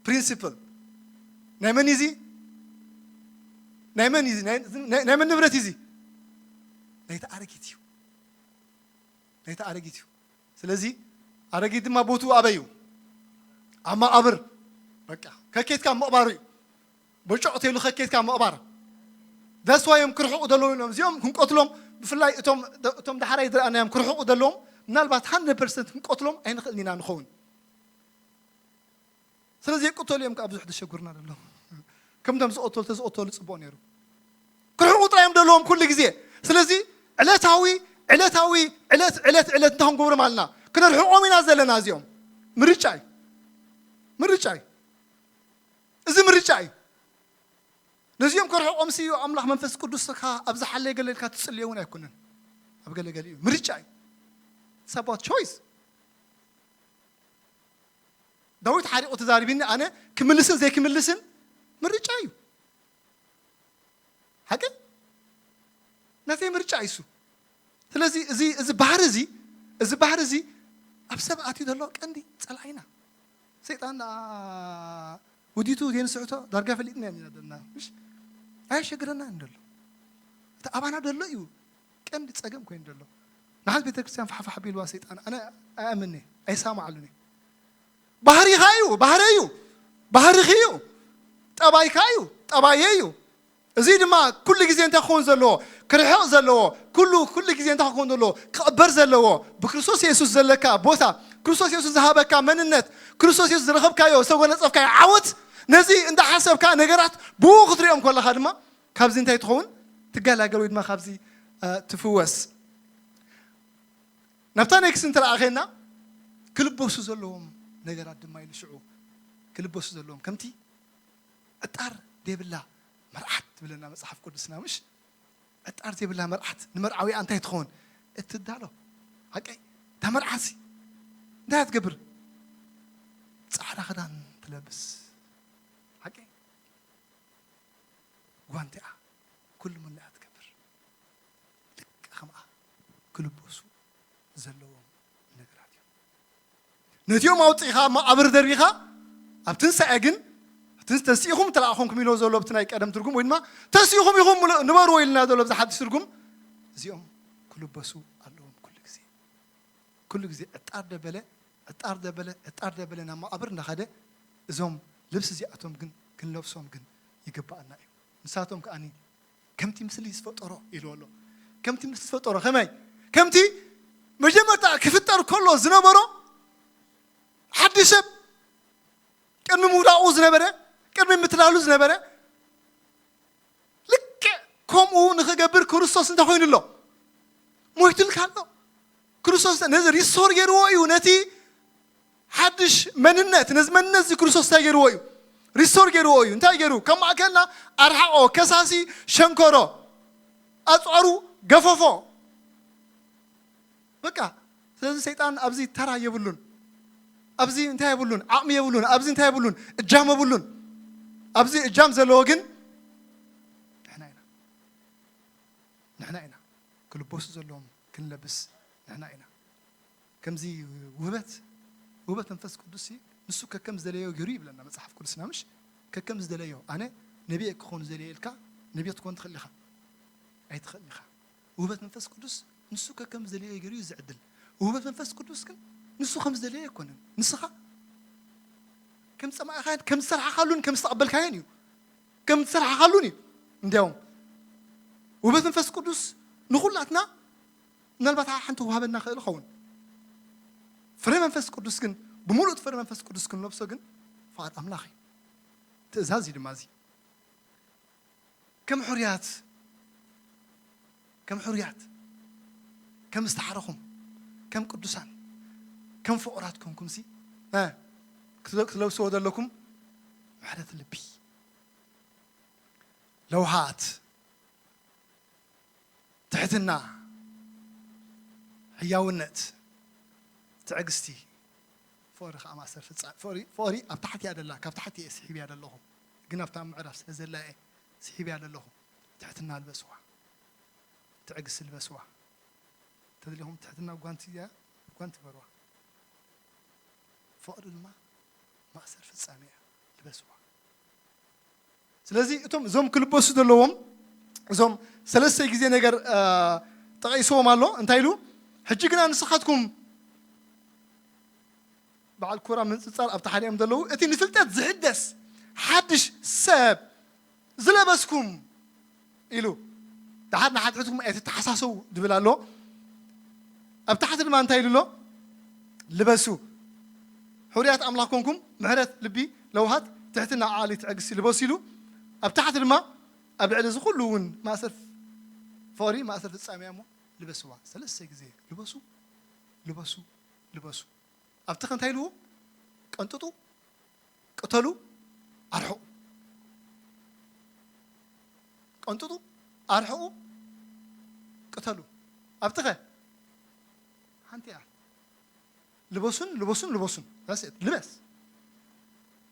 ፕሪንሲፕል ናይ መን እዩ እዚ? ናይ መን እዩ እዚ? ናይ ናይ- ናይ መን ንብረት እዩ እዚ? ናይቲ ኣረጊት እዩ። ናይቲ ኣረጊት እዩ። ስለዚ ኣረጊት ድማ ቦትኡ ኣበይ እዩ? ኣብ መቓብር። በቃ ከኬትካ ምቕባሩ እዩ። በጮቕ ተይሉ ከኬትካ ምቕባር። ዳስዋ እዮም ክርሕቑ ዘለዉ ኢሎም እዚኦም ክንቀትሎም። ብፍላይ እቶም እቶም ዳሕራይ ዝረኣናዮም ክርሕቑ ዘለዎም ምናልባት ሃንድረድ ፐርሰንት ክንቀትሎም ኣይንኽእልን ኢና ንኸውን። ስለዚ የቅተሉ እዮም ከዓ ብዙሕ ዘሸጉርና ዘለዉ። ከምቶም ዝቐተሉ ተዝቐተሉ ጽቡቕ ነይሩ። ክርሕቑ ጥራይ እዮም ዘለዎም ኩሉ ግዜ። ስለዚ ዕለታዊ ዕለታዊ ዕለት ዕለት ዕለት እንታይ ክንገብሮም ኣለና? ክነርሕቖም ኢና ዘለና። እዚኦም ምርጫ እዩ። ምርጫ እዩ። እዚ ምርጫ እዩ። ነዚኦም ከርሕቖም ሲ ኣምላኽ መንፈስ ቅዱስ ካ ኣብ ዝሓለየ ገለ ኢልካ ትጽልዮ እውን ኣይኮነን። ኣብ ገለ ገለ እዩ ምርጫ እዩ። It's about choice። ዳዊት ሓሪቑ ተዛሪብኒ ኣነ ክምልስን ዘይክምልስን ምርጫ እዩ። ሓቂ ናተይ ምርጫ እዩ እሱ። ስለዚ እዚ እዚ ባህሪ እዚ እዚ ባህሪ እዚ ኣብ ሰብ ኣትዩ ዘሎ ቀንዲ ጸላኢና ሰይጣን ደኣ ወዲቱ ዘይንስሕቶ ዳርጋ ፈሊጥና ኢና ዘለና ምሽ ኣየሸግረና እንደሎ እቲ ኣባና ደሎ እዩ ቀንዲ ጸገም ኮይኑ ደሎ ንሓንቲ ቤተክርስትያን ፋሕፋሕ ቢልዋ ሰይጣን ኣነ ኣያምን ኣይሳማዓሉን ባህሪኻ እዩ ባህሪ እዩ ባህሪኺ እዩ ጠባይካ እዩ ጠባየ እዩ እዚ ድማ ኩሉ ግዜ እንታይ ክኸውን ዘለዎ ክርሕቕ ዘለዎ ኩሉ ኩሉ ግዜ እንታይ ክኸውን ዘለዎ ክቕበር ዘለዎ ብክርስቶስ የሱስ ዘለካ ቦታ ክርስቶስ የሱስ ዝሃበካ መንነት ክርስቶስ የሱስ ዝረኸብካዮ ዝተጎነጸፍካዮ ዓወት ነዚ እንዳሓሰብካ ነገራት ብኡ ክትሪኦም ከለኻ ድማ ካብዚ እንታይ ትኸውን ትገላገል ወይ ድማ ካብዚ ትፍወስ ናብታ ኔክስ እንተረኣኸና ክልበሱ ዘለዎም ነገራት ድማ ኢሉ ሽዑ ክልበሱ ዘለዎም ከምቲ ዕጣር ደብላ መርዓት ትብለና መፅሓፍ ቅዱስና ምሽ ዕጣር ዘይብላ መርዓት ንመርዓዊኣ እንታይ ትኸውን እትዳሎ ሓቀይ እታ መርዓሲ እንታይ ትገብር ፃዕዳ ክዳን ትለብስ ሓቀይ ጓንቲኣ ኩሉ ምንኣ ትገብር ልክ ከምኣ ክልበሱ ዘለዎም ነገራት እዮም ነቲኦም ኣውፅኢኻ መቓብር ደርቢኻ ኣብ ትንሳኤ ግን ተንስኢኹም ተለኣኹምኩም ኢሎ ዘሎ ብቲ ናይ ቀደም ትርጉም ወይ ድማ ተንስኢኹም ኢኹም ንበርዎ ኢልና ዘሎ ብዚ ሓዲስ ትርጉም እዚኦም ክልበሱ ኣለዎም ኩሉ ግዜ ኩሉ ግዜ ዕጣር ደበለ ዕጣር ደበለ ዕጣር ደበለ ናብ መቓብር እናኸደ እዞም ልብሲ እዚኣቶም ግን ክንለብሶም ግን ይግባኣና እዩ ንሳቶም ከኣኒ ከምቲ ምስሊ ዝፈጠሮ ኢልዎ ኣሎ ከምቲ ምስሊ ዝፈጠሮ ከመይ ከምቲ መጀመርታ ክፍጠር ከሎ ዝነበሮ ሓዲ ሰብ ቅድሚ ምውዳቑ ዝነበረ ቅድሚ ምትላሉ ዝነበረ ልክዕ ከምኡ ንኽገብር ክርስቶስ እንታይ ኮይኑ ኣሎ ሞይቱልካ ኣሎ ክርስቶስ ነዚ ሪስቶር ገይርዎ እዩ ነቲ ሓድሽ መንነት ነዚ መንነት እዚ ክርስቶስ እንታይ ገይርዎ እዩ ሪስቶር ገይርዎ እዩ እንታይ ገይሩ ካብ ማእከልና ኣርሓቆ ከሳሲ ሸንኮሮ ኣፅዋሩ ገፈፎ በቃ ስለዚ ሰይጣን ኣብዚ ተራ የብሉን ኣብዚ እንታይ የብሉን ዓቕሚ የብሉን ኣብዚ እንታይ የብሉን እጃም የብሉን ኣብዚ እጃም ዘለዎ ግን ንሕና ኢና ንሕና ኢና ክልበሱ ዘለዎም ክንለብስ ንሕና ኢና ከምዚ ውህበት ውህበት መንፈስ ቅዱስ ንሱ ከከም ዝደለዮ ገይሩ ይብለና መፅሓፍ ቅዱስና ምሽ ከከም ዝደለዮ። ኣነ ነቢየ ክኾን ዝደለየ ኢልካ ነቢይ ክትኮን ትኽእል ኢኻ? ኣይትኽእል ኢኻ። ውህበት መንፈስ ቅዱስ ንሱ ከከም ዝደለዮ ገይሩ እዩ ዝዕድል። ውህበት መንፈስ ቅዱስ ግን ንሱ ከም ዝደለዮ ኣይኮነን። ንስኻ ከም ዝጸማእካዮን ከም ዝሰርሓኻሉን ከም ዝተቐበልካዮን እዩ። ከም ዝሰርሓኻሉን እዩ። እንዲያውም ውህበት መንፈስ ቅዱስ ንኹላትና ምናልባት ሓንቲ ክወሃበና ክእል ይኸውን። ፍረ መንፈስ ቅዱስ ግን፣ ብምሉእ ፍረ መንፈስ ቅዱስ ክንለብሶ ግን ፍቓድ ኣምላኽ እዩ። ትእዛዝ እዩ ድማ እዚ። ከም ሕሩያት፣ ከም ሕሩያት፣ ከም ዝተሓረኹም፣ ከም ቅዱሳን፣ ከም ፍቑራት ኮንኩምሲ፣ እ፣ ክትለ-፣ ክትለብስዎ ዘለኩም ምሕረት ልቢ፣ ለውሃት፣ ትሕትና፣ ሕያውነት፣ ትዕግስቲ፣ ፍቕሪ ከኣ ማእሰር ፍጻ-፣ ፍቕሪ፣ ፍቕሪ ኣብ ታሕቲ እያ ደላ፣ ካብ ታሕቲ እየ ስሒብያ ዘለኹ። ግን ኣብታ ምዕራፍ ስለ ዘላ እየ ስሒብያ ዘለኹ። ትሕትና ልበስዋ፣ ትዕግስቲ ልበስዋ። ተደሊኹም ትሕትና ጓንቲ እያ፣ ጓንቲ ግበርዋ። ፍቕሪ ድማ ማእሰር ፍጻሜ እያ፣ ልበስዋ። ስለዚ እቶም፣ እዞም ክልበሱ ዘለዎም፣ እዞም ሰለስተ ግዜ ነገር፣ እ፣ ጠቒስዎም ኣሎ። እንታይ ኢሉ? ሕጂ ግና ንስኻትኩም፣ በዓል ኮራ ምንጽጻር ኣብቲ ሓዲኦም ዘለዉ፣ እቲ ንፍልጠት ዝሕደስ ሓድሽ ሰብ ዝለበስኩም ኢሉ። ደሓር ንሓድሕድኩም ኣይትተሓሳሰቡ ድብል ኣሎ። ኣብ ታሕቲ ድማ እንታይ ኢሉ ኣሎ? ልበሱ። ሕሩያት ኣምላኽ ኮንኩም፣ ምሕረት ልቢ፣ ለውሃት፣ ትሕትና፣ ዓቕሊ፣ ትዕግስቲ ልበሱ ኢሉ። ኣብ ታሕቲ ድማ ኣብ ልዕሊ እዚ ኩሉ እውን ማእሰር ፍቕሪ፣ ማእሰር ፍጻሜ እያ እሞ ልበስዋ። ሰለስተ ግዜ ልበሱ፣ ልበሱ፣ ልበሱ። ኣብቲ ከ እንታይ ኢልዎ? ቀንጥጡ፣ ቅተሉ፣ ኣርሕቑ። ቀንጥጡ፣ ኣርሕቑ፣ ቅተሉ። ኣብቲ ከ ሓንቲ እያ። ልበሱን፣ ልበሱን፣ ልበሱን። That's it። ልበስ።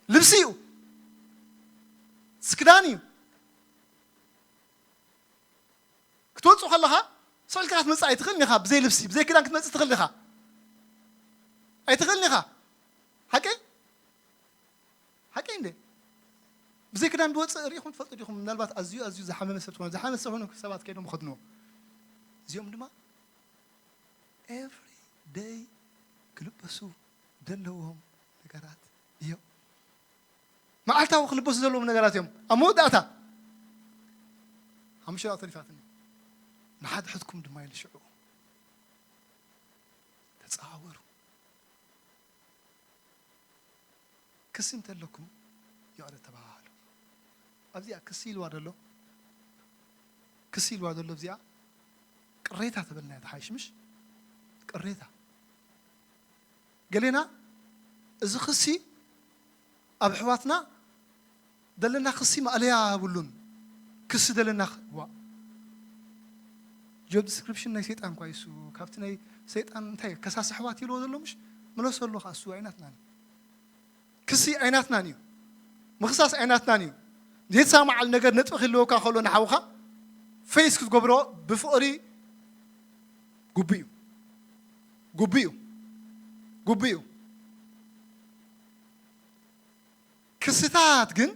ልብሲ እዩ። ስክዳን እዩ። ክትወጽእ ከለኻ ስቕ ኢልካ ክትመጽእ ኣይትኽእልን ኢኻ። ብዘይ ልብሲ፣ ብዘይ ክዳን ክትመጽእ ትኽእል ኢኻ? ኣይትኽእልን ኢኻ። ሓቀይ? ሓቀይ እንዴ? ብዘይ ክዳን ዝወጽእ ርኢኹም ትፈልጡ ዲኹም? ምናልባት ኣዝዩ፣ ኣዝዩ ዝሓመመ ሰብ ትኾኑ። ዝሓመመ ሰብ ኾይኑ ሰባት ከይዶም ይኸድንዎ። እዚኦም ድማ every day ክልበሱ ዘለዎም ነገራት እዮም። መዓልታዊ ክልበሱ ዘለዎም ነገራት እዮም። ኣብ መወዳእታ ሓሙሽተ ደቂቕ ተሪፋትኒ። ንሓድሕድኩም ድማ ኢሉ ሽዑ ተጸዋወሩ። ክሲ እንተለኩም ይቕረ ተባሃሉ። ኣብዚኣ ክሲ ኢልዋ ደሎ፣ ክሲ ኢልዋ ደሎ ኣብዚኣ ቅሬታ ተበልና እያ ትሓይሽ፣ ምሽ? ቅሬታ። ገሌና እዚ ክሲ ኣብ ኣሕዋትና ደለና ክሲ ማእለያ የብሉን። ክሲ ደለና ክ-፣ ዋ። ጆብ ዲስክሪፕሽን ናይ ሰይጣን እኳ እዩ እሱ። ካብቲ ናይ ሰይጣን እንታይ ከሳሲ ኣሕዋት ኢልዎ ዘሎ፣ ምሽ? ምለሰሉ ከኣ እሱ ኣይናትናን እዩ። ክሲ ኣይናትናን እዩ። ምኽሳስ ኣይናትናን እዩ። ዘይተሰማማዓሉ ነገር ነጥቢ ክህልወካ ከሎ ንሓውኻ ፌስ ክትገብሮ ብፍቕሪ ግቡእ እዩ። ግቡእ እዩ። ግቡእ እዩ። ክስታት ግን፣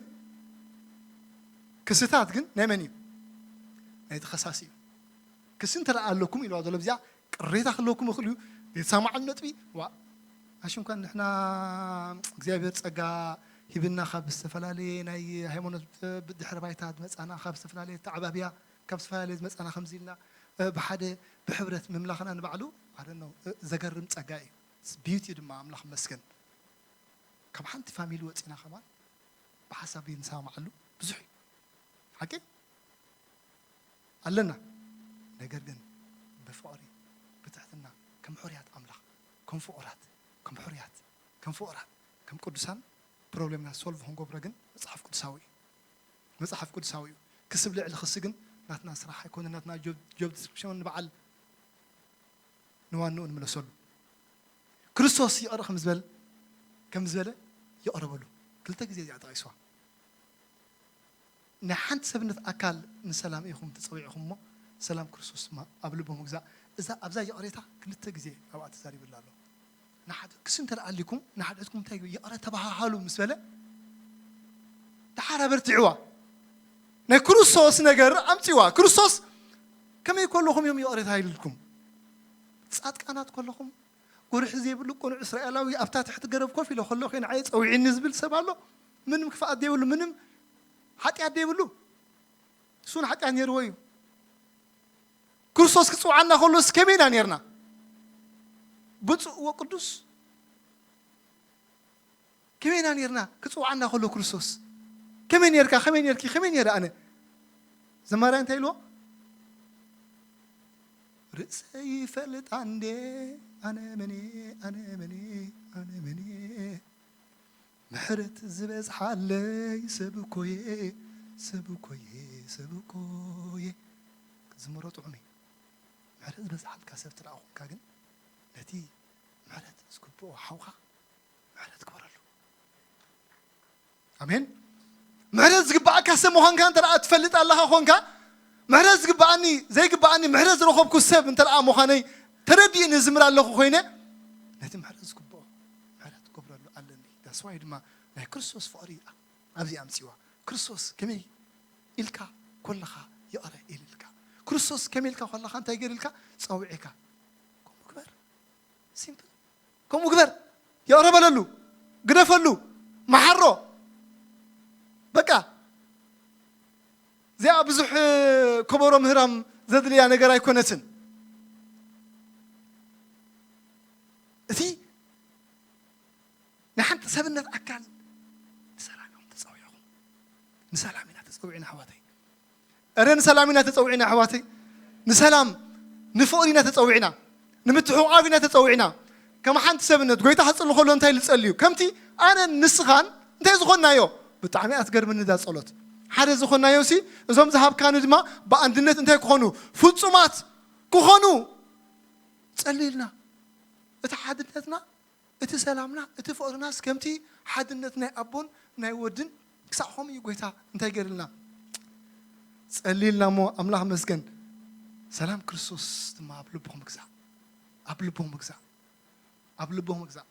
ክስታት ግን ናይ መን እዩ? ናይቲ ከሳሲ እዩ። ክሲ እንተ ደኣ ኣለኩም ኢልዋ ዘሎ ብዚኣ ቅሬታ ክህልወኩም ይኽእል እዩ። ዘይተሰማማዓሉ ነጥቢ፣ ዋ፣ ኣሽ እንኳን ንሕና እግዚኣብሔር ጸጋ ሂብና ካብ ዝተፈላለየ ናይ ሃይማኖት ድሕሪ ባይታ ዝመጻና፣ ካብ ዝተፈላለየ ኣተዓባብያ፣ ካብ ዝተፈላለየ ዝመጻና ከምዚ ኢልና፣ እ፣ ብሓደ ብሕብረት ምምላኽና ንባዕሉ፣ I don't know፣ እ፣ ዘገርም ጸጋ እዩ። It's beauty ድማ ኣምላኽ ይመስገን። ካብ ሓንቲ ፋሚሊ ወጺና ከማን ብሓሳብ ዘይንሰማማዓሉ ብዙሕ እዩ። ሓቂ ኣለና። ነገር ግን ብፍቕሪ፣ ብትሕትና፣ ከም ሕሩያት ኣምላኽ፣ ከም ፍቑራት፣ ከም ሕሩያት፣ ከም ፍቑራት፣ ከም ቅዱሳን ፕሮብሌምና ሶልቭ ክንገብሮ ግን መጽሓፍ ቅዱሳዊ እዩ። መጽሓፍ ቅዱሳዊ እዩ። ክስብ ልዕሊ ክሲ ግን ናትና ስራሕ ኣይኮነን፣ ናትና ጆብ፣ ጆብ ዲስክሪፕሽን ንበዓል ንዋንኡ ንምለሰሉ። ክርስቶስ ይቕረ ከም ዝበል-፣ ከም ዝበለ ይቕረ በሉ። ክልተ ግዜ እዚኣ ተጠቒስዋ። ናይ ሓንቲ ሰብነት ኣካል ንሰላም ኢኹም ተጸዊዕኹም እሞ፣ ሰላም ክርስቶስ ድማ ኣብ ልቦም ይግዛእ። እዛ፣ ኣብዛ ይቕሬታ ክልተ ግዜ ኣብኣ ተዛሪብላ ኣሎ። ንሓድ-፣ ክሲ እንተ ደኣ ኣሊኩም፣ ንሓድሕድኩም እንታይ ይቕረ ተባሃሃሉ ምስ በለ፣ እታ ኣረ በርትዕዋ። ናይ ክርስቶስ ነገር ኣምፅዋ። ክርስቶስ ከመይ ከለኹም እዮም ይቕሬታ ኢልልኩም? ጻድቃናት ከለኹም፣ ጎርሒ ዘይብሉ ቅኑዕ እስራኤላዊ ኣብታ ትሕቲ ገረብ ኮፍ ኢለ ከለኹ ንዓይ ጸዊዕኒ ዝብል ሰብ ኣሎ? ምንም ክፍኣት ዘይብሉ፣ ምንም ሓጢኣት ዘይብሉ፣ እሱን ሓጢኣት ነይርዎ እዩ። ክርስቶስ ክጽውዓና ከሎስ ከመይ ኢና ነርና? ብፁዕ ወቅዱስ ከመይ ኢና ነርና? ክጽውዓና ከሎ ክርስቶስ ከመይ ነርካ? ከመይ ነርኪ? ከመይ ነረ ኣነ? ዘማርያ እንታይ ኢልዎ? ርእሰይ ይፈልጣ እንዴ ኣነ መኔ፣ ኣነ መኔ፣ ኣነ መኔ። ምሕረት ዝበዝሓለይ ሰብ እኮየ፣ ሰብ እኮየ፣ ሰብ እኮየ። ክትዝምሮ ጥዑም እዩ። ምሕረት ዝበዝሓልካ ሰብ ትረኣ ኾንካ ግን ነቲ ምሕረት ዝግብኦ ሓውኻ ምሕረት ግበረሉ። ኣሜን። ምሕረት ዝግብኣካ ሰብ ምዃንካ እንተ ደኣ ትፈልጥ ኣለኻ ኾንካ፣ ምሕረት ዝግብኣኒ ዘይግብኣኒ ምሕረት ዝረኸብኩ ሰብ እንተ ደኣ ምዃነይ ተረዲእኒ ዝምር ኣለኹ ኮይነ፣ ነቲ ምሕረት ዝግብኦ ምሕረት ክገብረሉ ኣለኒ። ዳስዋይ ድማ ናይ ክርስቶስ ፍቕሪ ኣብዚ ኣምፅዋ። ክርስቶስ ከመይ ኢልካ ኮለኻ ይቕረ ኢልልካ። ክርስቶስ ከመይ ኢልካ ኮለኻ እንታይ ገይርልካ? ጸውዒካ። ከምኡ ግበር። ሲምፕል። ከምኡ ግበር። ይቕረ በለሉ። ግደፈሉ። መሓሮ። በቃ። እዚኣ ብዙሕ ከበሮ ምህራም ዘድልያ ነገር ኣይኮነትን። እቲ ናይ ሓንቲ ሰብነት ኣካል ንሰላም ኢኹም ተጸዊዕኹም። ንሰላም ኢና ተጸዊዕና ኣሕዋተይ። እረ ንሰላም ኢና ተጸዊዕና ኣሕዋተይ። ንሰላም ንፍቕሪ ኢና ተጸዊዕና። ንምትሕቑቓፍ ኢና ተጸዊዕና። ከም ሓንቲ ሰብነት ጎይታ ክጽሊ ከሎ እንታይ ኢሉ ጸልዩ? ከምቲ ኣነን ንስኻን እንታይ ዝኾንናዮ? ብጣዕሚ እያ ትገርምኒ እዛ ጸሎት። ሓደ ዝኾንናዮ ሲ እዞም ዝሃብካኒ ድማ ብኣንድነት እንታይ ክኾኑ? ፍጹማት ክኾኑ ጸልዩልና። እቲ ሓድነትና እቲ ሰላምና፣ እቲ ፍቕርናስ ከምቲ ሓድነት ናይ ኣቦን ናይ ወድን ክሳዕ ከምኡ እዩ ጎይታ እንታይ ገይርልና? ጸልይልና እሞ ኣምላኽ መስገን። ሰላም ክርስቶስ ድማ ኣብ ልብኹም ግዛእ። ኣብ ልብኹም ግዛእ። ኣብ ልብኹም ግዛእ።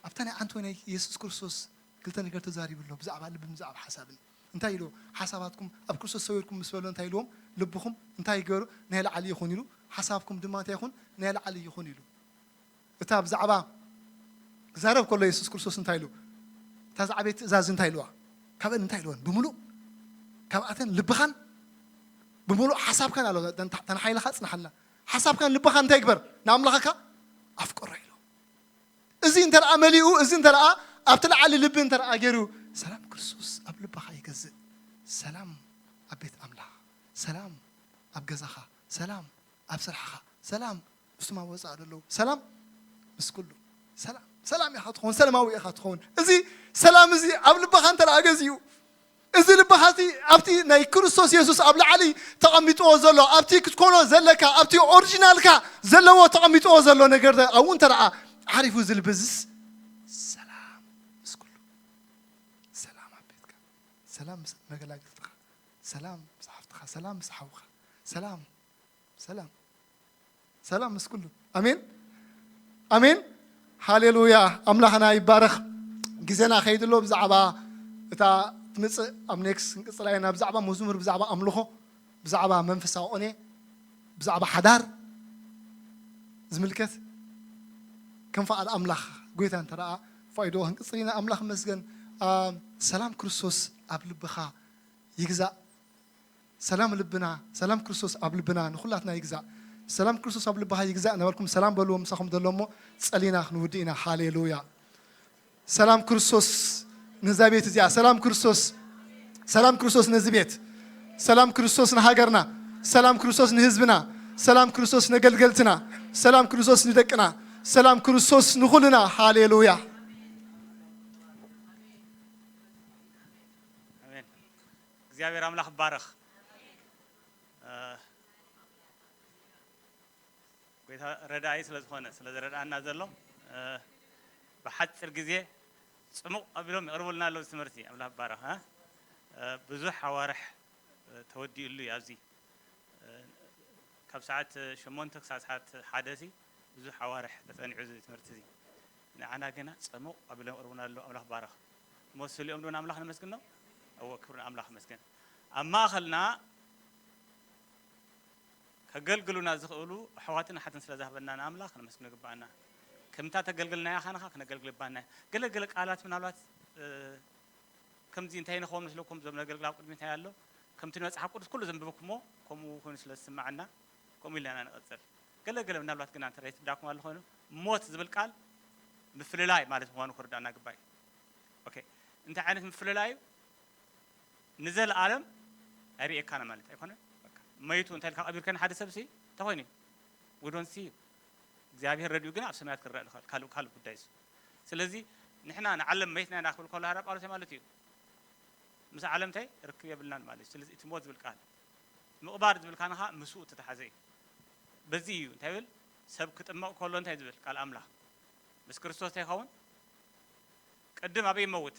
ኣብታ ናይ ዓንቶ ናይ የሱስ ክርስቶስ ክልተ ነገር ተዛሪቡ ኣሎ። ብዛዕባ ልብን ብዛዕባ ሓሳብን። እንታይ ኢሉ? ሓሳባትኩም ኣብ ክርስቶስ ሰዊርኩም ምስ በሎ እንታይ ኢልዎም? ልብኹም እንታይ ይገሩ? ናይ ላዕሊ ይኹን ኢሉ። ሓሳብኩም ድማ እንታይ ይኹን? ናይ ላዕሊ ይኹን ኢሉ። እታ ብዛዕባ ክዛረብ ከሎ የሱስ ክርስቶስ እንታይ ኢሉ? እታ ዝዓበየት ትእዛዝ እንታይ ኢልዋ? ካብአን እንታይ ኢልወን? ብምሉእ ካብኣተን ልብኻን ብምሉእ ሓሳብካን ኣሎ። ተን-፣ ተን ሓይልኻ ጽንሓልና። ሓሳብካን ልብኻን እንታይ ግበር? ንኣምላኽካ ኣፍቅሮ ኢሉ። እዚ እንተ ደኣ መሊኡ፣ እዚ እንተ ደኣ ኣብቲ ላዕሊ ልቢ እንተ ደኣ ገይሩ፣ ሰላም ክርስቶስ ኣብ ልብኻ ይገዝእ። ሰላም ኣብ ቤት ኣምላኽ፣ ሰላም ኣብ ገዛኻ፣ ሰላም ኣብ ስራሕኻ፣ ሰላም ምስቶም ኣብ ወጻኢ ዘለዉ፣ ሰላም ምስ ኩሉ። ሰላም፣ ሰላም ኢኻ ትኸውን፣ ሰላማዊ ኢኻ ትኸውን። እዚ ሰላም እዚ ኣብ ልብኻ እንተ ደኣ ገዚኡ፣ እዚ ልብኻ እዚ ኣብቲ ናይ ክርስቶስ የሱስ ኣብ ላዕሊ ተቐሚጥዎ ዘሎ፣ ኣብቲ ክትኮኖ ዘለካ፣ ኣብቲ ኦሪጂናልካ ዘለዎ ተቐሚጥዎ ዘሎ ነገር ኣብኡ እንተ ደኣ ዓሪፉ፣ እዚ ልቢ እዚስ ሰላም ምስ ኩሉ፣ ሰላም ኣብ ቤትካ፣ ሰላም ምስ መገላግልትኻ፣ ሰላም ምስ ሓፍትኻ፣ ሰላም ምስ ሓውኻ፣ ሰላም፣ ሰላም፣ ሰላም ምስ ኩሉ። ኣሜን፣ ኣሜን፣ ሃሌሉያ። ኣምላኽና ይባረኽ። ግዜና ከይድ ኣሎ። ብዛዕባ እታ ትምጽእ ኣብ ኔክስት ክንቅጽላ ኢና። ብዛዕባ መዝሙር፣ ብዛዕባ ኣምልኾ፣ ብዛዕባ መንፈሳዊ ቅኔ፣ ብዛዕባ ሓዳር ዝምልከት ከም ፍቓድ ኣምላኽ ጎይታ እንተ ደኣ ፈቒድዎ ክንቅጽል ኢና። ኣምላኽ ይመስገን። ኣ፣ ሰላም ክርስቶስ ኣብ ልብኻ ይግዛእ። ሰላም ልብና፣ ሰላም ክርስቶስ ኣብ ልብና ንኹላትና ይግዛእ። ሰላም ክርስቶስ ኣብ ልብኻ ይግዛእ እናበልኩም ሰላም በልዎም ምሳኹም ዘሎ እሞ ጸሊና ክንውድእ ኢና። ሃሌሉያ። ሰላም ክርስቶስ ነዛ ቤት እዚኣ፣ ሰላም ክርስቶስ፣ ሰላም ክርስቶስ ነዚ ቤት፣ ሰላም ክርስቶስ ንሃገርና፣ ሰላም ክርስቶስ ንህዝብና፣ ሰላም ክርስቶስ ነገልገልትና፣ ሰላም ክርስቶስ ንደቅና፣ ሰላም ክርስቶስ ንኹልና። ሃሌሉያ። ኣሜን። እግዚኣብሔር ኣምላኽ ይባረኽ። እ፣ ጎይታ ረዳኢ ስለ ዝኾነ፣ ስለ ዝረድኣና ዘሎ፣ እ፣ ብሓፂር ግዜ ፅሙቕ ኣቢሎም የቕርቡልና ኣለዉ ትምህርቲ። ኣምላኽ ይባረኽ። እ፣ እ፣ ብዙሕ ኣዋርሕ፣ እ፣ ተወዲኡሉ እዩ ኣብዚ። እ፣ ካብ ሰዓት ሸሞንተ ክሳብ ሰዓት ሓደ ሲ ብዙሕ ኣዋርሕ ተጸኒዑ እዚ ትምህርቲ እዚ። ንዓና ግና ጽሙቕ ኣቢሎም የቕርቡና ኣለዉ። ኣምላኽ ባረኽ። እሞ ስሊኦም ዶ ንኣምላኽ ነመስግኖ? እወ፣ ክብሪ ንኣምላኽ ይመስገን። ኣብ ማእኸልና ከገልግሉና ዝኽእሉ ኣሕዋትን ኣሓትን ስለ ዝሃበና ንኣምላኽ ነመስግኖ ይግባኣና። ከምታ ተገልግልናያ ኻንኻ ክነገልግል ይባና። ገለ ገለ ቃላት ምናልባት፣ እ፣ ከምዚ እንታይ ንኸውን መስለኩም፣ እዞም ነገልግል ኣብ ቅድሚ እንታይ ኣሎ፣ ከምቲ መጽሓፍ ቅዱስ ኩሉ ዘንብብኩሞ ከምኡ ኮይኑ ስለ ዝስምዓና፣ ከምኡ ኢልና ንቐጽል። ገለ ገለ ምናልባት ግና እንተ ዘይትዳኩም ኣሎ ኮይኑ፣ ሞት ዝብል ቃል ምፍልላይ ማለት ምዃኑ ክርዳእና ግባይ። ኦኬ፣ እንታይ ዓይነት ምፍልላይ እዩ? ንዘለኣለም ኣይርእየካን ማለት ኣይኮነ። በቃ፣ መይቱ እንታይ ኢልካ ቀቢርከን ሓደ ሰብ ሲ ተኾይኑ እዩ። We don't see you። እግዚኣብሔር ረድኡ ግን ኣብ ሰማያት ክረአ ዝኽእል ካልእ፣ ካልእ ጉዳይ እዩ። ስለዚ ንሕና ንዓለም መይትና ኢና ክብል ከሎ ሃራ ጳውሎስ ማለት እዩ። ምስ ዓለም እንታይ ርክብ የብልናን ማለት እዩ። ስለዚ እቲ ሞት ዝብል ቃል ምቕባር ዝብል ካንኻ ምስኡ እተተሓዘ እዩ። በዚ እዩ እንታይ ይብል? ሰብ ክጥመቕ ከሎ እንታይ ዝብል ቃል ኣምላኽ ምስ ክርስቶስ እንታይ ይኸውን? ቅድም ኣበይ ይመውት?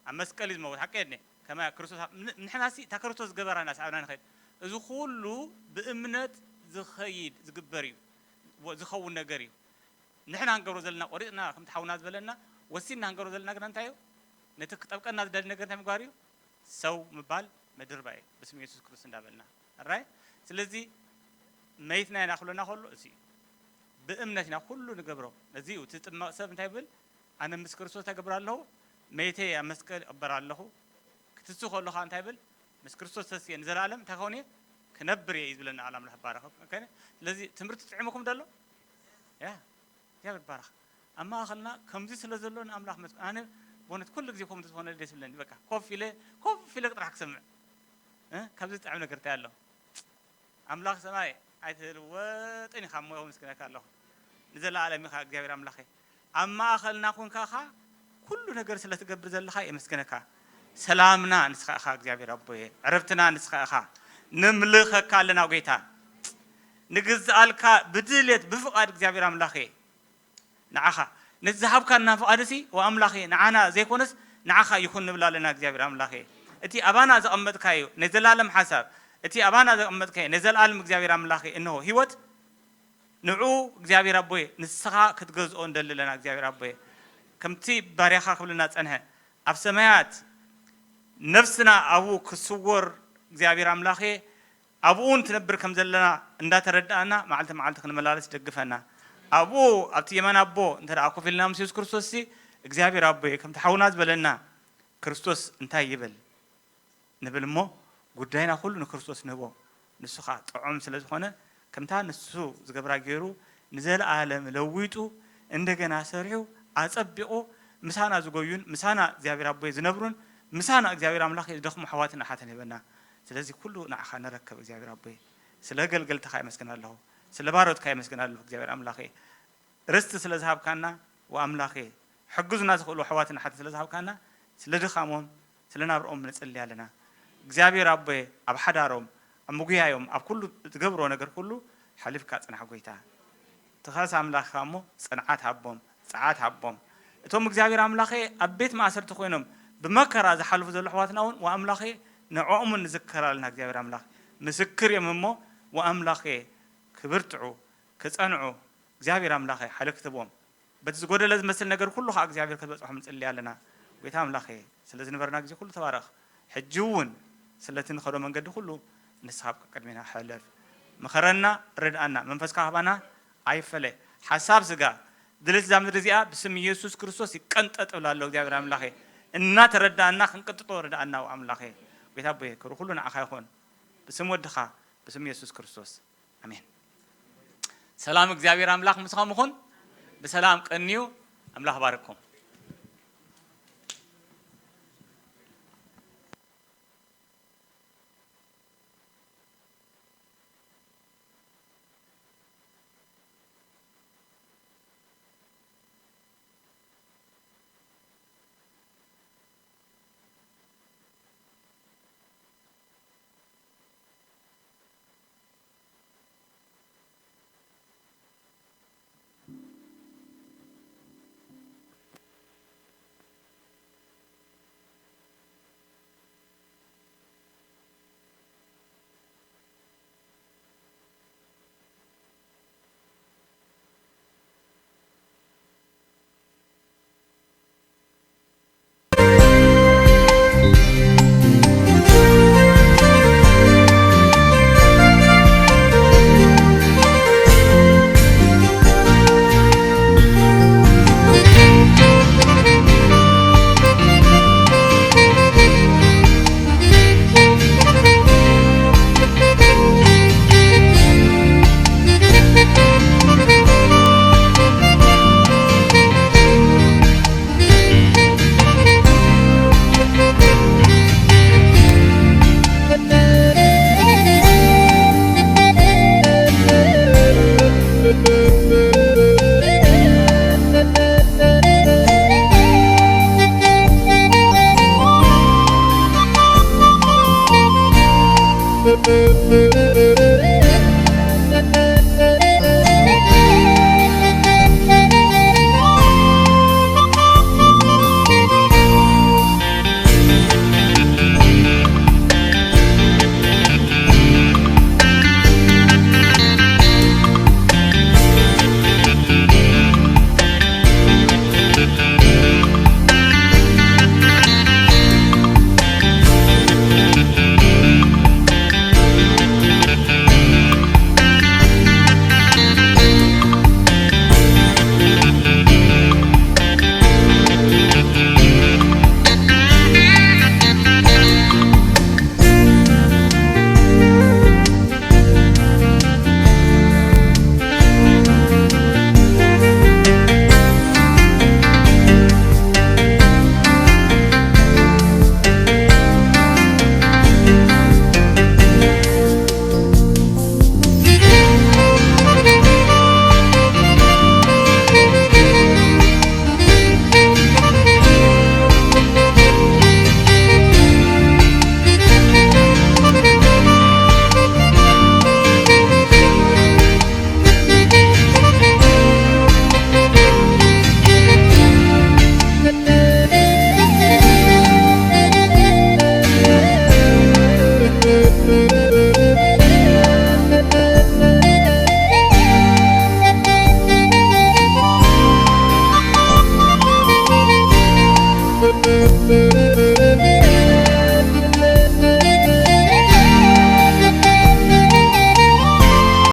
ኣብ መስቀል እዩ ዝመውት። ሓቂ የድነ? ከመይ ክርስቶስ ኣብ-፣ ን-፣ ንሕናሲ እታ ክርስቶስ ዝገበራና ሰዓብና ንኸይድ። እዚ ኩሉ ብእምነት ዝኸይድ ዝግበር እዩ። ወ-፣ ዝኸውን ነገር እዩ። ንሕና ክንገብሮ ዘለና ቆሪጽና፣ ከምቲ ሓውና ዝበለና፣ ወሲንና ክንገብሮ ዘለና ግና እንታይ እዩ? ነቲ ክጠብቀና ዝደሊ ነገር እንታይ ምግባር እዩ? ሰው ምባል ምድርባይ እዩ። ብስም የሱስ ክርስቶስ እንዳበልና። ኣራይ? ስለዚ መይትና ኢና ክብለና ከሎ እዚ እዩ። ብእምነት ኢና ኩሉ ንገብሮ። ነዚ እዩ እቲ ዝጥመቕ ሰብ እንታይ ይብል? ኣነ ምስ ክርስቶስ እንታይ እገብር ኣለኹ? መይተይ ኣብ መስቀል እቕበር ኣለኹ። ክትንሱ ከሎ ኸኣ እንታይ ይብል? ምስ ክርስቶስ ተስየ ንዘለኣለም እንታይ ክኸውን እየ? ክነብር እየ እዩ ዝብለና ቃል ኣምላኽ ይባረኽ። ኦኬ? ስለዚ ትምህርቲ ጥዒሙኩም ዶ ኣሎ? ያ፣ እግዚኣብሔር ይባረኽ። ኣብ ማእኸልና ከምዚ ስለ ዘሎ ንኣምላኽ መስገን። ኣነ ብእውነት ኩሉ ግዜ ከምዚ ዝኾነ ደስ ይብለኒ። በቃ ኮፍ ኢለ፣ ኮፍ ኢለ ጥራሕ ክሰምዕ። እ? ካብዚ ዝጥዕም ነገር እንታይ ኣሎ? ኣምላኽ ሰማይ ኣይትልወጥን ኢኻ እሞ የመስግነካ ኣለኹ። ንዘለኣለም ኢኻ እግዚኣብሔር ኣምላኸይ። ኣብ ማእኸልና ኮንካ ኸኣ ኩሉ ነገር ስለ ትገብር ዘለኻ የመስግነካ። ሰላምና ንስኻ ኢኻ እግዚኣብሔር ኣቦየ። ዕረፍትና ንስኻ ኢኻ። ነምልኸካ ኣለና ጐይታ። ንግዝኣልካ ብድልየት ብፍቓድ እግዚኣብሔር ኣምላኸይ። ንዓኻ ነቲ ዝሃብካና ፍቓድሲ፣ ወኣምላኸ፣ ንዓና ዘይኮነስ ንዓኻ ይኹን ንብል ኣለና እግዚኣብሔር ኣምላኸ። እቲ ኣባና ዘቐመጥካዮ ናይ ዘላለም ሓሳብ፣ እቲ ኣባና ዘቐመጥካዮ ናይ ዘላለም እግዚኣብሔር ኣምላኸ፣ እንሆ ህይወት ንዑ እግዚኣብሔር ኣቦየ፣ ንስኻ ክትገዝኦ ንደሊ ኣለና እግዚኣብሔር ኣቦየ። ከምቲ ባርያኻ ክብልና ጸንሐ፣ ኣብ ሰማያት ነፍስና ኣብኡ ክስወር እግዚኣብሔር ኣምላኸ፣ ኣብኡ ንትነብር ከም ዘለና እንዳተረዳእና መዓልቲ መዓልቲ ክንመላለስ ደግፈና። ኣብኡ ኣብቲ የማን ኣቦ እንተ ደኣ ኮፍ ኢልና ምስ የሱስ ክርስቶስ ሲ እግዚኣብሔር ኣቦየ ከምቲ ሓውና ዝበለና ክርስቶስ እንታይ ይብል ንብል እሞ ጉዳይና ኩሉ ንክርስቶስ ንህቦ። ንሱ ኸኣ ጥዑም ስለ ዝኾነ ከምታ ንሱ ዝገብራ ገይሩ ንዘለኣለም ለዊጡ እንደገና ሰሪሑ ኣጸቢቑ ምሳና ዝጎዩን ምሳና እግዚኣብሔር ኣቦይ ዝነብሩን ምሳና እግዚኣብሔር ኣምላኽ ዝደኽሙ ኣሕዋትን ኣሓትን ይህበና። ስለዚ ኩሉ ንዓኻ ነረክብ እግዚኣብሔር ኣቦይ። ስለ ኣገልገልትኻ የመስግን ኣለኹ። ስለ ባሮትካ የመስግን ኣለኹ እግዚኣብሔር ኣምላኸይ። ርስቲ ስለ ዝሃብካና ወኣምላኸ፣ ሕግዙና ዝኽእሉ ኣሕዋትን ኣሓትን ስለ ዝሃብካና ስለ ድኻሞም ስለ ናብርኦም ንጽሊ ኣለና። እግዚኣብሔር ኣቦየ ኣብ ሓዳሮም ኣብ ምጉያዮም ኣብ ኩሉ ዝገብሮ ነገር ኩሉ ሓሊፍካ ጽናሕ ጐይታ። ትኸስ ኣምላኽካ እሞ ጽንዓት ሃቦም፣ ጽዓት ሃቦም። እቶም እግዚኣብሔር ኣምላኸ ኣብ ቤት ማእሰርቲ ኮይኖም ብመከራ ዝሓልፉ ዘሎ ኣሕዋትና እውን ወኣምላኸ ንዕኦምን ንዝከር ኣለና እግዚኣብሔር ኣምላኽ። ምስክር እዮም እሞ ወኣምላኸ ክብርትዑ ክጸንዑ እግዚኣብሔር ኣምላኸ ሓይሊ ክትህቦም። በቲ ዝጎደለ ዝመስል ነገር ኩሉ ኸዓ እግዚኣብሔር ክትበጽሖም ንጽሊ ኣለና። ጐይታ ኣምላኸ ስለ ዝነበረና ግዜ ኩሉ ተባረኽ። ሕጂ እውን ስለቲ ንኸዶ መንገዲ ኩሉ ንስኻ ኣብ ቅድሜና ሕለፍ። ምኸረና፣ ርድኣና፣ መንፈስካ ሃባና ኣይፈለ። ሓሳብ ስጋ ድሌት እዛ ምድሪ እዚኣ ብስም ኢየሱስ ክርስቶስ ይቀንጠጥ እብላ ኣለዉ እግዚኣብሔር ኣምላኸ። እናተረዳእና ክንቅንጥጦ ርድኣና ኣምላኸ። ጐይታ ኣቦየ ክብሪ ኩሉ ንዓኻ ይኹን። ብስም ወድኻ ብስም ኢየሱስ ክርስቶስ ኣሜን። ሰላም እግዚኣብሔር ኣምላኽ ምስኻም ይኹን። ብሰላም ቀንዩ። ኣምላኽ ባርኩም።